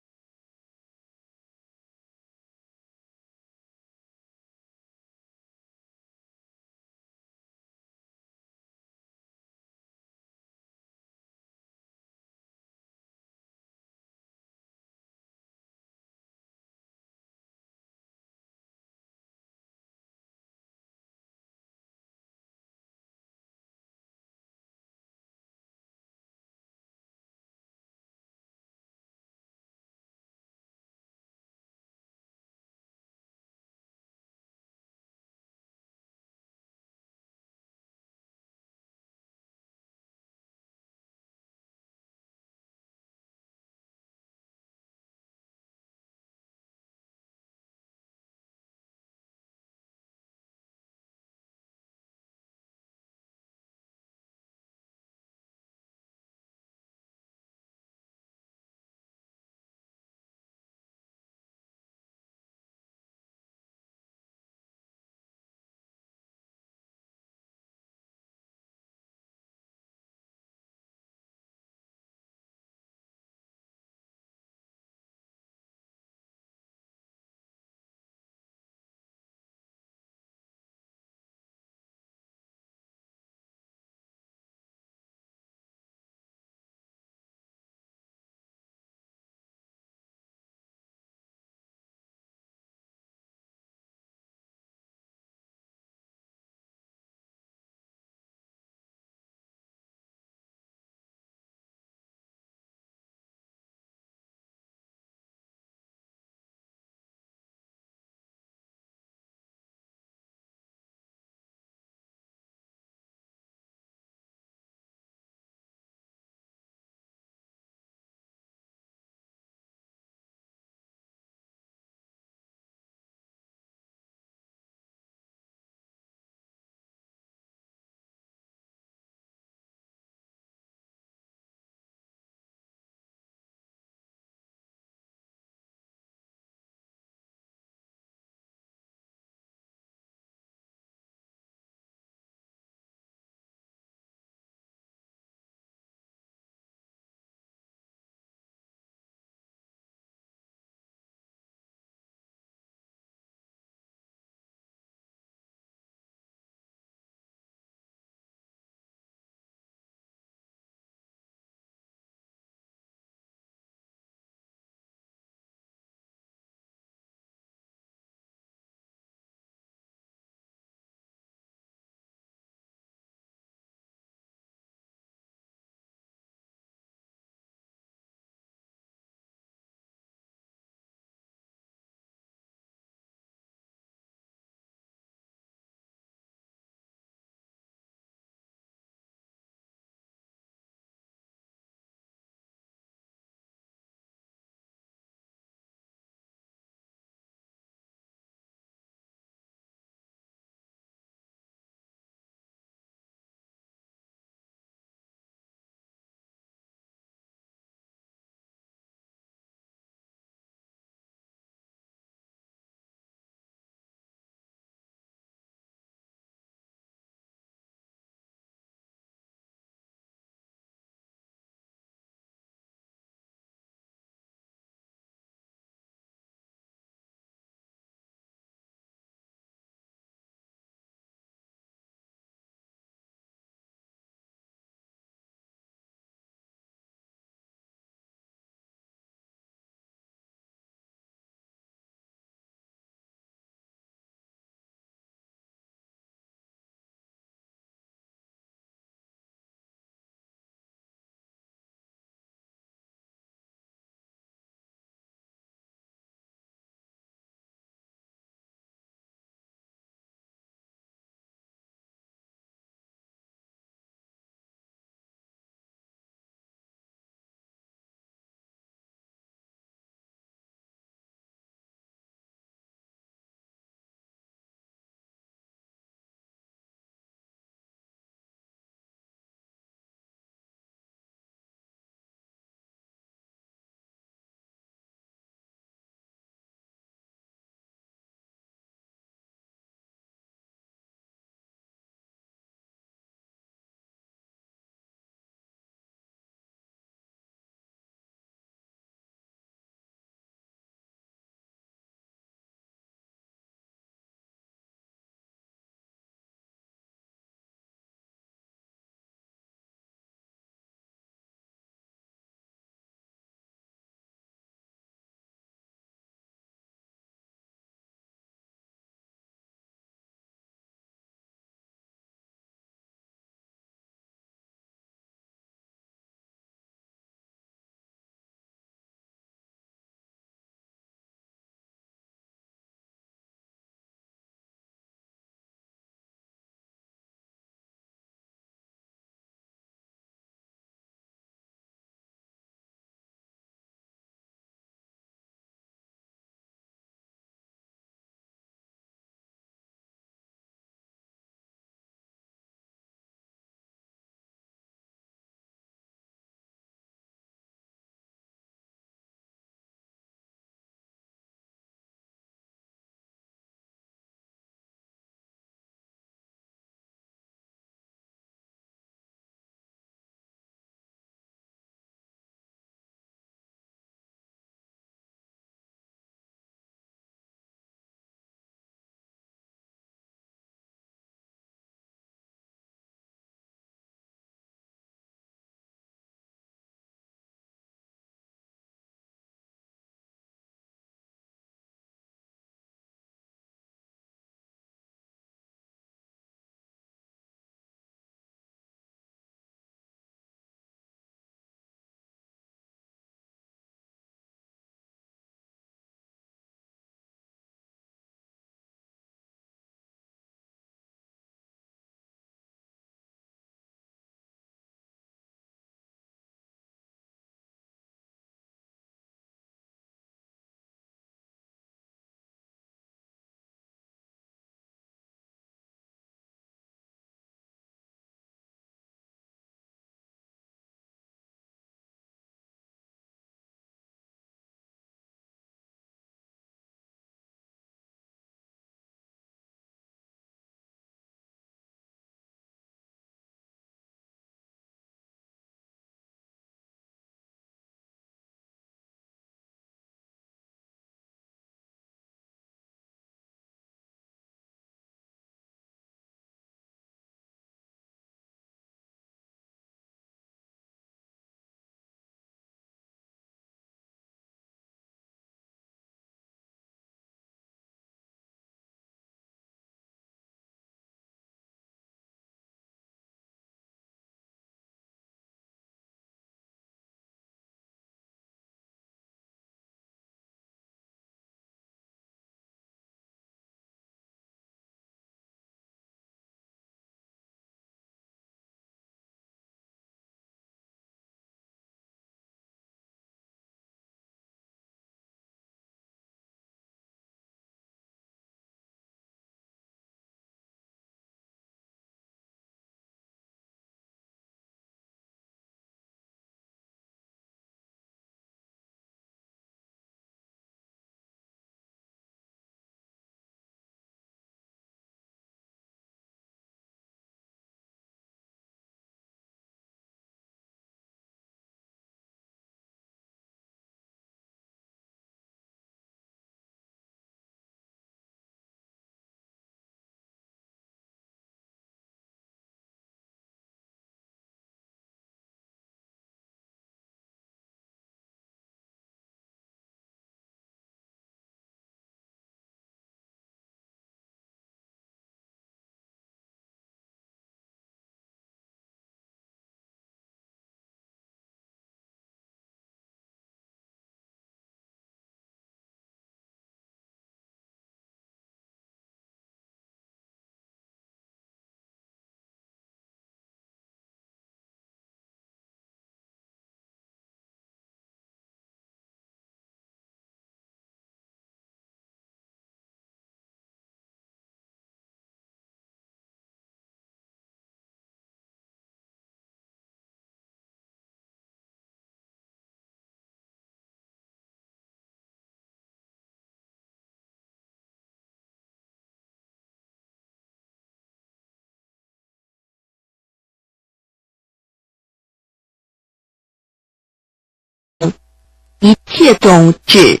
种植。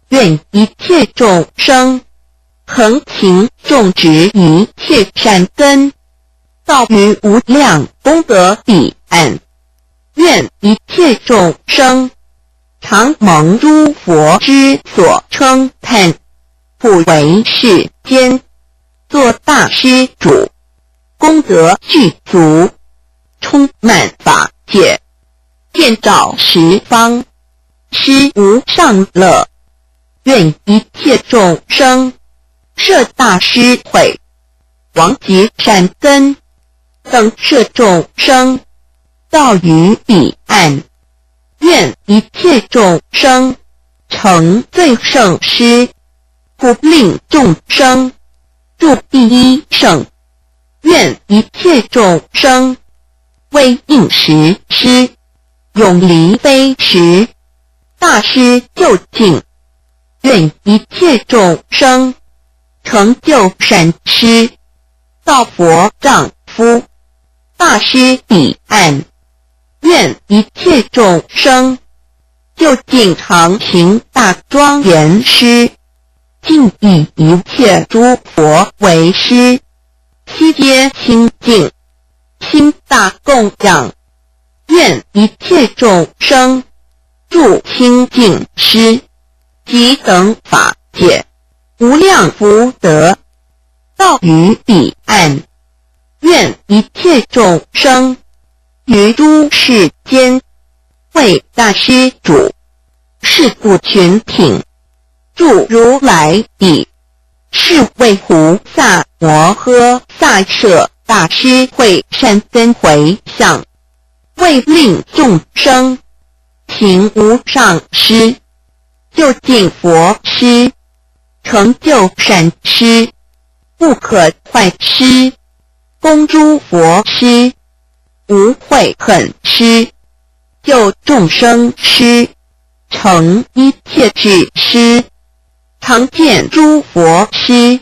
愿一切众生恒勤种植一切善根，到于无量功德彼岸。愿一切众生常蒙诸佛之所称叹，普为世间作大施主，功德具足，充满法界，遍照十方，施无上乐。愿一切众生设大施会，广结善根，等摄众生到于彼岸。愿一切众生成最胜施，不令众生著第一胜。愿一切众生为应时施，永离非时。大施究竟。愿一切众生成就善施，到佛丈夫，大施彼岸。愿一切众生究竟常行大庄严施，尽以一切诸佛为师，悉皆清净，心大供养。愿一切众生住清净施，即等法界无量福德，到于彼岸。愿一切众生于诸世间为大施主，是故群品著如来已。是为菩萨摩诃萨设大施会善根回向，为令众生行无上施，究竟佛施，成就善施，不可坏施，恭诸佛施，无悔恨施，救众生施，成一切智施，常见诸佛施，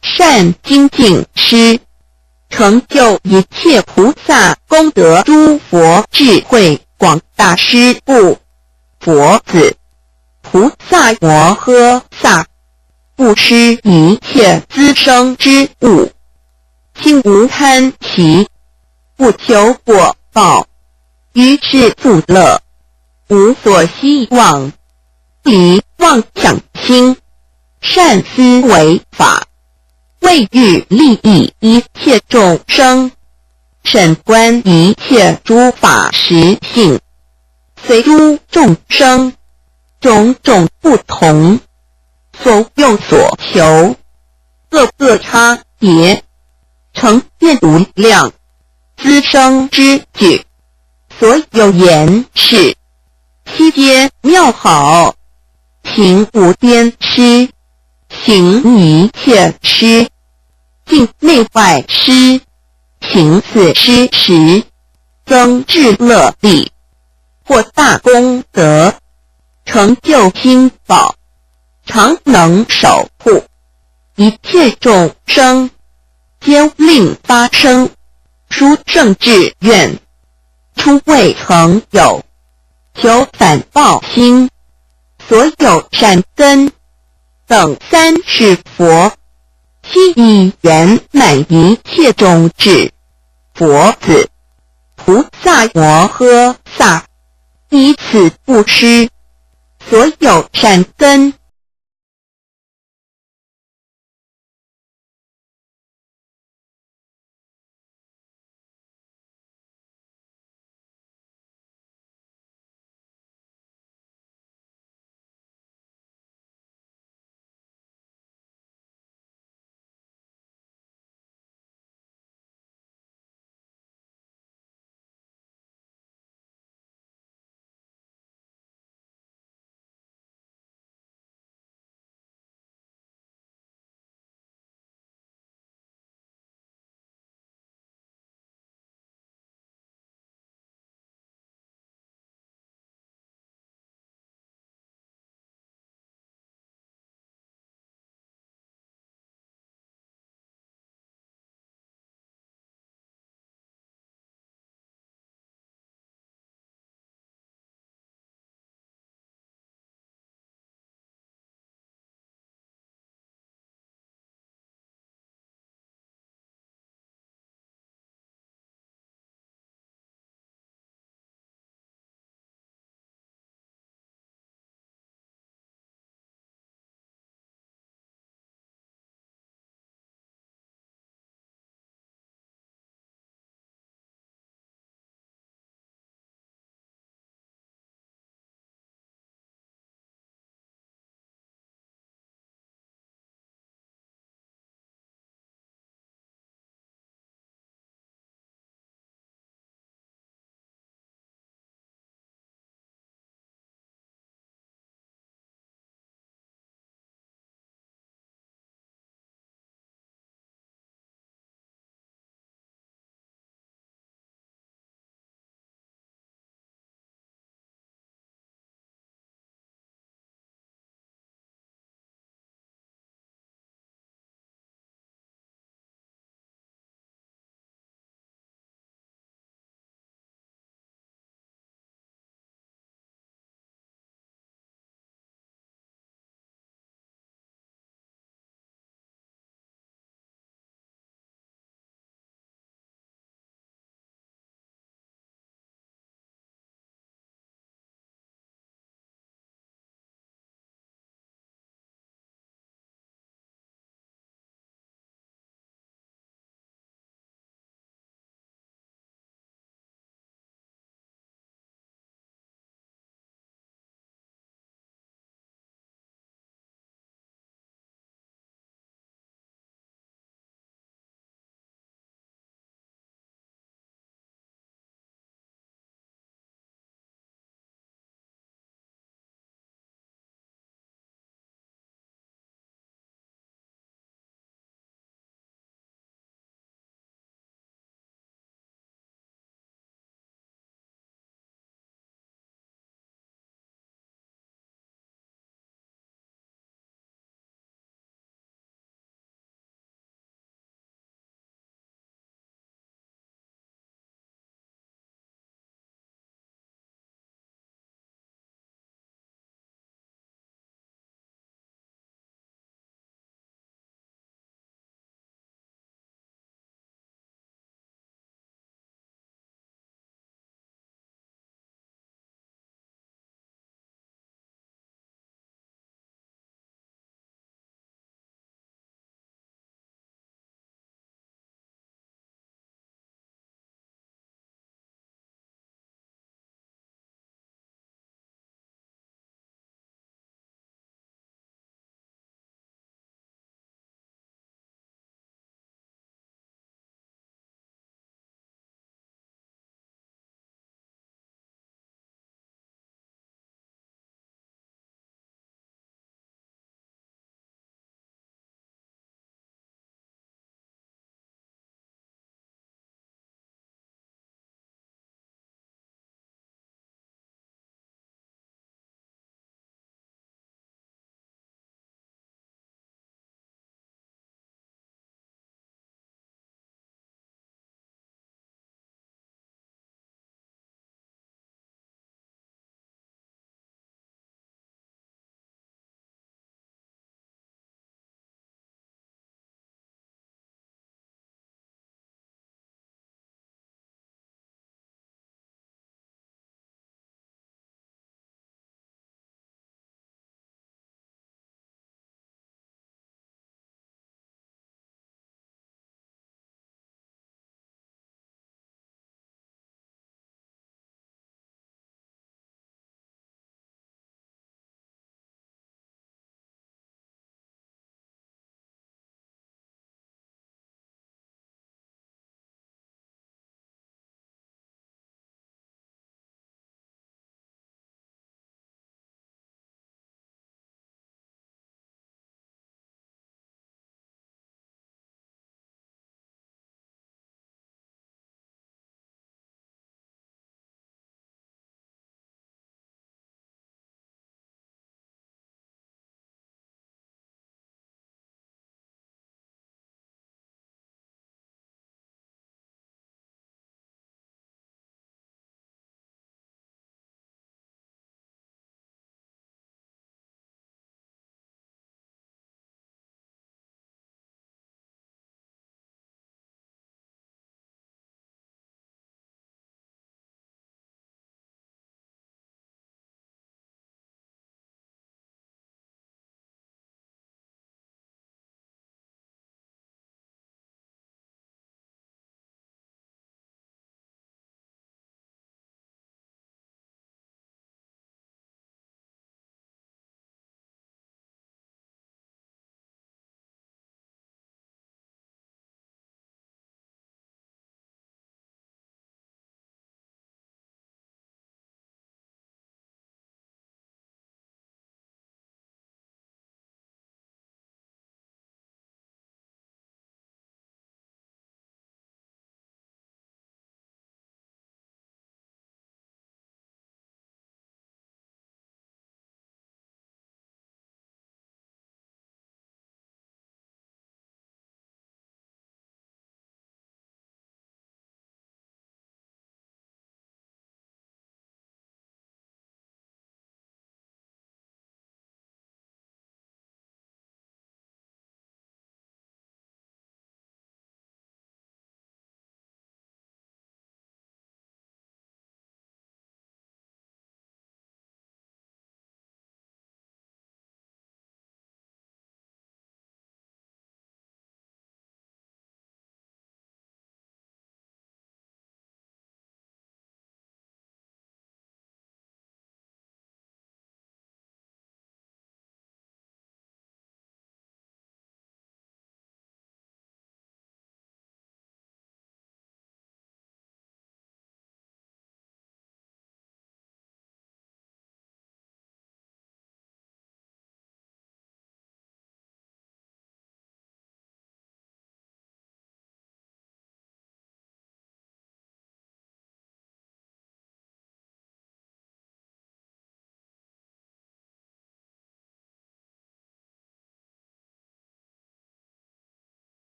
善精进施，成就一切菩萨功德。诸佛智慧广大施布，佛子、菩萨摩诃萨，布施一切资生之物，心无贪喜，不求果报，于是富乐，无所希望，离妄想心，善思惟法，为欲利益一切众生，审观一切诸法实性，随诸众生种种不同，所用所求，各个差别，成现无量资生之举。所有言是，悉皆妙好，行无边施，行一切施，尽内外施，行四施时，增智乐力，获大功德，成就心宝，常能守护一切众生，皆令发生殊胜志愿。初未曾有求反报心，所有善根，等三世佛，悉以圆满一切种智。佛子、菩萨摩诃萨，以此布施所有善根。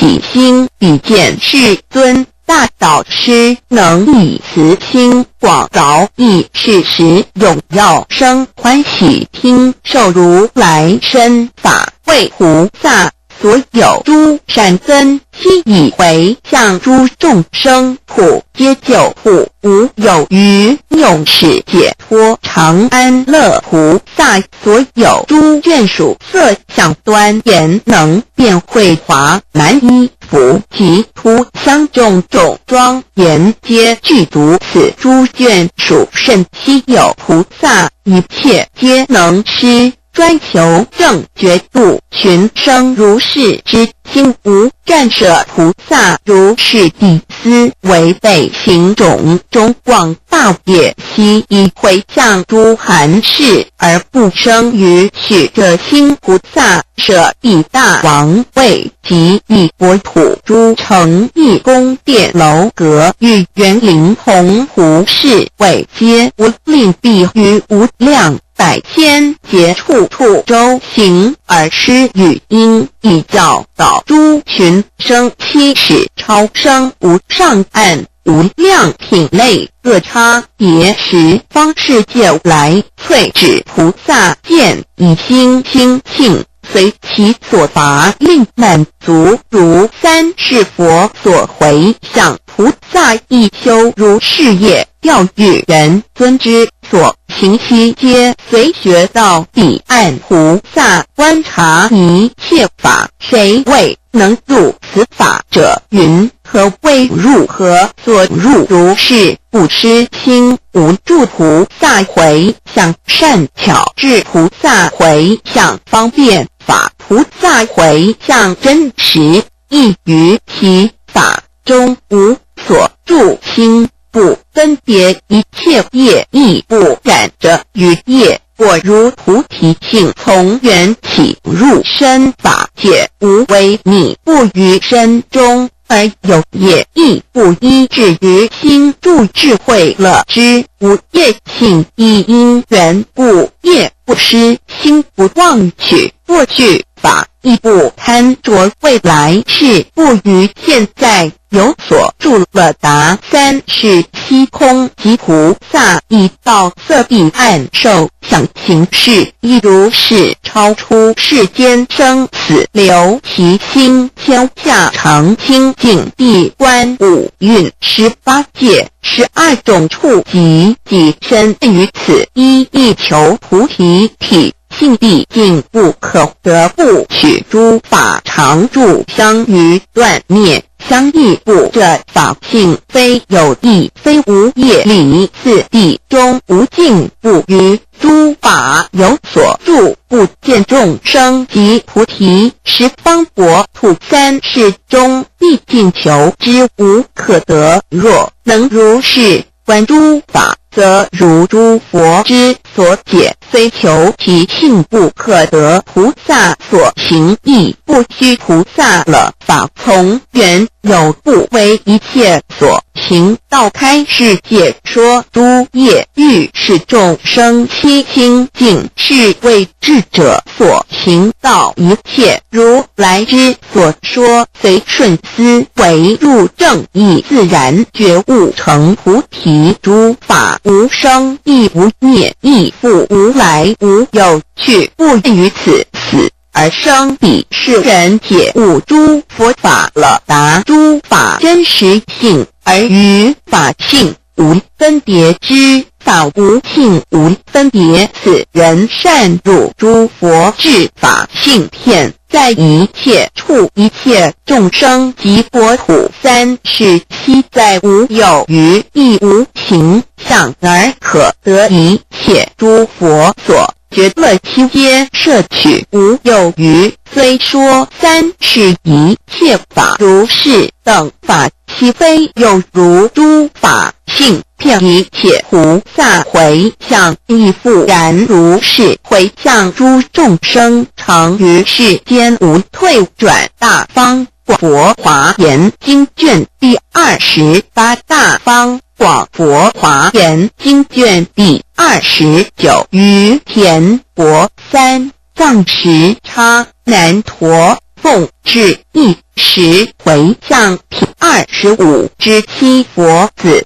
比心比见世尊，大导师能以慈心广导，以是时永要生欢喜听受如来身法为菩萨。所有诸善根悉以回向诸众生，普皆救护，无有余，永世解脱常安乐菩萨。所有诸眷属色想端严，能变慧华蛮衣服及涂香种种庄严，皆具足此。诸眷属甚希有菩萨，一切皆能施，专求正觉度。群生如是之心，无暂舍菩萨如是地，思惟备行种种广大业，悉以回向诸含室，而不生于取者心。菩萨舍彼大王位及彼国土诸城邑宫殿楼阁御园林，弘弘誓为皆无，令必于无量百千劫處處周行，而施與因，以教導諸群生。七世超生無上岸，無量品類各差別，十方世界來，摧止菩薩見，以心清淨，隨其所答，令滿足。如三世佛所迴向，菩薩亦修如是業， 教與人尊之所行悉皆，隨學到彼岸。菩薩觀察一切法，誰為能入此法者云：何謂入？何所入？如是不施心無住。菩薩迴向善巧智，菩薩迴向方便法，菩薩迴向真實亦於其法中，無所住心， 不分別一切業，亦不染著餘業。果如菩提性，從緣起入身法界，無為迷不於身中而有業，亦不依止於心住智慧樂之。無業性亦因緣故，業不施，心不妄取過去法，亦不貪著未來世，不於現在 有所住樂。答：三世悉空即菩薩，已到色彼岸，受想行識亦如是，超出世間生死流。其心天下常清淨，閉關五蘊十八界，十二種處及己身於此，一意求菩提體， 性畢竟不可得不取。諸法常住相於斷滅，相異不著法性，非有異非無業理。四諦中無境，不於諸法有所住，不見眾生及菩提。十方國土三世中，畢竟求之無可得。若能如是 觀諸法，則如諸佛之所解，非求其性不可得，菩薩所行亦不虛。菩薩樂法從緣有，不為一切所行，道開示解說諸業，欲使眾生悉清淨，是為智者所行道。一切如來之所說， 隨順思惟入正意，自然覺悟成菩提。諸法無生亦無滅，亦復無來，無有去，不至於此死而生彼。是人解悟諸佛法樂，達諸法真實性，而於法性 無分別之法，無性無分別，此人善入諸佛智法性片，在一切處一切眾生及國土。三世悉在無有餘，亦無形象而可得一切諸佛所覺樂，悉皆攝取無有餘。雖說三世一切法如是等法， 豈非有如諸法性遍一切菩薩迴向，亦復然如是迴向諸眾生，常於世間無退轉。大方廣佛華嚴經卷第二十八。大方廣佛華嚴經卷第二十九。於田國三 藏什叉難陀奉旨一时回向。二十五之七。佛子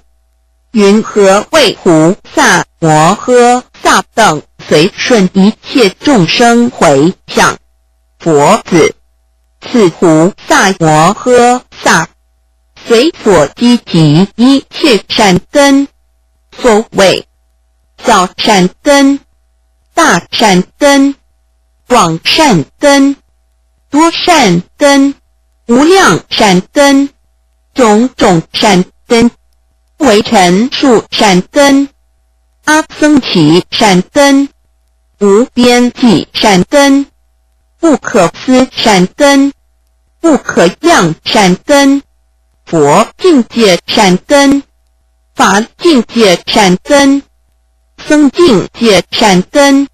云何为菩萨摩诃萨等随顺一切众生回向？佛子，此菩萨摩诃萨，随所积集一切善根，所谓小善根、大善根、广善根、多善根、无量善根、种种善根、微尘数善根、阿僧祇善根、无边际善根、不可思善根、不可量善根、佛境界善根、法境界善根、僧境界善根、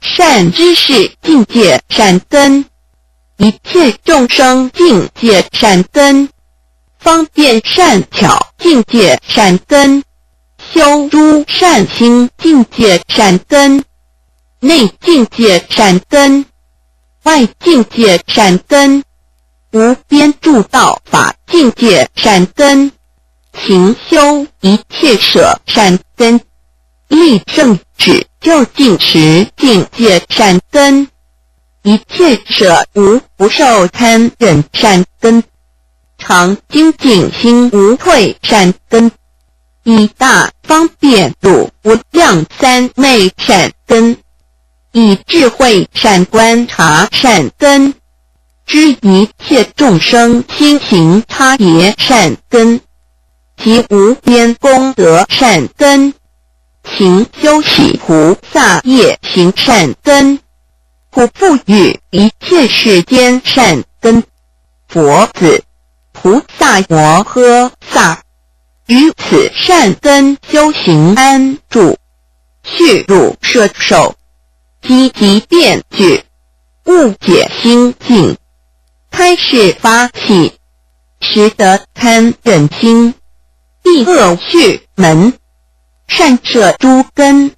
善知识境界善根、一切众生境界善根、方便善巧境界善根、修诸善行境界善根、内境界善根、外境界善根、无边诸道法境界善根、勤修一切舍善根、立正止究竟持境界善根、一切舍无不受贪忍善根、常精进心无退善根、以大方便度无量三昧善根、以智慧善观察善根、知一切众生心行差别善根、及无边功德善根、勤修习菩萨业行善根、普布于一切世间善根。佛子，菩萨摩诃萨，于此善根修行安住， 去入摄受，积集遍举，悟解心性，开示发起，实得贪忍心，避恶趣门，善摄诸根，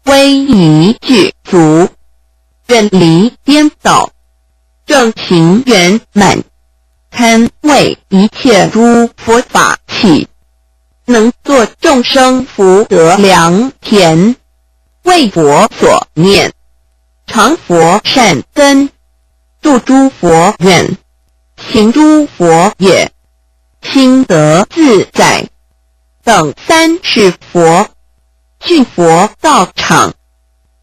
威仪具足，远离颠倒，正行圆满，堪为一切诸佛法起，能作众生福德良田，为佛所念，常佛善根，助诸佛愿，行诸佛业，心得自在。等三世佛，具佛道场，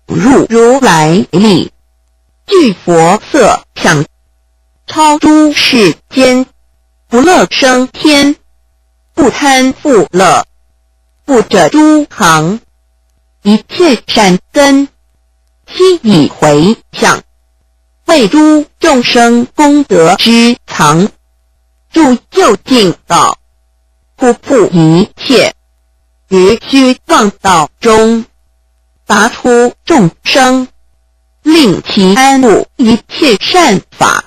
入如来力，具佛色相，超诸世间，不乐生天，不贪富乐，不着诸行，一切善根，悉以回向，为诸众生功德之藏，助究竟道，普布一切，于虚妄道中，拔出众生，令其安住一切善法，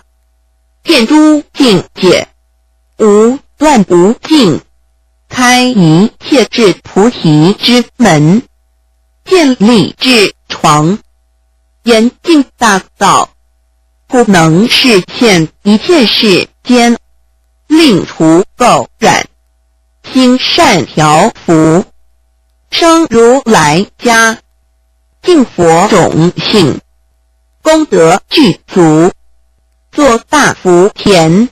见诸境界，无断无尽，开一切智菩提之门，建立智床， 严禁大道，不能示现一切世间，令除垢染，行善调伏，生如来家，敬佛种性，功德具足，作大福田，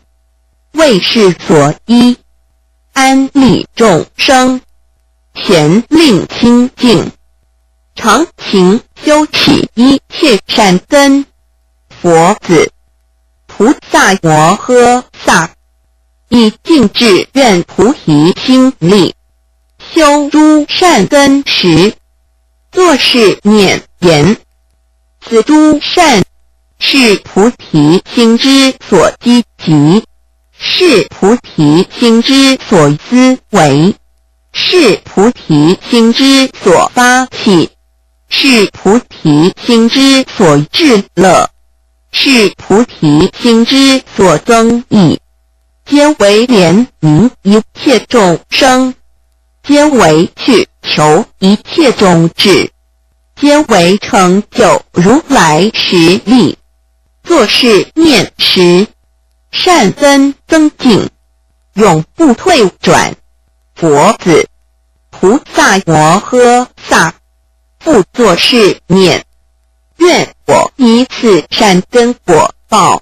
为世所依，安利众生， 咸令清净，常勤修习一切善根。佛子，菩萨摩诃萨，以尽志愿菩提心力，修诸善根时，作是念言： 此诸善，是菩提心之所积集，是菩提心之所思维，是菩提心之所发起，是菩提心之所至乐，是菩提心之所增益，皆为怜悯一切众生，皆为去求一切种智， 皆为成就如来实力。作是念时，善根增进，永不退转。佛子，菩萨摩诃萨，复作是念：愿我以此善根果报，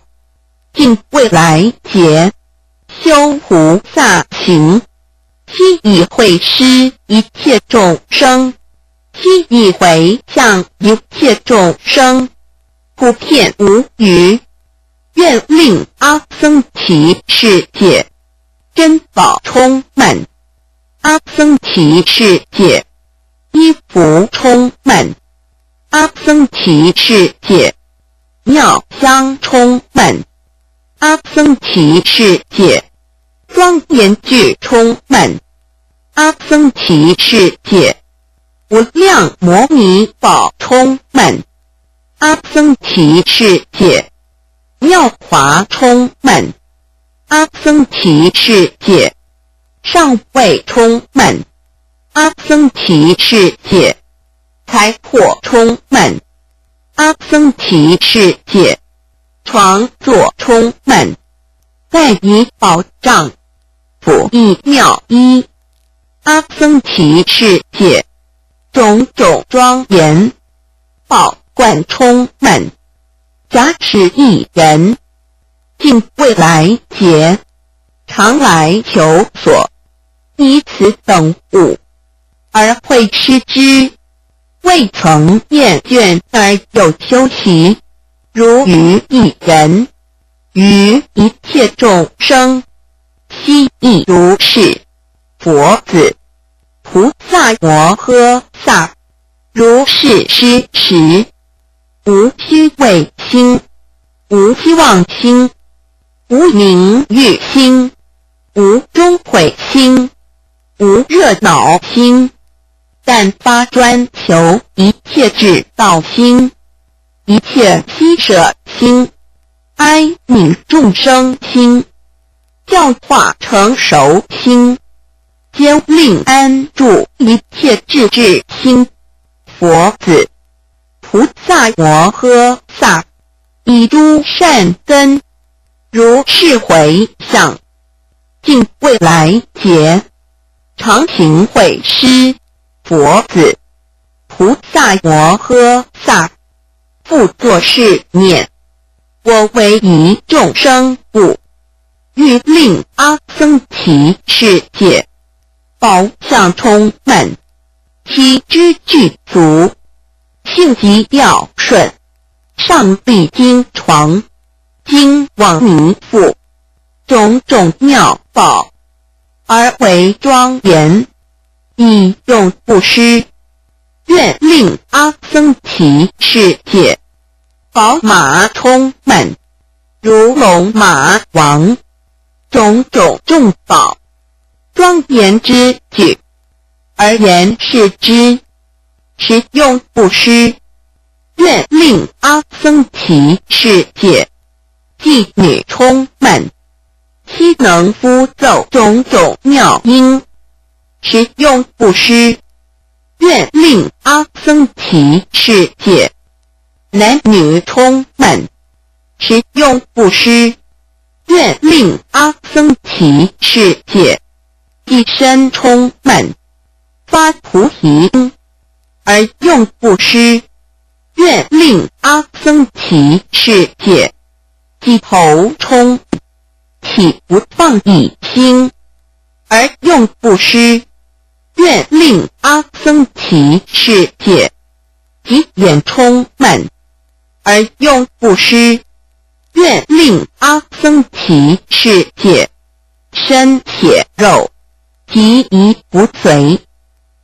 尽未来劫，修菩萨行，悉以会施一切众生，悉以回向一切众生，普遍无余。愿令阿僧祇世界珍宝充满，阿僧祇世界衣服充满，阿僧祇世界妙香充满，阿僧祇世界庄严具充满，阿僧祇世界无量摩尼宝充满，阿僧祇世界妙华充满，阿僧祇世界上位充满，阿僧祇世界财货充满，阿僧祇世界床座充满，盖以宝藏，补益妙衣，阿僧祇世界种种庄严，宝冠充满。假使一人尽未来劫，常来求索，以此等物，而会施之，未曾厌倦而有休息，如于一人，于一切众生，悉亦如是。佛子，菩萨摩诃萨，如是施食，无虚偽心，无希望心，无名誉心，无终悔心，无热恼心，但发专求一切智道心，一切悉舍心，哀悯众生心，教化成熟心，兼令安住一切智智心。佛子，菩萨摩诃萨，以诸善根，如是回向，尽未来劫，常行会施。佛子，菩萨摩诃萨，复作是念：我为于众生故，欲令阿僧祇世界宝相充满，其资具足，性极妙顺，上利金床，金王泥覆，种种妙宝，而为庄严，以用布施。愿令阿僧祇世界宝马充满，如龙马王，种种众宝，庄严之具，而言是之。使用布施，愿令阿僧祇世界妓女充满，悉能呼奏种种妙音。使用布施，愿令阿僧祇世界男女充满。使用布施，愿令阿僧祇世界 一身充满，发菩提心，而用布施，愿令阿僧祇世界，一头充，体无放逸心，而用布施，愿令阿僧祇世界， 及眼充满，而用布施，愿令阿僧祇世界，身血肉，及一不随，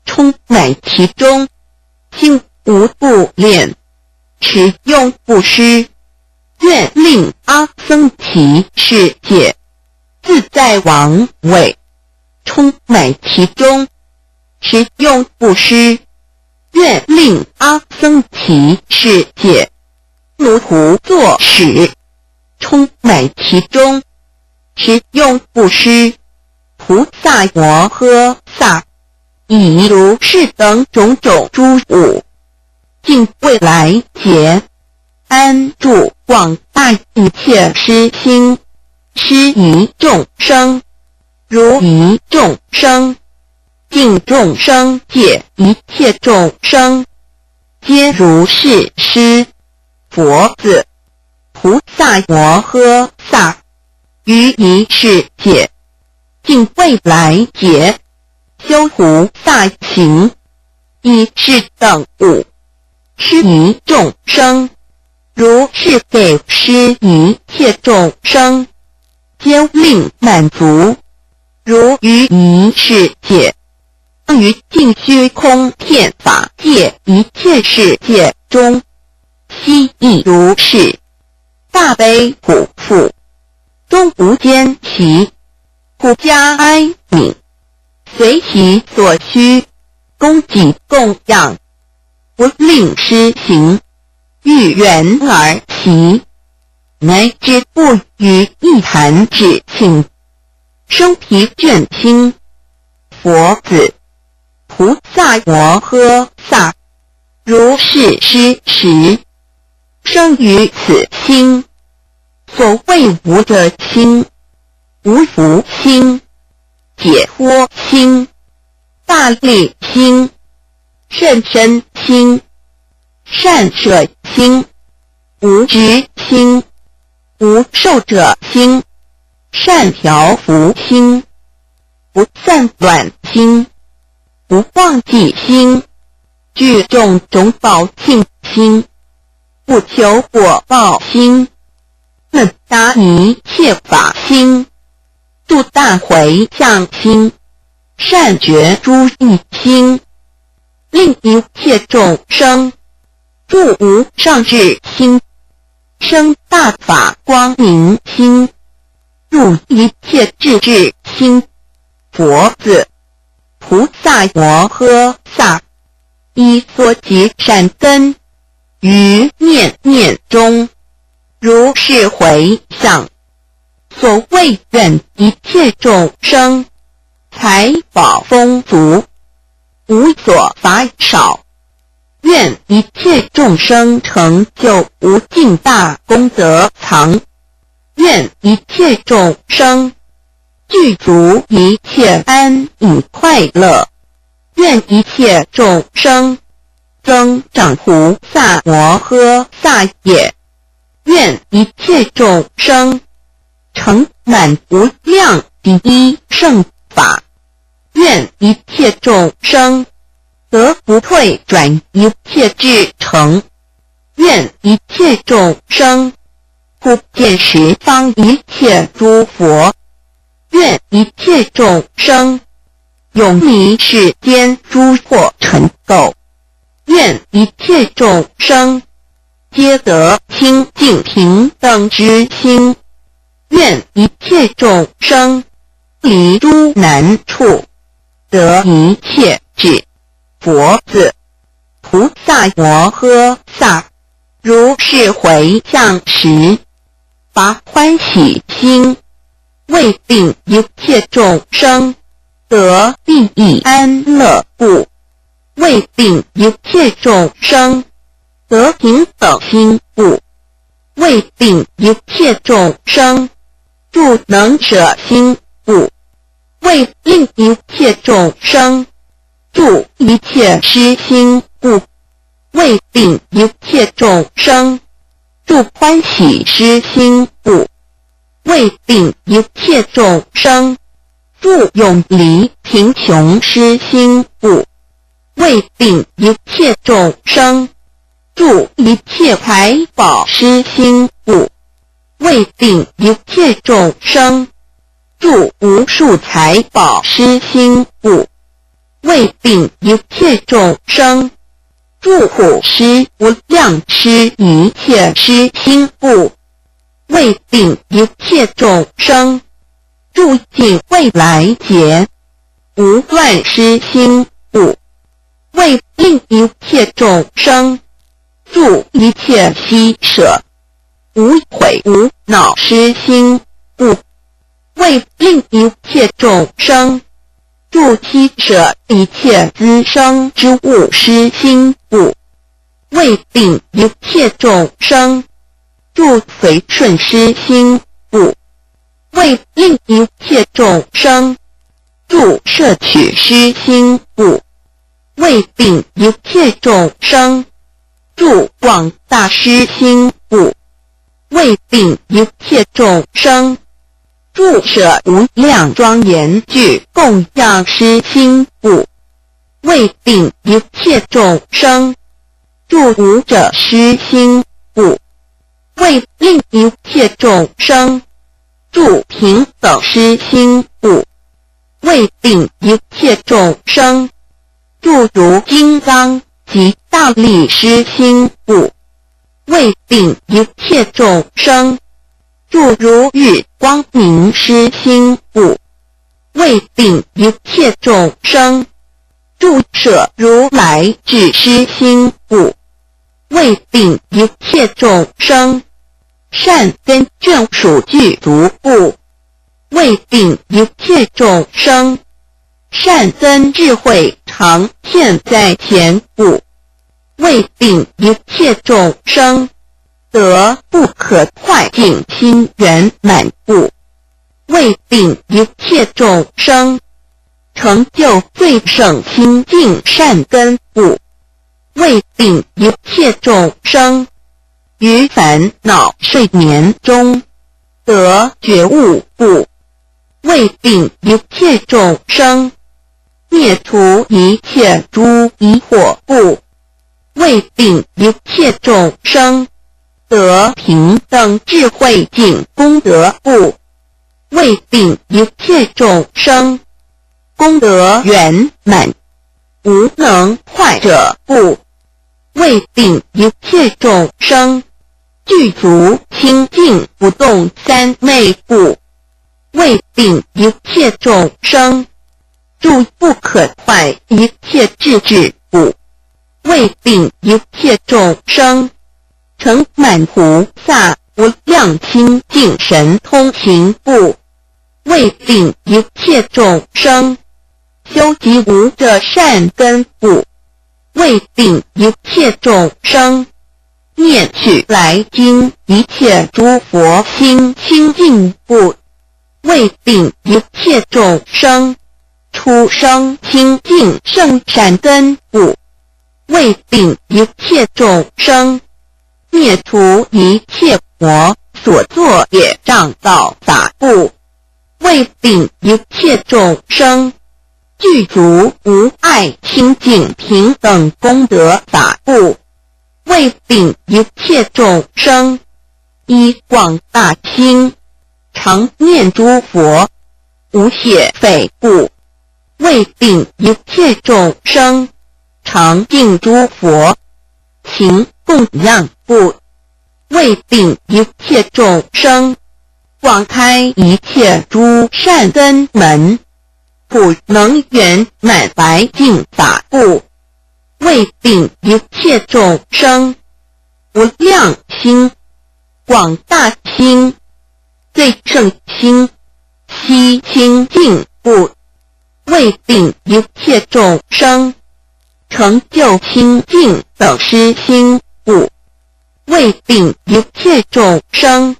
充满其中，心无不恋，持用布施，愿令阿僧祇世界，自在王位，充满其中，持用布施， 愿令阿僧祇世界，奴仆作使，充满其中，使用布施。菩萨摩诃萨，以如是等种种诸物，尽未来劫，安住广大一切施心，施于众生，如于众生，尽众生界一切众生，皆如是施。佛子，菩萨摩诃萨，于一世界，尽未来劫，修菩萨行，以是等故，施于众生，如是给施一切众生，皆令满足，如于一世界，于尽虚空遍法界一切世界中，悉亦如是。大悲普覆，终无间期，普加哀悯，随其所需，供给供养，不令施行，于远而期，乃至不于一弹指顷，生彼眷心。佛子，菩萨摩诃萨，如是施时，生于此心。所谓无着心、无福心、解脱心、大利心、甚深心、善舍心、无执心、无受者心、善调伏心、不散乱心、不忘记心、具种种宝庆心、不求果报心、能达一切法心、 度大回向心、善觉诸义心、令一切众生住无上智心、生大法光明心、入一切智智心。佛子，菩萨摩诃萨，以所及善根，于念念中，如是回向。所谓愿一切众生，财宝丰足，无所乏少。愿一切众生成就无尽大功德藏。愿一切众生具足一切安隐快乐。愿一切众生增长菩萨摩诃萨业。愿一切众生成满无量第一圣法。愿一切众生得不退转一切至诚。愿一切众生普遍十方一切诸佛。愿一切众生永离世间诸惑尘垢。愿一切众生皆得清净平等之心。愿一切众生离诸难处，得一切智。佛子，菩萨摩诃萨，如是回向时，发欢喜心，为令一切众生得利益安乐故，为令一切众生得平等心故，为令一切众生住能舍心故，为令一切众生住一切施心故，为令一切众生住欢喜施心故，为令一切众生住永离贫穷施心故，为令一切众生住一切财宝施心故，为令一切众生住无数财宝施心故，为令一切众生住普施无量施一切施心故，为令一切众生住尽未来劫无乱施心故，为令一切众生住一切喜舍无悔无恼施心故，为令一切众生住七舍一切资生之物施心故，为令一切众生住随顺施心故，为令一切众生，助摄取施心故；为令一切众生，助广大施心故；为令一切众生，助舍无量庄严具供养施心故；为令一切众生，助舞者施心故；为令一切众生，助平等施心故；为令一切众生，助如金刚及大力施心故；为令一切众生，助如日光明施心故；为令一切众生，助舍如来智施心故；为令一切众生，善根眷属具足故；为令一切众生，善根智慧常现在前故；为令一切众生，得不可坏尽心圆满故；为令一切众生，成就最胜清净善根故；为令一切众生，于烦恼睡眠中得觉悟故；为令一切众生，灭除一切诸疑惑故；为令一切众生，得平等智慧尽功德故；为令一切众生，功德圆满，无能坏者故；为令一切众生，具足清净不动三昧故；为令一切众生，住不可坏一切智智故；为令一切众生，成满菩萨无量清净神通行故；为令一切众生，修集无着善根故；为令一切众生，念取来经一切诸佛心清净故；为令一切众生，出生清净圣善根故；为令一切众生，灭除一切魔所作业障道法故；为令一切众生，具足无碍清净平等功德法故；为令一切众生，以广大心，常念诸佛，无懈废故；为令一切众生，常敬诸佛，勤供养故；为令一切众生，广开一切诸善根门，普能圆满白净法故；为令一切众生，无量心、广大心、最胜心、悉清净故；为令一切众生，成就清净等施心故；为令一切众生，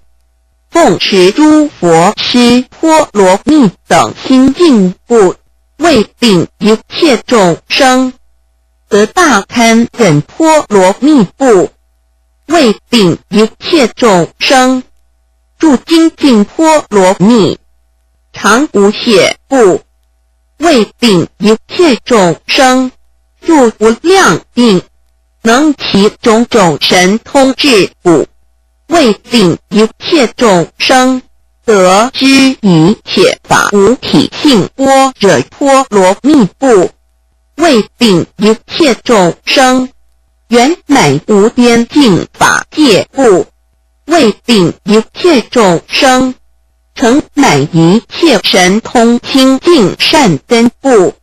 奉持诸佛施波罗蜜等心净故；为令一切众生，得大堪忍波罗蜜故；为令一切众生，住精进波罗蜜，常无懈故；为令一切众生，住无量定，能起种种神通智故；为令一切众生，得知一切法无体性般若波罗蜜故；为令一切众生，圆满无边尽法界故；为令一切众生，成满一切神通清净善根故；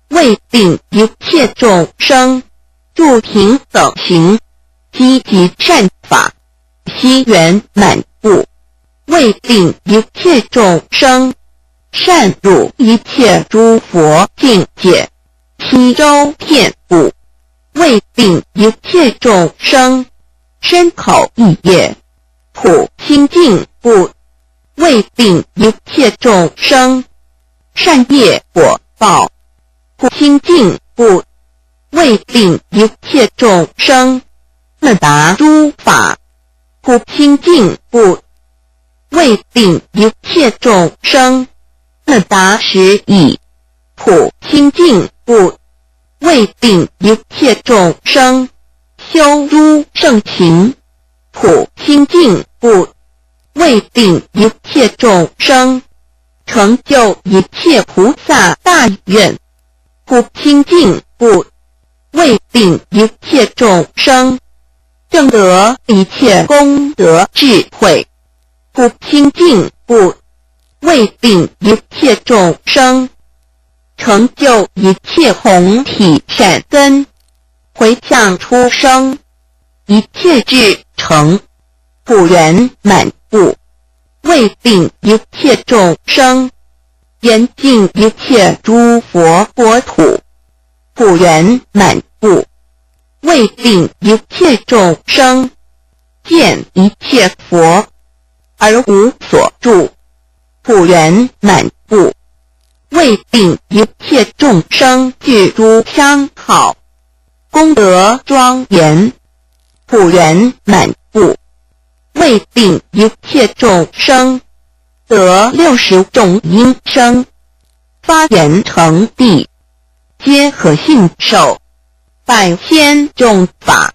为令一切众生，住平等行，积集善法，悉圆满故；为令一切众生，善入一切诸佛境界，悉周遍故；为令一切众生，身口意业，普清净故；为定一切众生善业果报。 普清净故，为定一切众生能达诸法。普清净故，为定一切众生能达十意。普清净故，为定一切众生修诸圣行。普清净故，为定一切众生成就一切菩萨大愿。 普清净故，为定一切众生证得一切功德智慧。普清净故，为定一切众生成就一切宏体善根，回向出生，一切智成。普圆满故，为定一切众生圆尽一切诸佛国土。普圆满故，为定一切众生见一切佛而无所住。普圆满故，为定一切众生具诸相好，功德庄严。普圆满故，为定一切众生得六十种音声，发愿成地，皆可信受百千种法，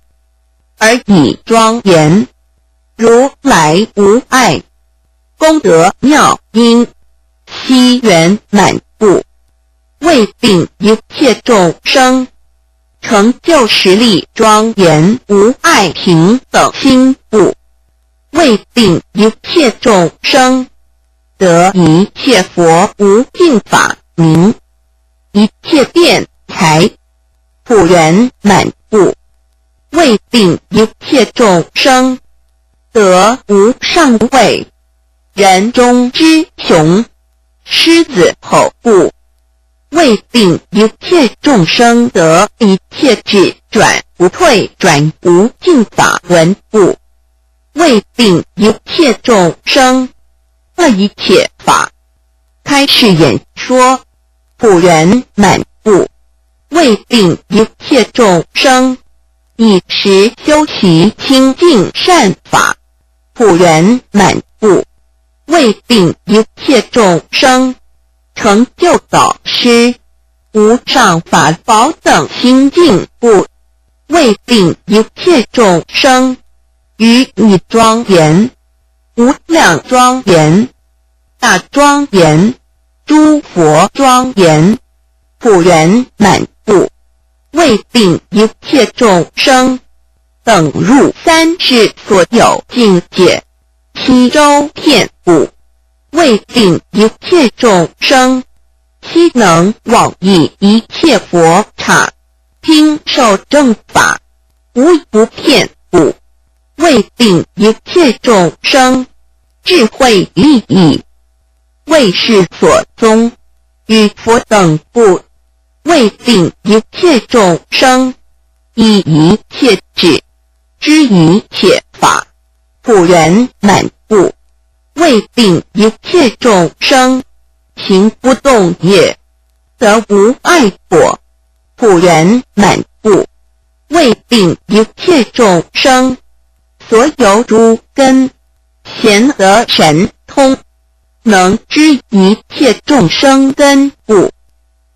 而以庄严如来无碍功德妙音悉圆满故，为定一切众生成就十力庄严无碍平等心故，为定一切众生得一切佛无尽法明，一切辩才。普圆满故，为定一切众生得无上慧，圆中之雄，狮子吼故，为定一切众生得一切智转不退转无尽法轮故，为定一切众生得一切法开示演说。普圆满故，为定一切众生以时修习清净善法。普圆满故，为定一切众生成就导师、无上法宝等心净故，为定一切众生于以庄严、无量庄严、大庄严、诸佛庄严、普圆满故，为定一切众生等入三世所有境界七周遍故，为定一切众生悉能往诣一切佛刹，听受正法，无不遍故，为定一切众生智慧利益，为世所宗，与佛等故，为定一切众生以一切智知一切法。普圆满故，为定一切众生行不动业，得无碍果。普圆满故，为定一切众生所有诸根咸得神通，能知一切众生根故，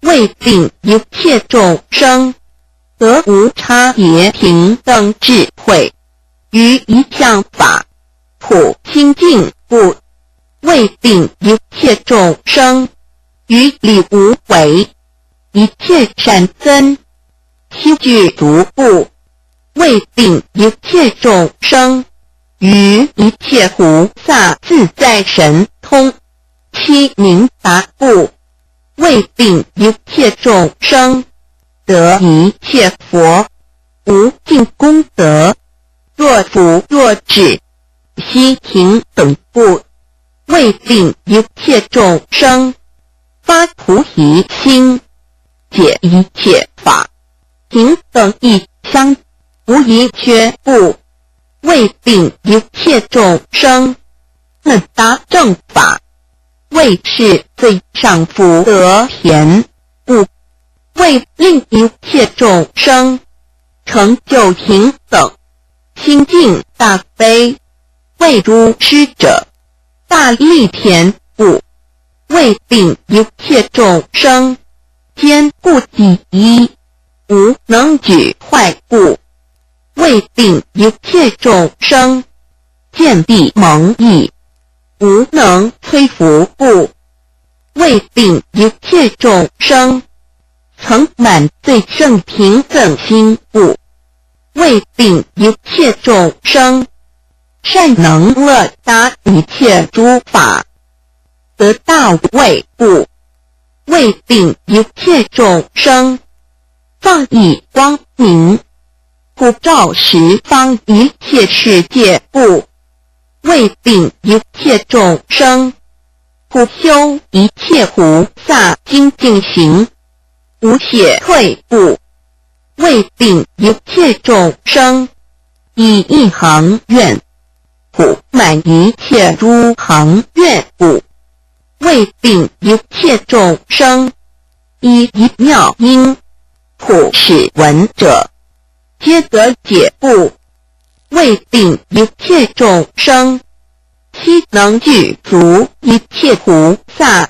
为定一切众生得无差别平等智慧，于一向法普清净故，为定一切众生于理无为，一切善根悉具足故，为定一切众生于一切菩萨自在神通悉明达故，为定一切众生得一切佛无尽功德。若福若智悉平等故，为定一切众生发菩提心，解一切法，平等一相，无一缺故，为定一切众生能达正法，为是最上福德田。故为令一切众生成就平等，清净大悲，为诸施者大利田故，为令一切众生坚固第一，无能举坏故，为令一切众生见利蒙益，无能摧伏故，为令一切众生曾满最胜平等心故，为令一切众生善能乐达一切诸法，得大无畏故，为令一切众生放以光明，普照十方一切世界故，为令一切众生普修一切菩萨精进行，无懈退故，为令一切众生以一行愿普满一切诸行愿故，为令一切众生以一妙音普使闻者皆得解故，为令一切众生悉能具足一切菩萨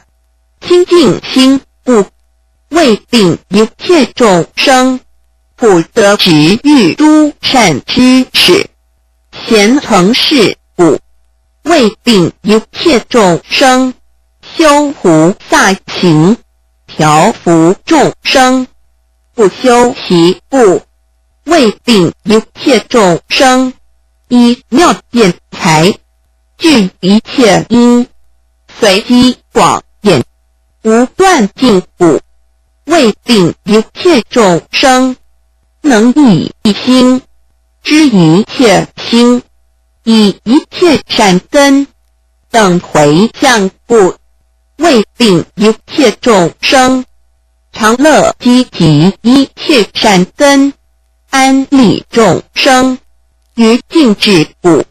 清净心故，为令一切众生普得值遇诸善知识、贤成士故，为令一切众生修菩萨行，调伏众生不修习故，为令一切众生以妙辩才具一切因，随机广演，无断尽故，为令一切众生能以一心知一切心，以一切善根等回向故，为令一切众生常乐积集一切善根，安利众生于尽止故，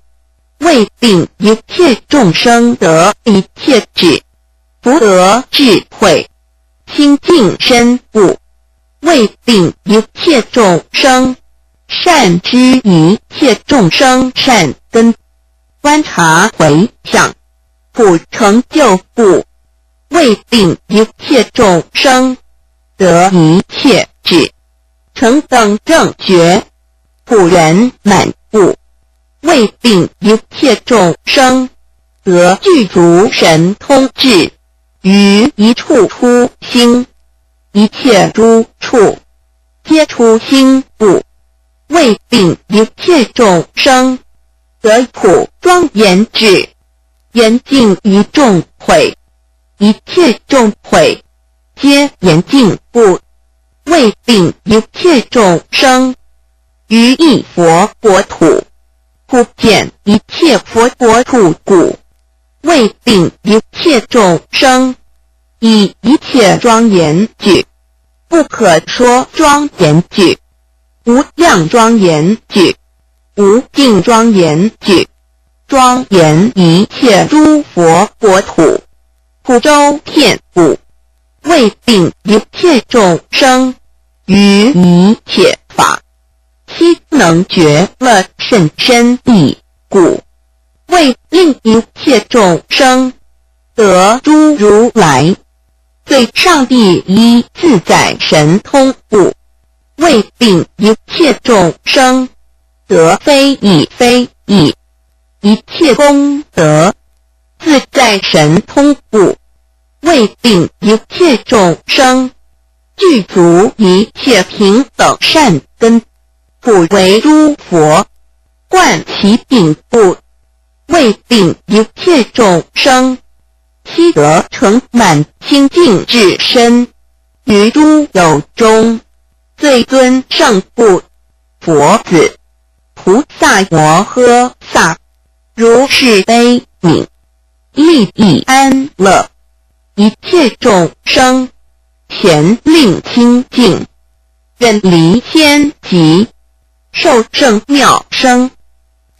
为令一切众生得一切智，福德智慧，清净身故，为令一切众生善知一切众生善根，观察回向，普成就故，为令一切众生得一切智，成等正觉，普圆满故，为令一切众生得具足神通智，于一处出心，一切诸处皆出心故，为令一切众生得普庄严智，严净于众会，一切众会皆严净故，为令一切众生于一佛国土普显一切佛国土故，为令一切众生以一切庄严具，不可说庄严具，无量庄严具，无尽庄严具，庄严一切诸佛国土，普周遍故，为令一切众生于一切法悉能觉了甚深义故，为令一切众生得诸如来最上第一自在神通故，为令一切众生得非一非一一切功德自在神通故，为令一切众生具足一切平等善根，普为诸佛，贯其顶故，为令一切众生悉得成满清净智身，于诸有中最尊圣故。佛子、菩萨摩诃萨如是悲悯，利益安乐一切众生，咸令清净，远离天极，受胜妙生，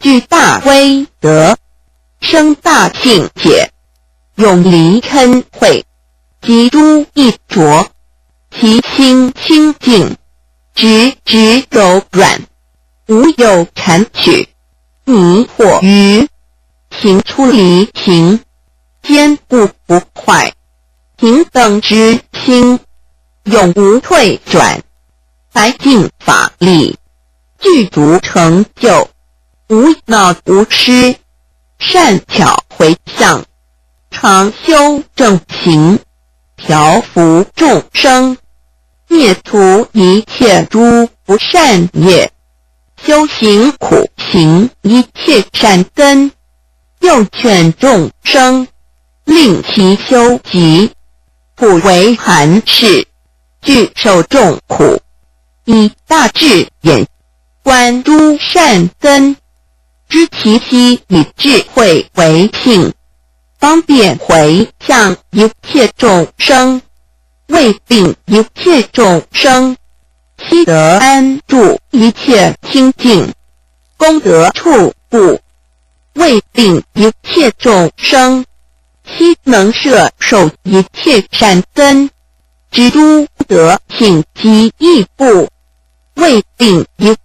具大威德，生大性解，永离嗔恚，及诸意着，其心清净，直直柔软，无有缠曲，迷惑于行出离情，坚固不坏，平等之心，永无退转，白净法力，具足成就，无恼无痴，善巧回向，常修正行，调伏众生，灭除一切诸不善业，修行苦行一切善根，又劝众生令其修习，普为寒士，具受众苦，以大智眼观诸善根，知其息，以智慧为性，方便回向一切众生，为令一切众生悉得安住一切清净功德处故，为令一切众生悉能摄受一切善根，知诸德性及义故，为令一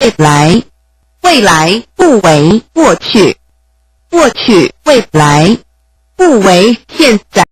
未来，未来不为过去，过去未来，不为现在。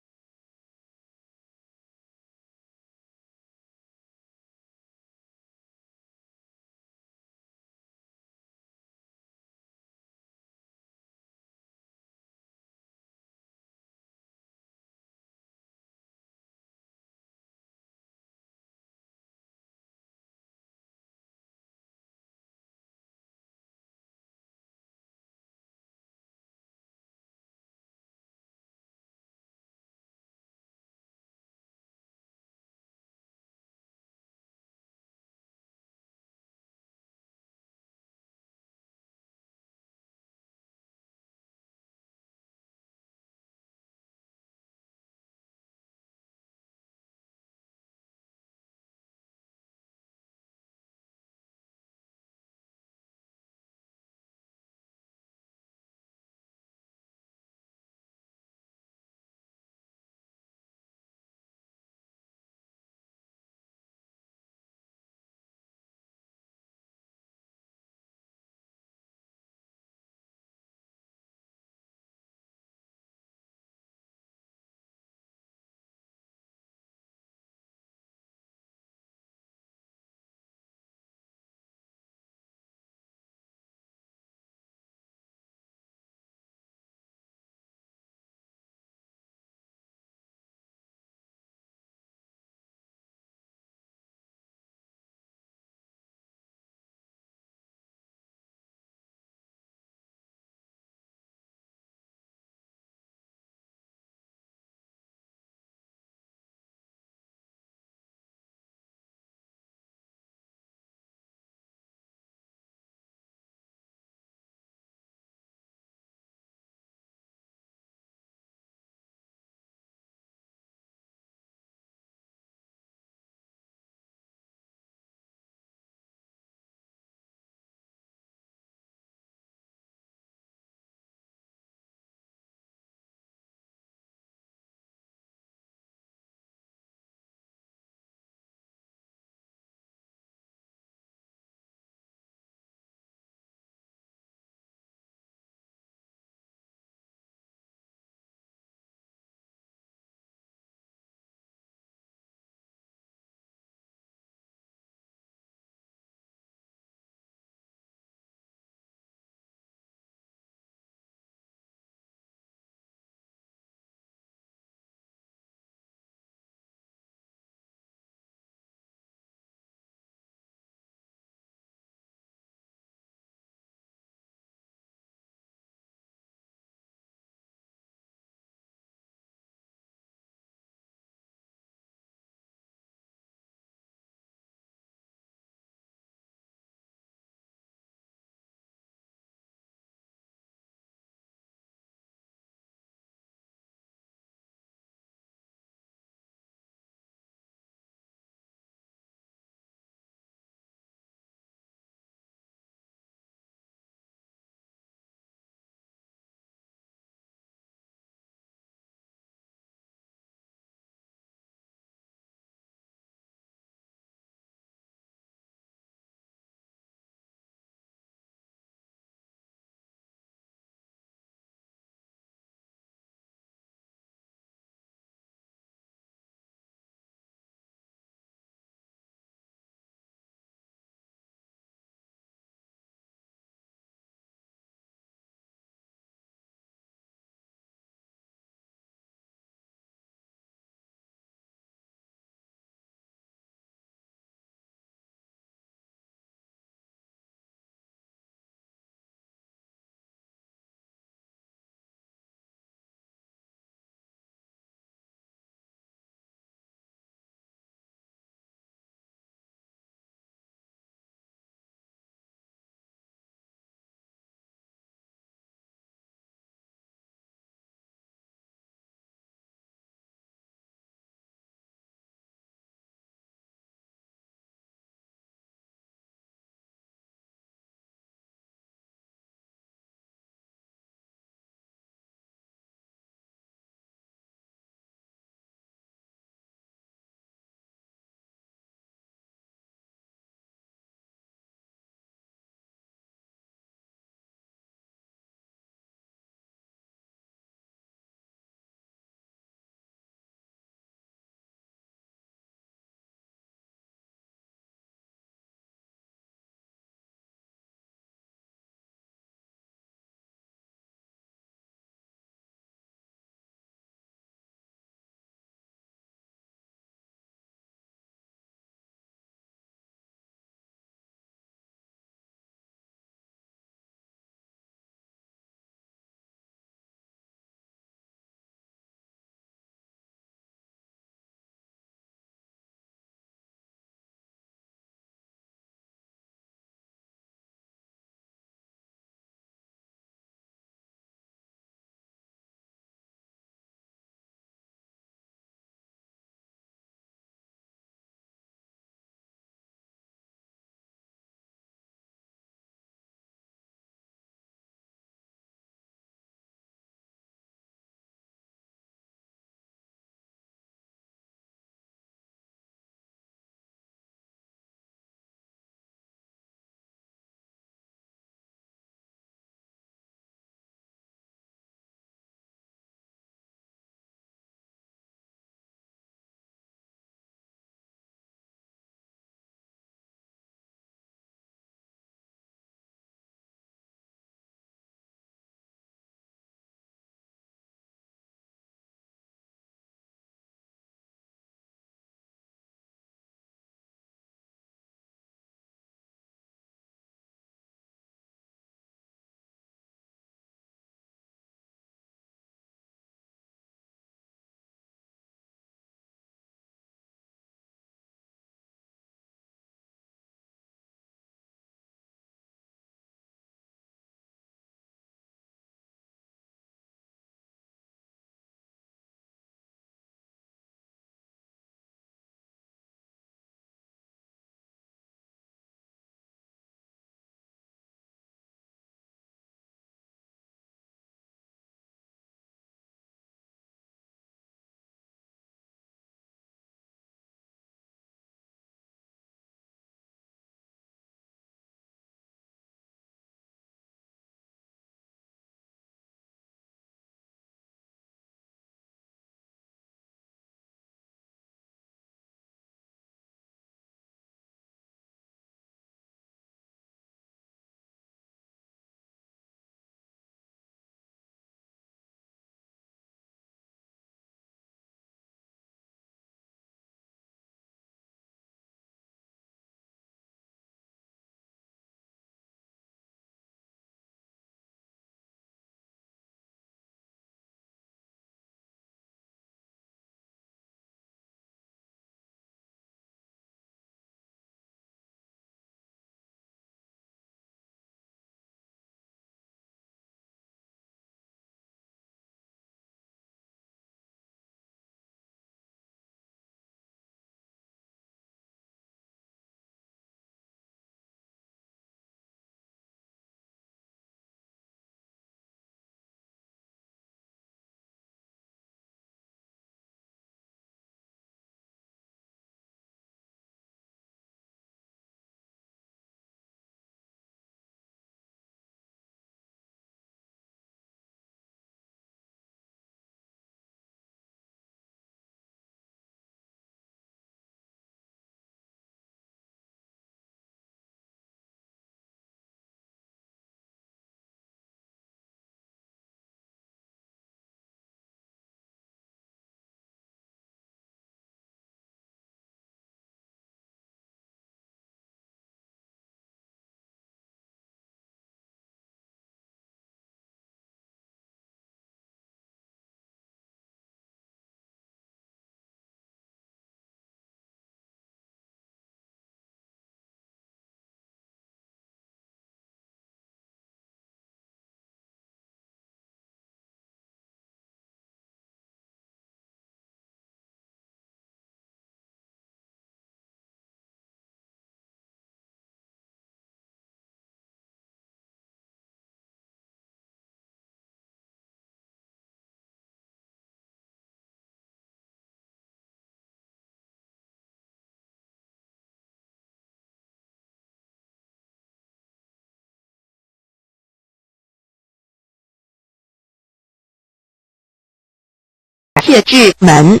界之门，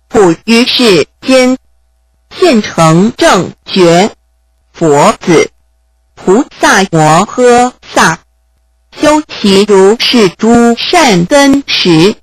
普居世间，现成正觉，佛子、菩萨摩诃萨，修习如是诸善根时，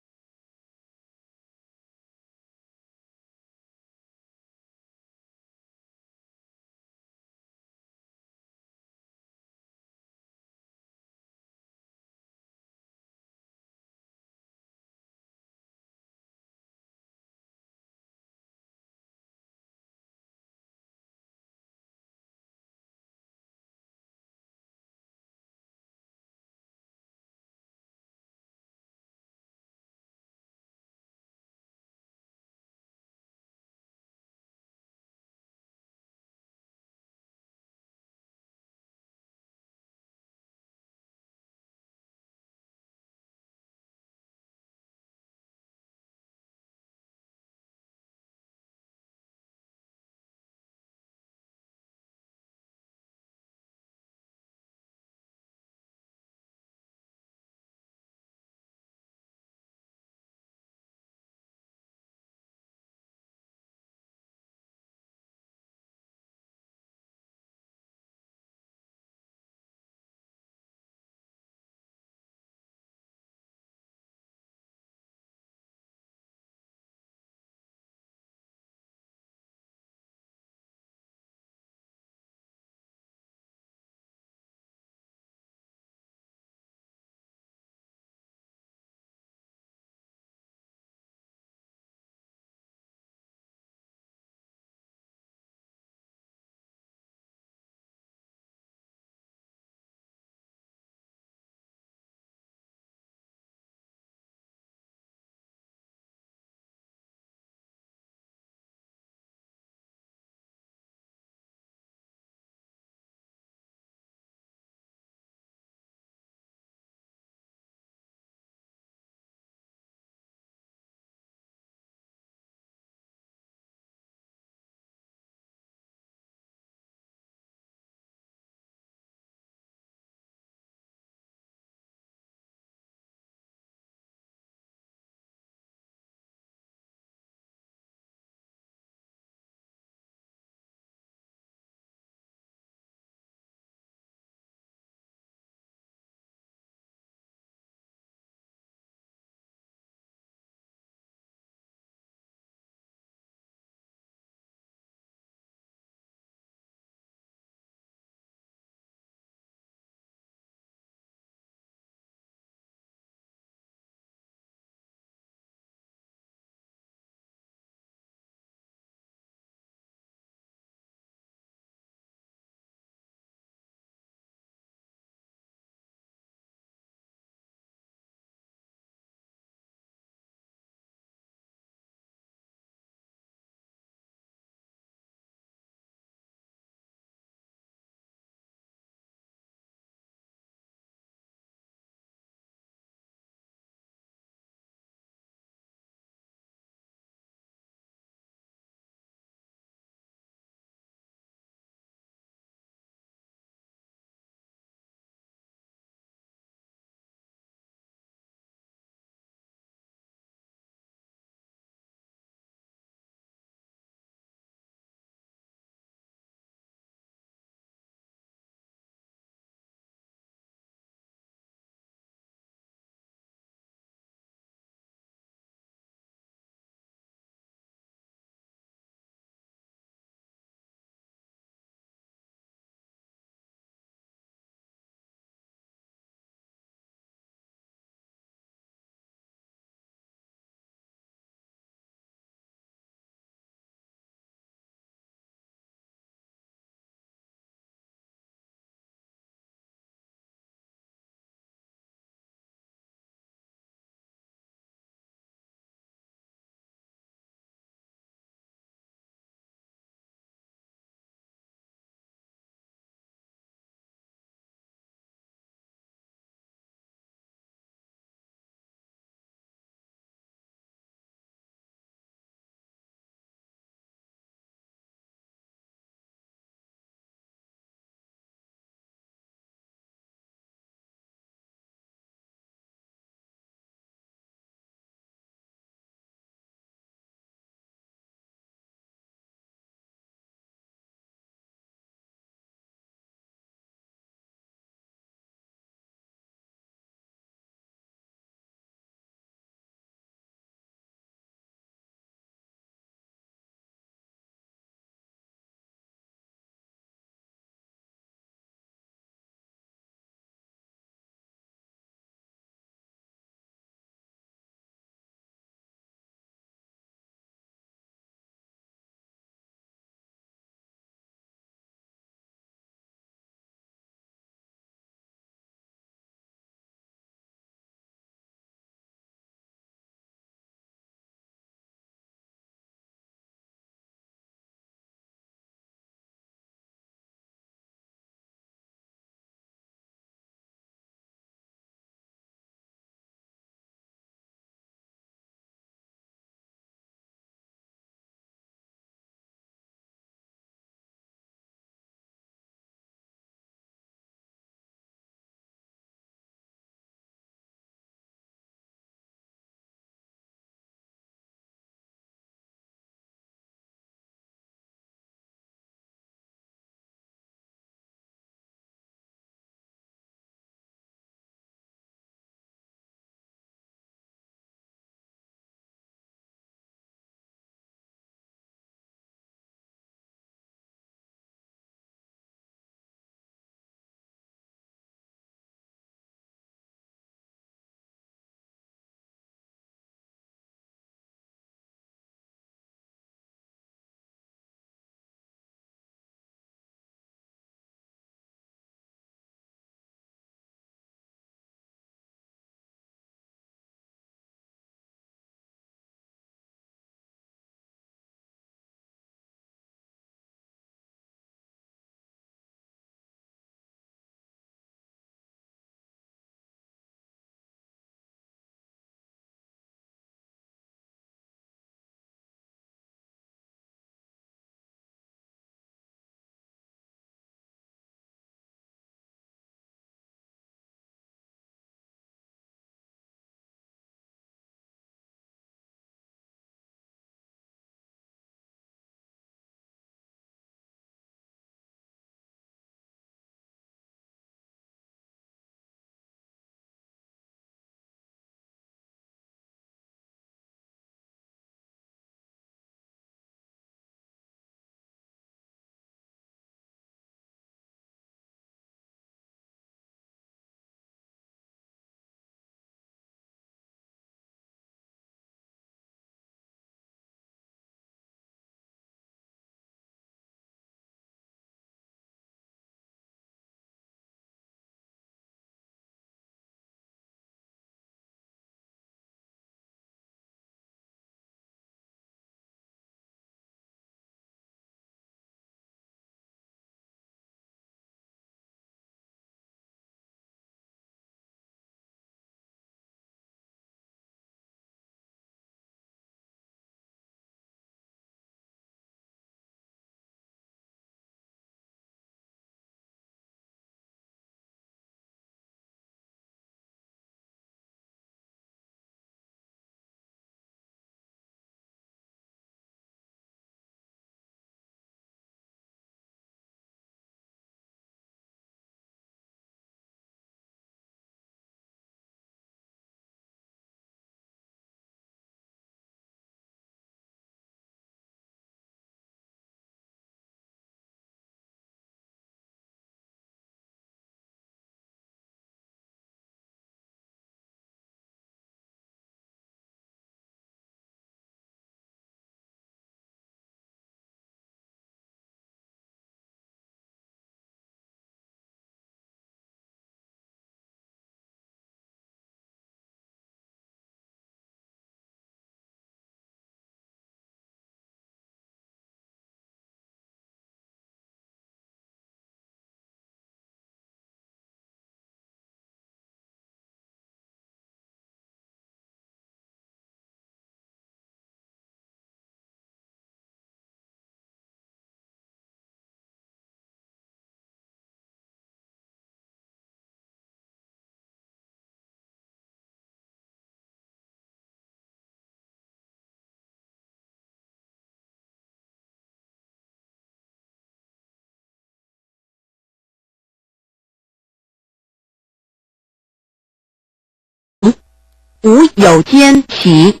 无有间隙。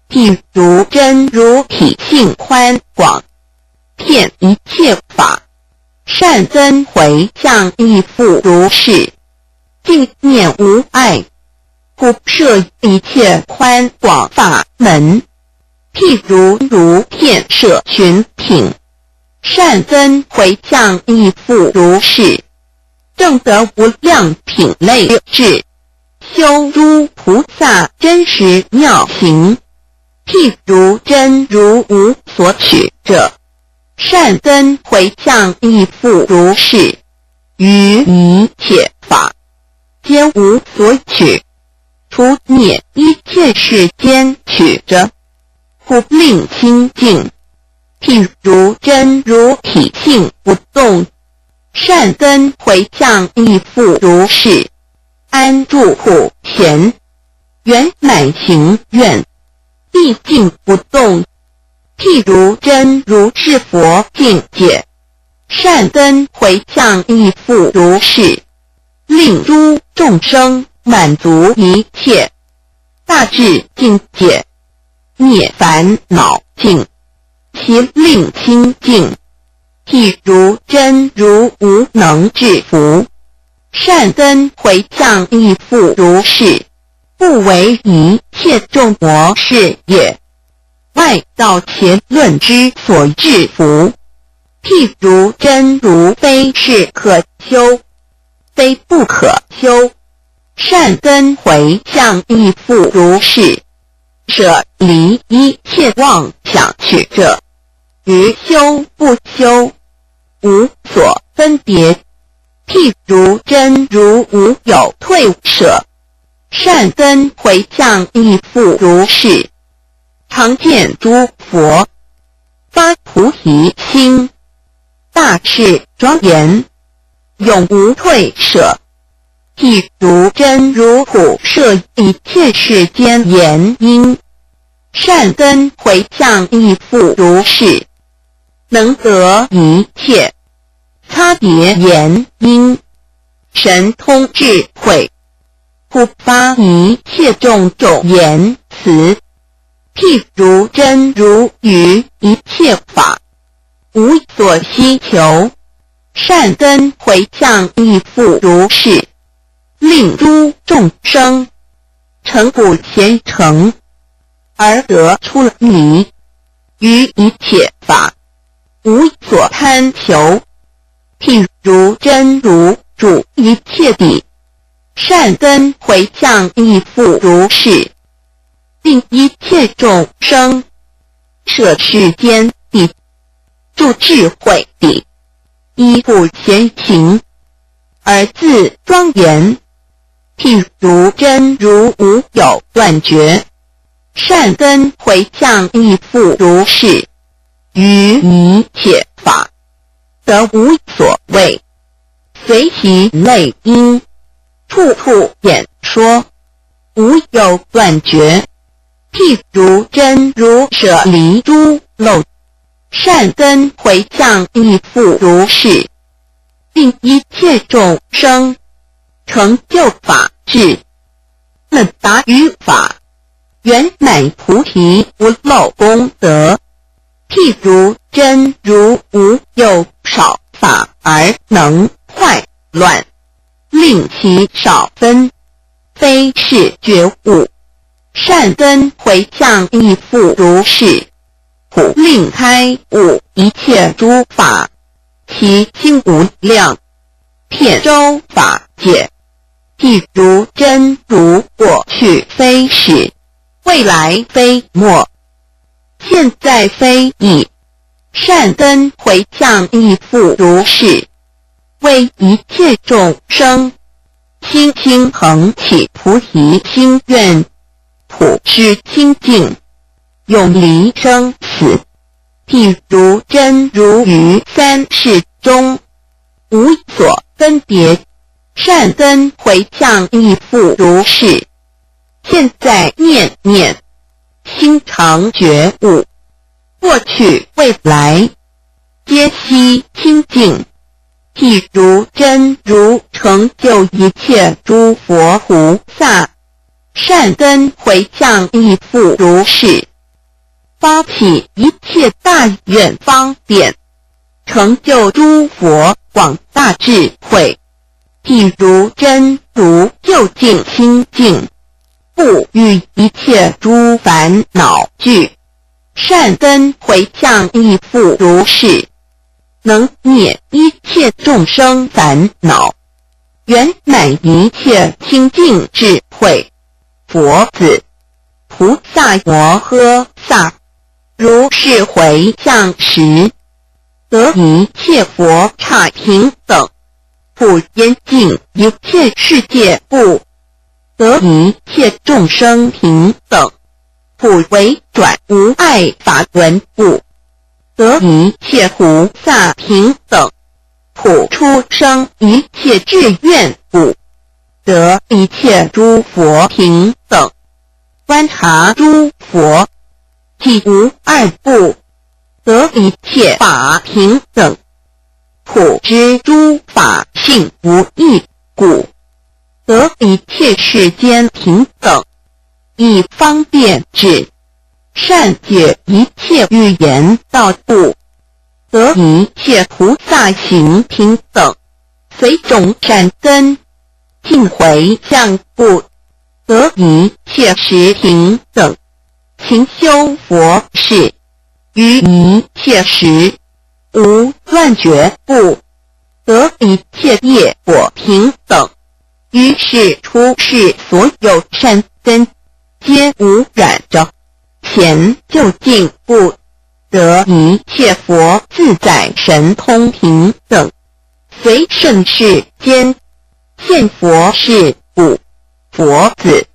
譬如真如体性宽广，遍一切法，善根回向亦复如是，净念无碍，故摄一切宽广法门。譬如如遍舍群品，善根回向亦复如是，证得无量品类智，修诸菩萨真实妙行。譬如真如无所取者，善根回向亦复如是，于一切法皆无所取，除灭一切世间取者，故令清净。譬如真如体性不动，善根回向亦复如是，安住普贤，圆满行愿，毕竟不动。譬如真如是佛境界，善根回向亦复如是，令诸众生满足一切大智境界，灭烦恼尽，其令清净。譬如真如无能至福，善根回向亦复如是，不为一切众魔是也，外道邪论之所制伏。譬如真如非是可修，非不可修，善根回向亦复如是，舍离一切妄想取者，于修不修，无所分别。譬如真如无有退舍，善根回向亦复如是，常见诸佛发菩提心，大智庄严，永无退舍。譬如真如普摄一切世间言音，善根回向亦复如是，能得一切差别言音，神通智慧，普发一切种种言辞。譬如真如于一切法无所希求，善根回向亦复如是，令诸众生诚不前诚，而得出离于一切法，无所贪求。譬如真如住一切地，善根回向亦复如是，令一切众生舍世间地，住智慧地，亦不前行，而自庄严。譬如真如无有断绝，善根回向亦复如是，于一切法得无所畏，随喜类因，处处演说，无有断绝。譬如真如舍离诸漏，善根回向亦复如是，令一切众生成就法智，能达于法，圆满菩提不漏功德。譬如真如无有少法而能坏乱，令其少分，非是觉悟，善根回向亦复如是，普令开悟一切诸法，其心无量，遍周法界。譬如真如过去非始，未来非末，现在非已，善根回向亦复如是，为一切众生，心心恒起菩提心愿，普施清净，永离生死。譬如真如于三世中，无所分别，善根回向亦复如是，现在念念，心常觉悟，过去未来，皆悉清净。譬如真如成就一切诸佛菩萨，善根回向亦复如是。发起一切大愿方便，成就诸佛广大智慧，譬如真如究竟清净，不与一切诸烦恼俱。善根回向亦复如是，能灭一切众生烦恼，圆满一切清净智慧。佛子，菩萨摩诃萨，如是回向时，得一切佛刹平等，普贤尽一切世界故，得一切众生平等，普为转无碍法轮故，得一切菩萨平等，普出生一切志愿故，得一切诸佛平等，观察诸佛，譬无二故，得一切法平等，普知诸法性无异故，得一切世间平等，以方便智，善解一切语言道故，得一切菩萨行平等，随种善根，尽回向故，得一切时平等，勤修佛事，于一切时无断绝故，得一切业果平等，于是出世所有善根，皆无染着，前就尽故，得一切佛自在神通平等，随顺世间现佛世故。佛子，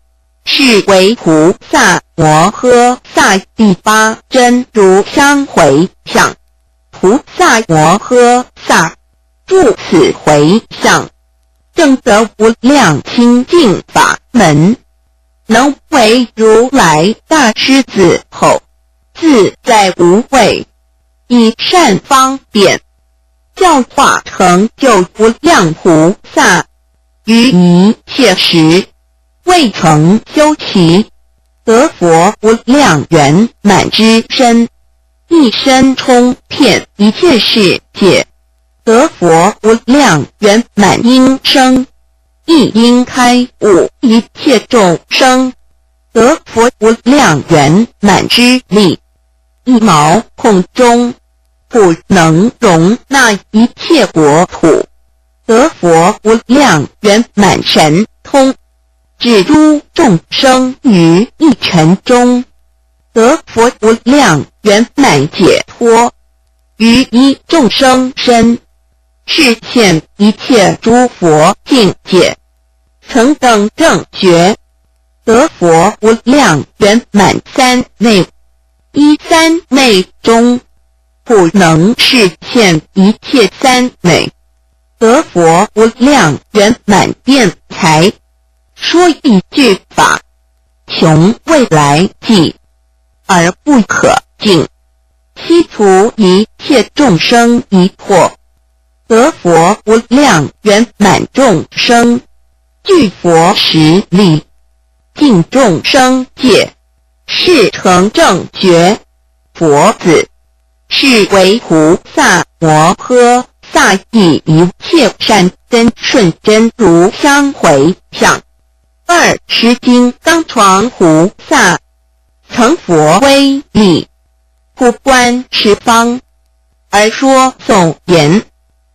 是为菩萨摩诃萨第八真如相回向。菩萨摩诃萨住此回向，证得无量清净法门，能为如来大师子后，自在无畏，以善方便，教化成就无量菩萨，于一切时未曾休息，得佛无量圆满之身，一身充遍一切世界，得佛无量圆满音声，一音开悟一切众生，得佛无量圆满之力，一毛空中，普能容纳一切国土，得佛无量圆满神通， 至诸众生于一尘中，得佛无量圆满解脱，于一众生身，示现一切诸佛境界，曾等正觉，得佛无量圆满三昧。于三昧中，普能示现一切三昧，得佛无量圆满辩才。 说一句法，穷未来际，而不可尽，悉除一切众生疑惑，得佛无量圆满众生具佛实力，尽众生界，示成正觉。佛子，是为菩萨摩诃萨以一切善根顺真如相回向。 二十金刚床菩萨，承佛威力，普观十方，而说颂言：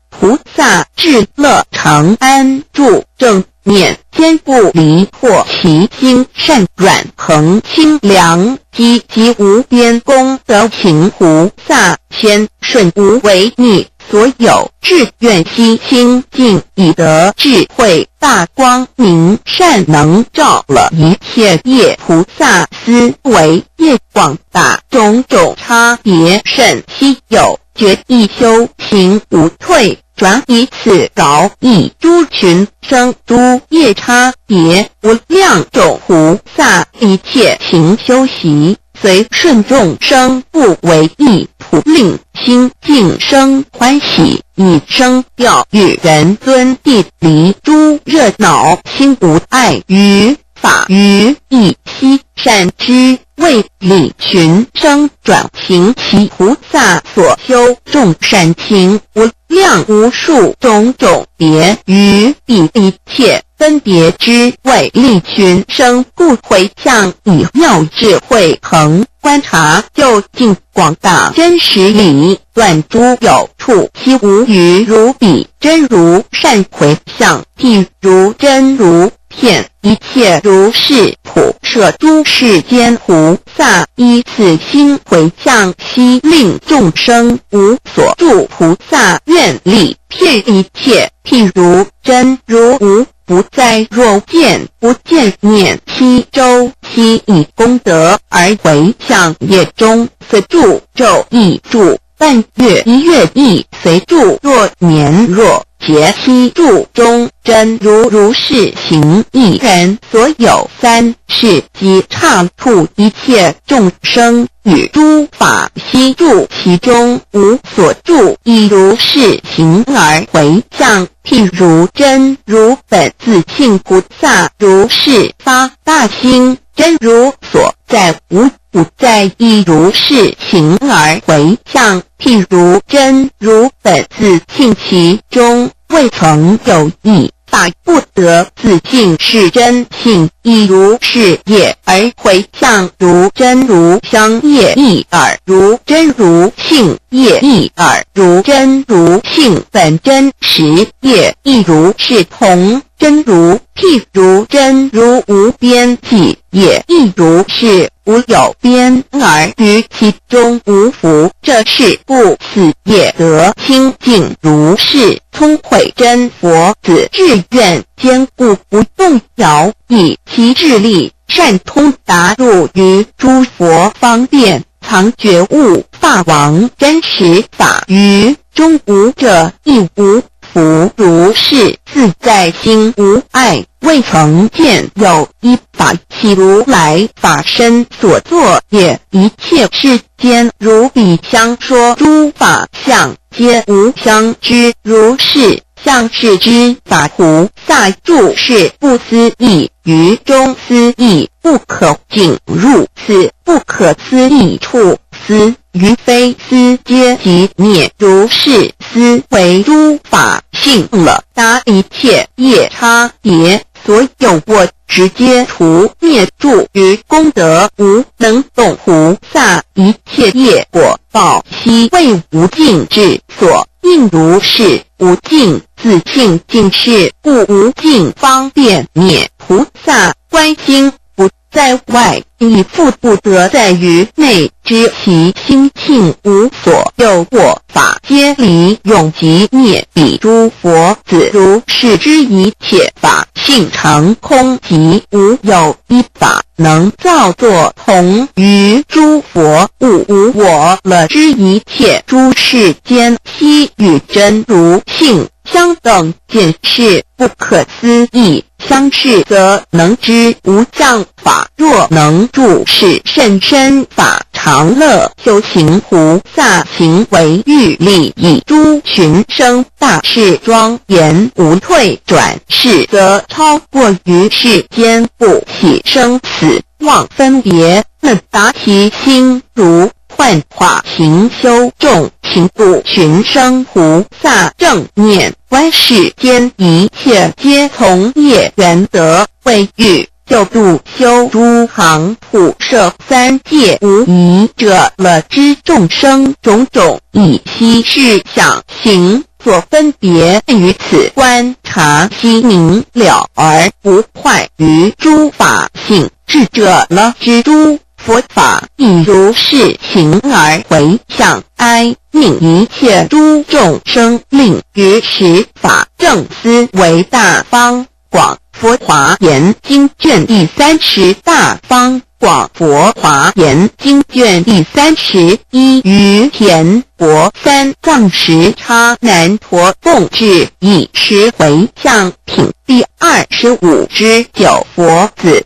菩萨至乐常安住正念坚固离惑其心善转恒清凉积集无边功德行菩萨先顺无违逆 所有志愿悉心尽已得智慧大光明善能照了一切业菩萨思维业广大种种差别甚稀有决意修行无退转以此饶益诸群生诸业差别无量种菩萨一切勤修习 随顺众生不为意土令心尽生欢喜以生调御人尊地离诸热恼心无碍于法于一息善之，为利群生转行，其菩萨所修众善行无量无数种种别于彼一切分别之外利群生，故回向以妙智慧恒观察究竟广大真实理，断诸有处，其无余如彼。真如善回向，譬如针如片，一切如是普摄诸世间菩萨，依此心回向悉令众生无所住。菩萨愿力遍一切，譬如真如无不在若见，不见念其周，悉以功德而回向，业中四柱昼亦住，半月一月亦随住，若年若节悉住中，真如如是行亦然。所有三世及刹土一切众生，与诸法悉住其中，无所住，亦如是行而回向。譬如真如本自性菩萨如是发大心，真如所在无不在，亦如是行而回向。譬如真如本自性其中未曾有一法不得自性是真性，亦如是业而回向。如真如相业亦尔，如真如性业亦尔，如真如性本真实业亦如是同。真如譬如真如无边际业亦如是无有边，而于其中无福。这是故此业得清净如是聪慧真佛子，志愿坚固不动摇，以其智力善通达入于诸佛方便， 藏觉悟法王真实法于中，无者亦无。复如是自在心无碍，未曾见有一法，其如来法身所作也。一切世间如彼相说诸法相，皆无相知如是相是之法。菩萨住是不思议于中思议，不可进入此不可思议处。思与非思皆即灭，如是思惟诸法性了，达一切业差别，所有我执皆除，灭住于功德无，能动菩萨一切业果报，悉为无尽智所应。如是无尽自性尽是故无尽方便灭。菩萨观心不在外，亦复不得在于内，知其心性无所有我法，皆离永寂灭。彼诸佛子如是知一切法性常空寂无有一法能造作同于诸佛，故无我了。知一切诸世间悉与真如性相等，尽是不可思议。相是则能知无相法，若能住是甚深法常乐。修行菩萨行为喻例，以诸群生大士庄严无退转，是则超过于世间不起生死 妄分别，能达其心如幻化。行修众行度群生菩萨正念，观世间一切皆从业缘得，为喻救度修诸行，普摄三界无遗者了。知众生种种以息事想行 所分别于此，观察悉明了而不坏于诸法性。智者了知诸佛法亦如是行而回向，哀悯一切诸众生，令于十法正思维大方广。佛华严经卷第三十大方 广佛华严经卷第三十一。于田国三藏时叉难陀共至，以十回向品第二十五之九。佛子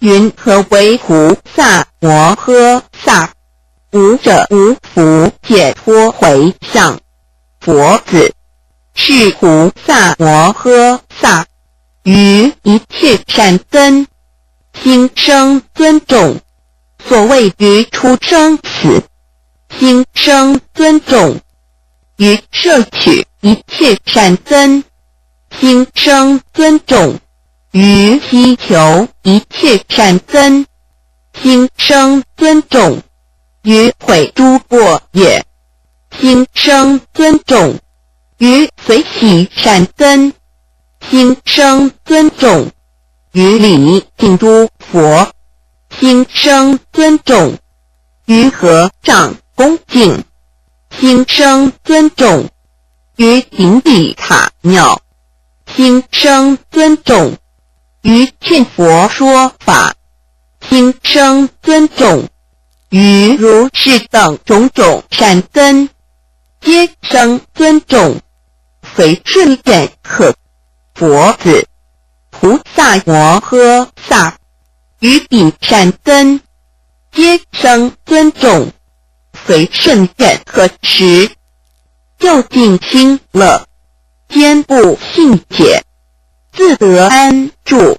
云：何为菩萨摩诃萨？无者无福解脱回向。佛子是菩萨摩诃萨，于一切善根心生尊重，所谓于出生死，心生尊重，于摄取一切善根，心生尊重，于希求一切善根，心生尊重，于毁诸恶业，心生尊重，于随喜善根，心生尊重，于礼敬诸佛，心生尊重，于合掌恭敬，心生尊重，于顶礼塔庙，心生尊重，于听佛说法，心生尊重，于如是等种种善根，皆生尊重，随顺愿和。佛子、菩萨摩诃萨，于彼善根，皆生尊重，随顺愿和时，究竟清乐，坚固信解，自得安住，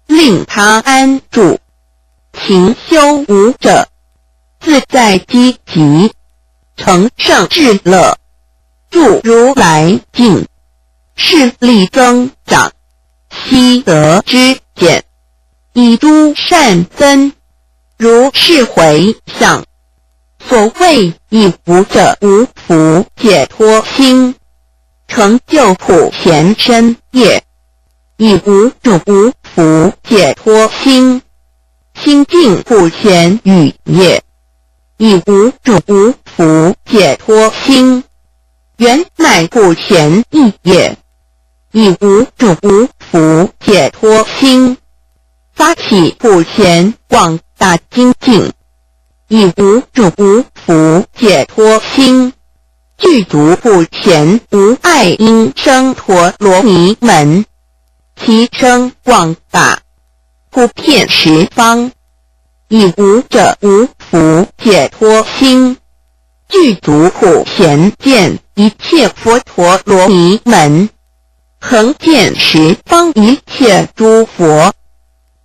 令他安住。勤修五者，自在积集，成圣智乐，住如来境，势力增长，悉得知见，以诸善根，如是回向。所谓以五者无福解脱心，成就普贤身业。以五种无福解脱心，清净普贤语业。以五种无福解脱心，圆满普贤意业。以五种无福解脱心，发起普贤广大精进。以五种无福解脱心，具足普贤无碍音声陀罗尼门，其声广大，普遍十方。以五者无福解脱心，具足普贤见一切佛陀罗尼门，恒见十方一切诸佛。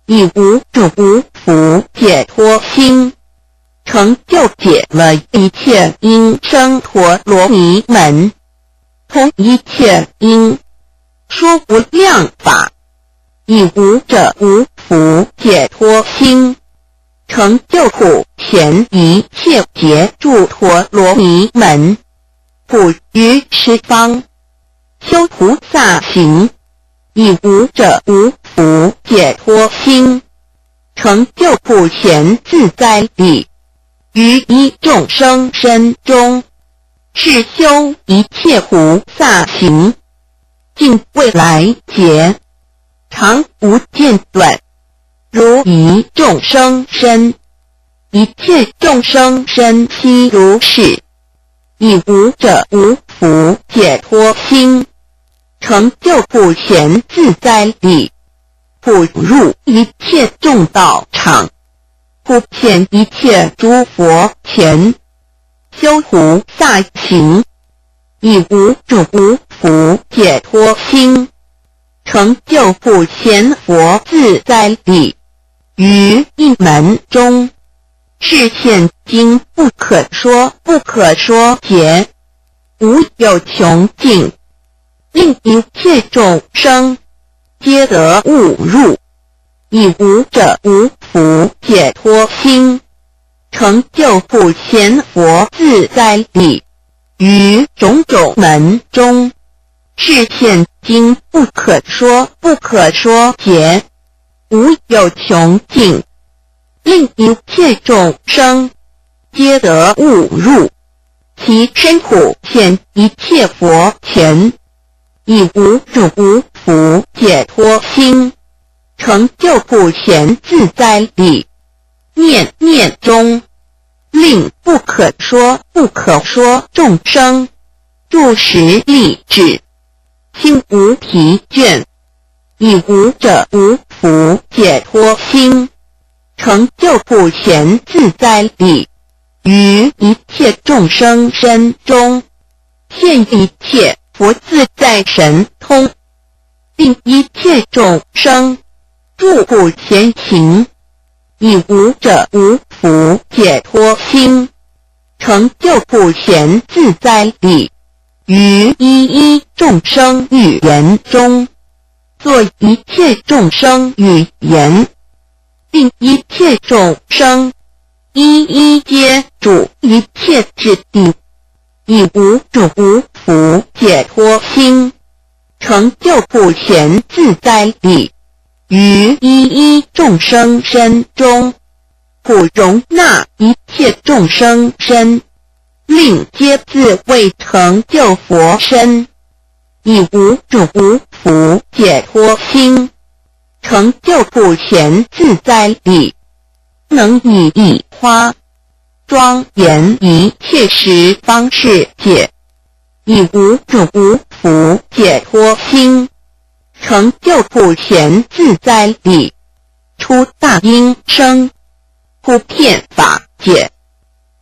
以五种无福解脱心，成就解了一切音声陀罗尼门，通一切音，说无量法。以五者无福解脱心，成就普贤一切劫住陀罗尼门，普于十方，修菩萨行。以五者无福解脱心，成就普贤自在力，于一众生身中，是修一切菩萨行，尽未来劫，常无间断，如一众生身，一切众生身悉如是。以五者无福解脱心，成就普贤自在力，普入一切众道场，普显一切诸佛前，修菩萨行。以五种无福解脱心，成就普贤佛自在力，于一门中，示现经不可说不可说解，无有穷尽，令一切众生皆得悟入。以五者无福解脱心，成就普贤佛自在力，于种种门中，示现经不可说不可说解，无有穷尽，令一切众生皆得悟入。其身普现一切佛前，以五种无福解脱心，成就普贤自在力，念念中，令不可说不可说众生住持立志，心无疲倦。以五者无福解脱心，成就普贤自在力，于一切众生身中，现一切佛自在神通，令一切众生住不闲情，亦无这无福解脱心，成就不闲自在力，于一一众生语言中，作一切众生语言，令一切众生一一皆住一切之地，亦无住无福解脱心，成就不闲自在力，于一一众生身中，不容纳一切众生身，令皆自未成就佛身，亦无住无福解脱心，成就不闲自在力，能以一花庄严一切十方世界，亦无住无福解脱心，成就不闲自在力，出大音声，普遍法界，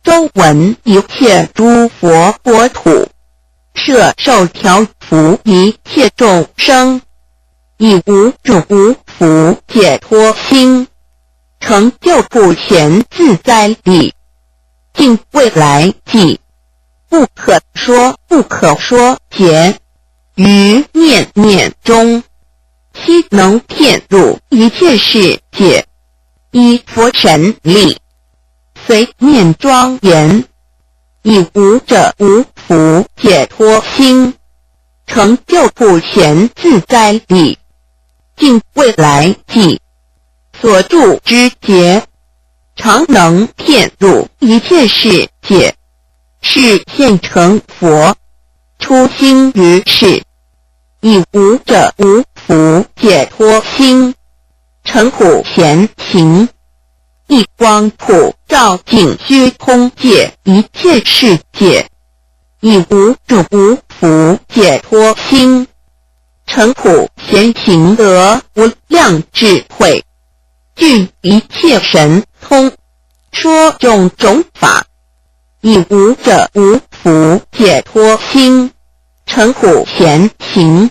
周闻一切诸佛国土，摄受调伏一切众生，亦无住无福解脱心，成就不闲自在力，尽未来际，不可说不可说劫，于念念中，悉能遍入一切世界，以佛神力，随念庄严，亦无这无福解脱心，成就不闲自在力，尽未来际，所住之劫，常能遍入一切世界，示现成佛，出心于世，亦无这无福解脱心，成普贤行，一光普照尽虚空界一切世界，亦无住无福解脱心，成普贤行得无量智慧，具一切神通，说种种法，亦无这无福解脱心，成普贤行，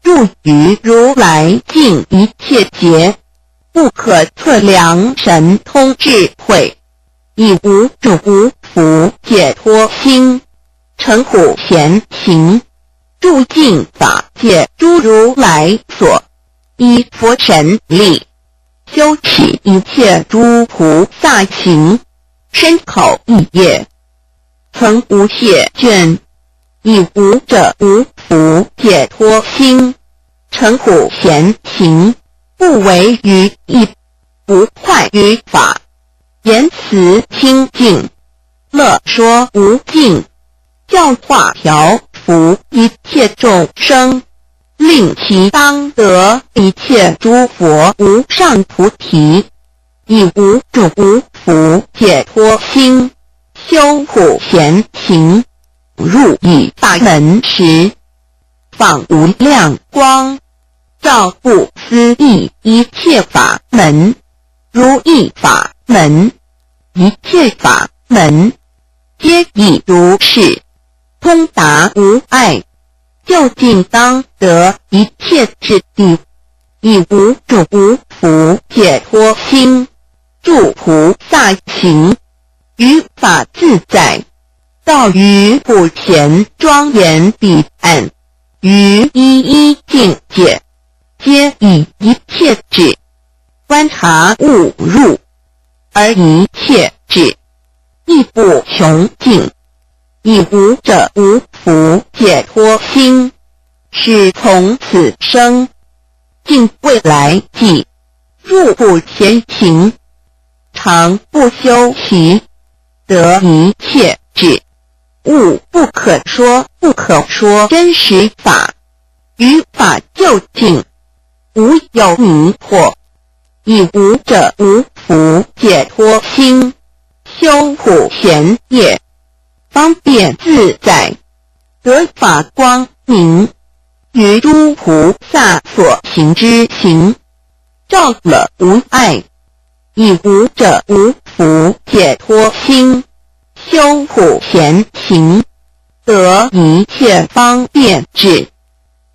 住于如来尽一切劫，不可测量神通智慧，亦无住无福解脱心，成普贤行，住尽法界诸如来所，以佛神力，修习一切诸菩萨行，深考一业，曾无谢卷，亦无这无福解脱心，成普贤行，不违于义，不坏于法，言辞清净，乐说无尽，教化调伏一切众生，令其当得一切诸佛无上菩提，亦无住无福解脱心，修普贤行，入一法门时，放无量光，照不思议一切法门，如一法门，一切法门，皆亦如是，通达无碍，究竟当得一切之地，亦无住无福解脱心，住菩萨行，于法自在，到于普贤庄严彼岸，于一一境界，皆以一切智观察悟入，而一切智亦不穷尽，亦无这无福解脱心，是从此生，尽未来际，住不前行，常不休息，得一切智，悟不可说不可说真实法，于法究竟，无有迷惑，亦无这无福解脱心，修普贤业，方便自在，得法光明，于诸菩萨所行之行，照了无碍，亦无这无福解脱心，修普贤行，得一切方便智，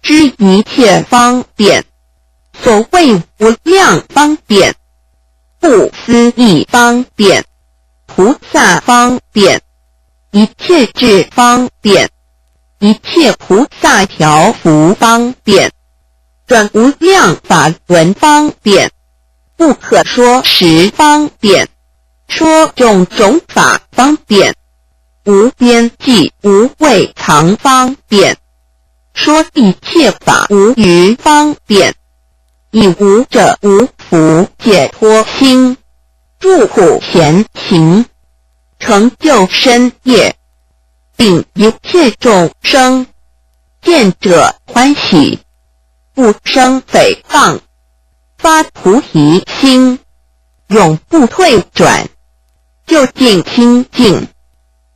知一切方便，所谓无量方便，不思议方便，菩萨方便，一切智方便，一切菩萨调伏方便，转无量法轮方便，不可说时方便，说种种法方便，无边际无位藏方便，说一切法无余方便，以无着无福解脱心，住苦闲情，成就身业，令一切众生见者欢喜，不生诽谤，发菩提心，永不退转，究竟清净，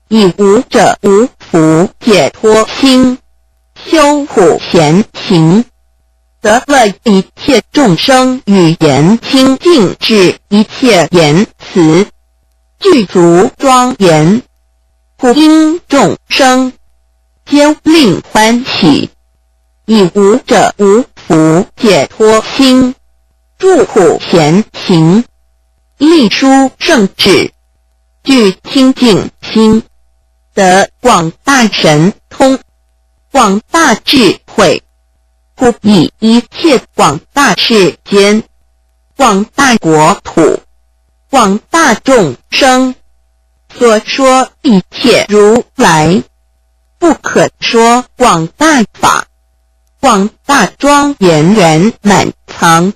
以无着无福解脱心，修苦闲情，得了一切众生语言清净之一切言辞，具足庄严，故应众生皆令欢喜，以无着无福解脱心，住苦闲情，立殊胜智，具清净心，得广大神通，广大智慧，故以一切广大世间，广大国土，广大众生，所说一切如来，不可说广大法，广大庄严圆满藏，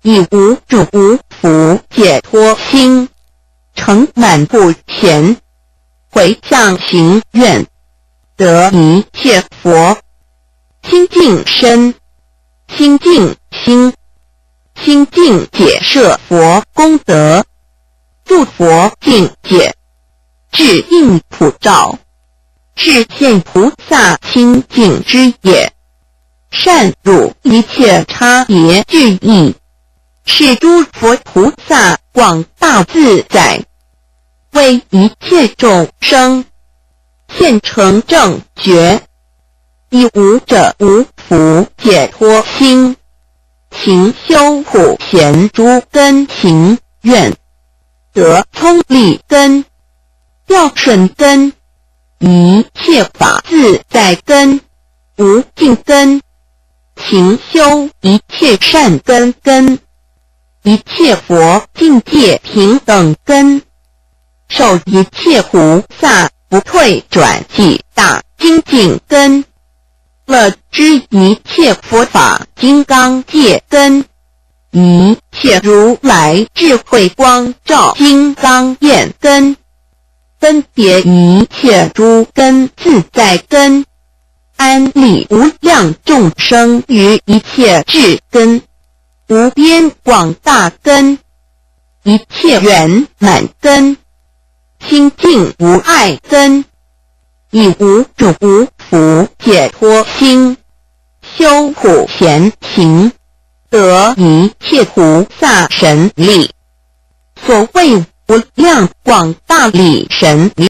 以无着无福解脱心，成满不前回向行愿，得一切佛，清净身，清净心，清净解设佛功德，诸佛境界，智应普照，示现菩萨清净之业，善入一切差别聚意，是诸佛菩萨广大自在，为一切众生现成正觉，以无着无福解脱心，勤修苦贤诸根行愿，得聪利根、调顺根、一切法自在根、无尽根，勤修一切善根根、一切佛境界平等根，受一切菩萨不退转几大精进根，乐知一切佛法金刚界根，一切如来智慧光照金刚眼根，分别一切诸根自在根，安立无量众生于一切智根，无边广大根，一切圆满根，清净无碍根，以无着无福解脱心，修苦贤行，得一切菩萨神力。所谓无量广大力神力。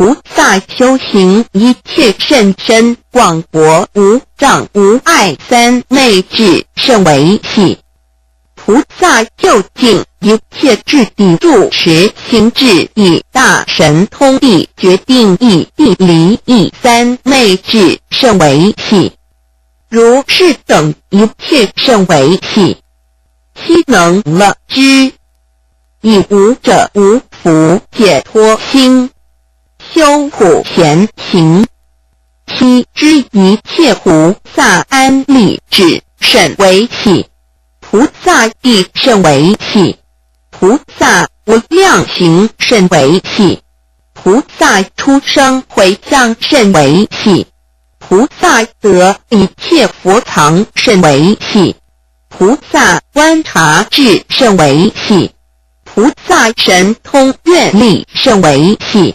菩萨修行一切甚深，广博无障无碍三昧智甚为系。菩萨究竟一切智地住持行智意大神通力决定意地理意三昧智甚为系。如是等一切甚为系。 悉能乐之。亦无者无福解脱心，修普贤行。悉知一切菩萨安立智甚为系，菩萨亦甚为系，菩萨无量行甚为系，菩萨出生回向甚为系，菩萨得一切佛藏甚为系， 菩萨观察智甚为系，菩萨神通愿力甚为系，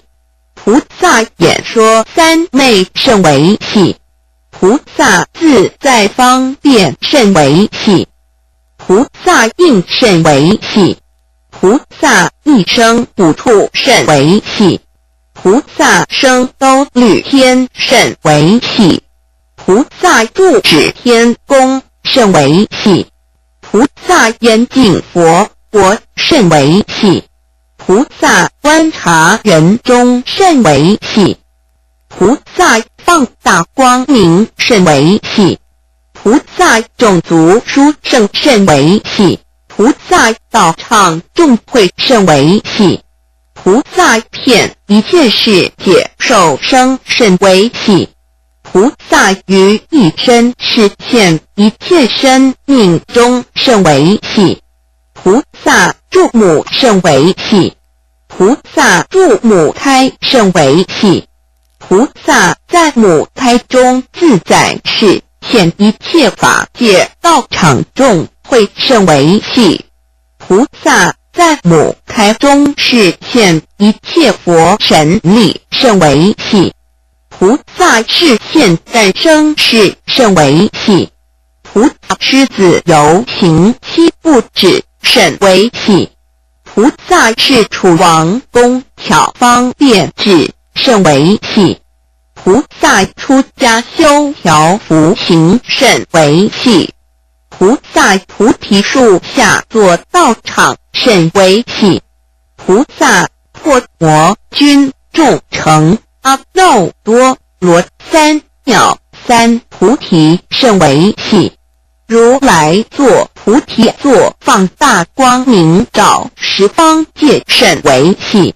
菩萨演说三昧甚为系，菩萨自在方便甚为系，菩萨应甚为系，菩萨一生普度甚为系，菩萨生兜率天甚为系， 菩萨住止天宫甚为系，菩萨严净佛国甚为系，菩萨观察人中甚为系，菩萨放大光明甚为系，菩萨种族殊胜甚为系，菩萨道场众会甚为系， 菩萨遍一切世界受生甚为系，菩萨于一身示现一切生命中甚为系，菩萨住母甚为系，菩萨住母胎甚为系，菩萨在母胎中自在示现一切法界道场众会甚为系， 菩萨在母胎中示现一切佛神力甚为系，菩萨示现在生世甚为系，菩萨狮子游行七步止甚为系，菩萨是楚王宫巧方便止甚为系， 菩萨出家修调伏行甚为系，菩萨菩提树下坐道场甚为系，菩萨破魔军众城阿耨多罗三藐三菩提甚为系，如来坐菩提座放大光明照十方界甚为系，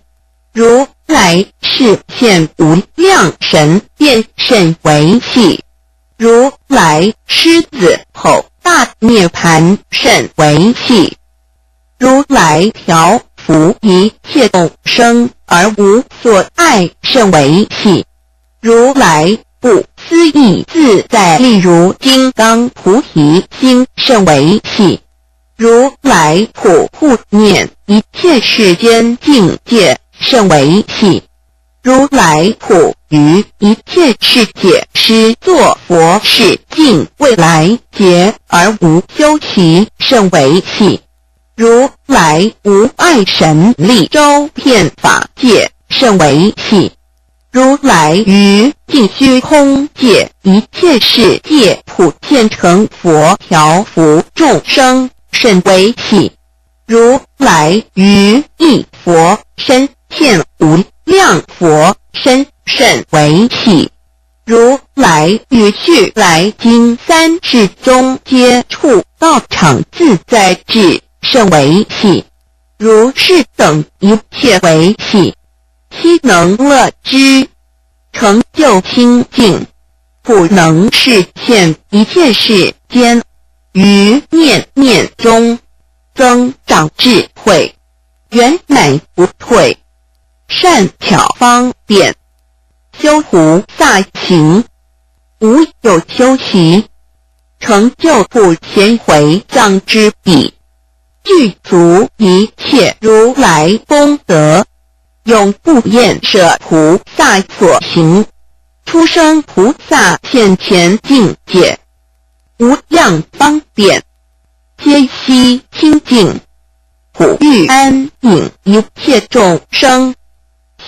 如来示现无量神变甚为系，如来狮子吼大涅槃甚为系，如来调伏一切众生而无所碍甚为系，如来不思议自在力如金刚菩提心甚为系， 如来普护念一切世间境界甚为系，如来普于一切世界施作佛世尽未来劫而无休息甚为系，如来无碍神力周遍法界甚为系， 如来于尽虚空界一切世界普现成佛调伏众生甚为系，如来于一佛身现无量佛身甚为系，如来于须来今三世中皆处道场自在智甚为系，如是等一切为系， 悉能乐之，成就清净，普能示现一切世间，于念念中增长智慧，圆满不退，善巧方便，修菩萨行，无有休息，成就普贤回向之彼，具足一切如来功德， 永不厌舍菩萨所行，出生菩萨现前境界，无量方便，皆悉清净，普欲安隐一切众生，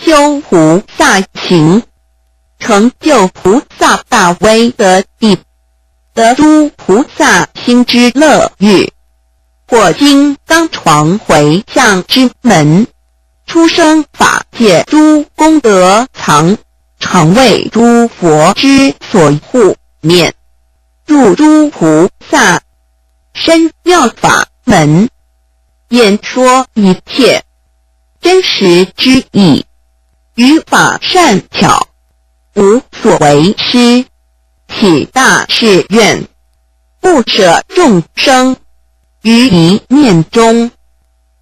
修菩萨行，成就菩萨大威德地，得诸菩萨心之乐欲。或今当床回向之门，出生法界诸功德藏，常为诸佛之所护念，入诸菩萨深妙法门，演说一切真实之意，于法善巧，无所为师，起大誓愿，不舍众生，于一念中，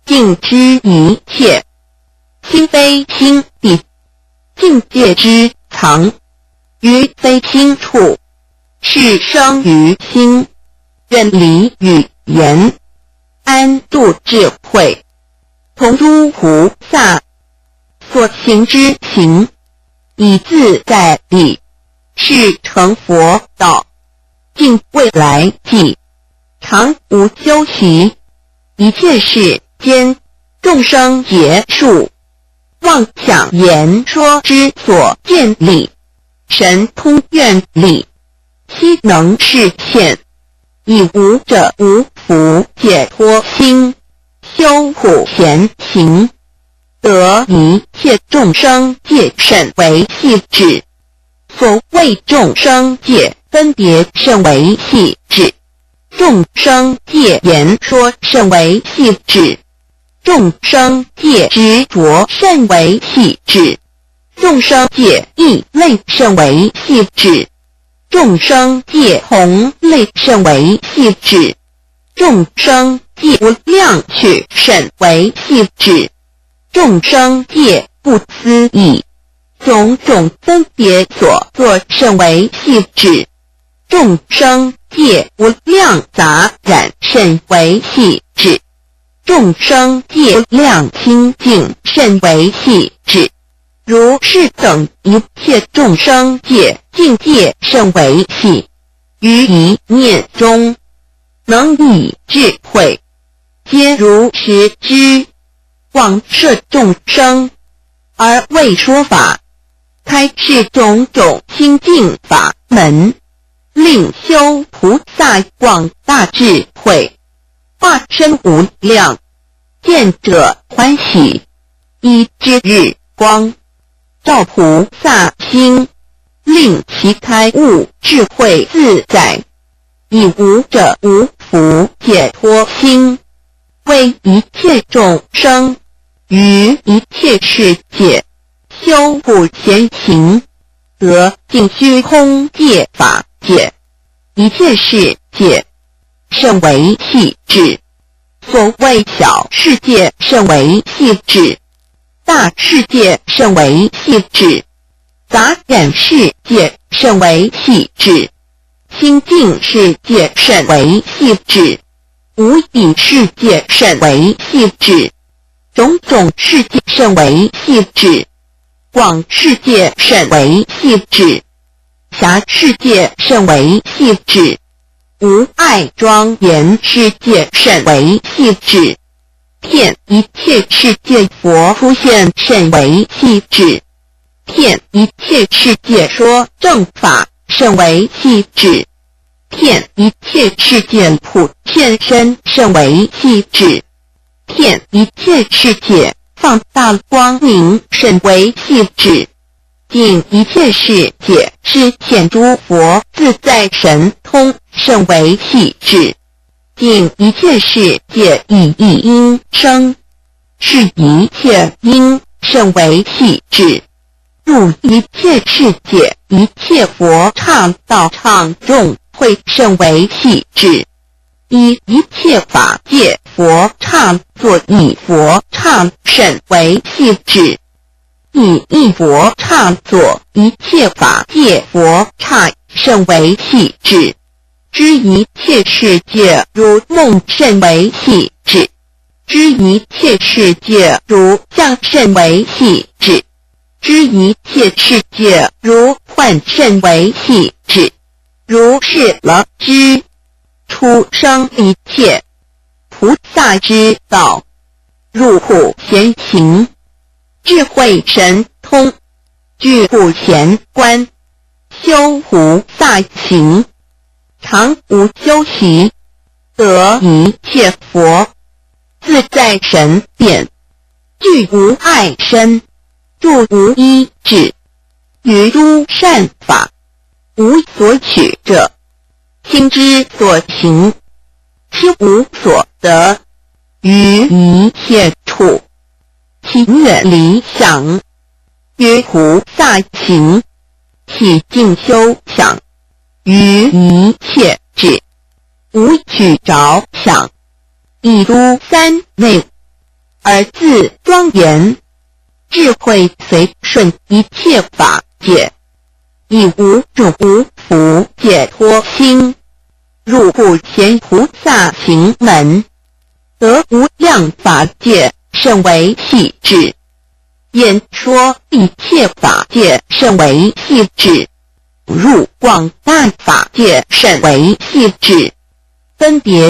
尽知一切，心非心地，境界之藏，于非心处，是生于心，远离语言，安住智慧，同诸菩萨所行之行，以自在力，是成佛道，尽未来际，常无休息。一切世间众生劫数，妄想言说之所见理，神通愿力，悉能示现。以无着无缚解脱心，修普贤行，得一切众生界甚为细致。所谓众生界分别甚为细致，众生界言说甚为细致，众生界执着甚为细致，众生界异类甚为细致，众生界同类甚为细致，众生界无量趣甚为细致，众生界不思议种种分别所作甚为细致，众生界无量杂染甚为细致，众生界无量清净甚为细致。如是等一切众生界境界甚为细，于一念中，能以智慧，皆如实知，广摄众生，而为说法，开示种种清净法门，令修菩萨广大智慧，化身无量，见者欢喜，以之日光，照菩萨心，令其开悟智慧自在，以无着无缚解脱心，为一切众生，于一切世界，修普贤行，得尽虚空界法界。一切世界，甚为细致。所谓小世界甚为细致，大世界甚为细致，杂染世界甚为细致，清净世界甚为细致，无比世界甚为细致，种种世界甚为细致，广世界甚为细致，狭世界甚为细致，无碍庄严世界甚为细致，遍一切世界佛出现甚为细致，遍一切世界说正法甚为细致，遍一切世界普现身甚为细致，遍一切世界放大光明甚为细致，尽一切世界示现诸佛自在神通甚为细致，尽一切世界以一音声示一切音甚为细致，入一切世界一切佛刹道场众会甚为细致，以一切法界佛刹作一佛刹甚为细致，以一佛刹作一切法界佛刹甚为细致，知一切世界如梦甚为细致，知一切世界如像甚为细致，知一切世界如幻甚为细致，如是能知出生一切菩萨之道，入普贤行，智慧神通，具普贤观，修菩萨行，常无休息，得一切佛。自在神变，具无碍身，住无一志，于诸善法，无所取者，心之所行，其无所得，于一切处，其远离想，于菩萨行，起静修想，于一切智，无取着想，亦诸三昧，而自庄严，智慧随顺一切法界，亦无住无浮解脱心，入普贤菩萨行门，得无量法界甚为细致，演说一切法界甚为细致，入广大法界甚为细致，分别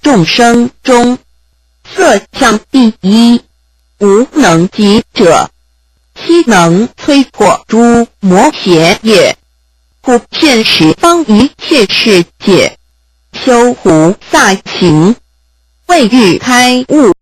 众生中，色相第一，无能及者，悉能摧破诸魔邪也。故现十方一切世界，修菩萨行，为欲开悟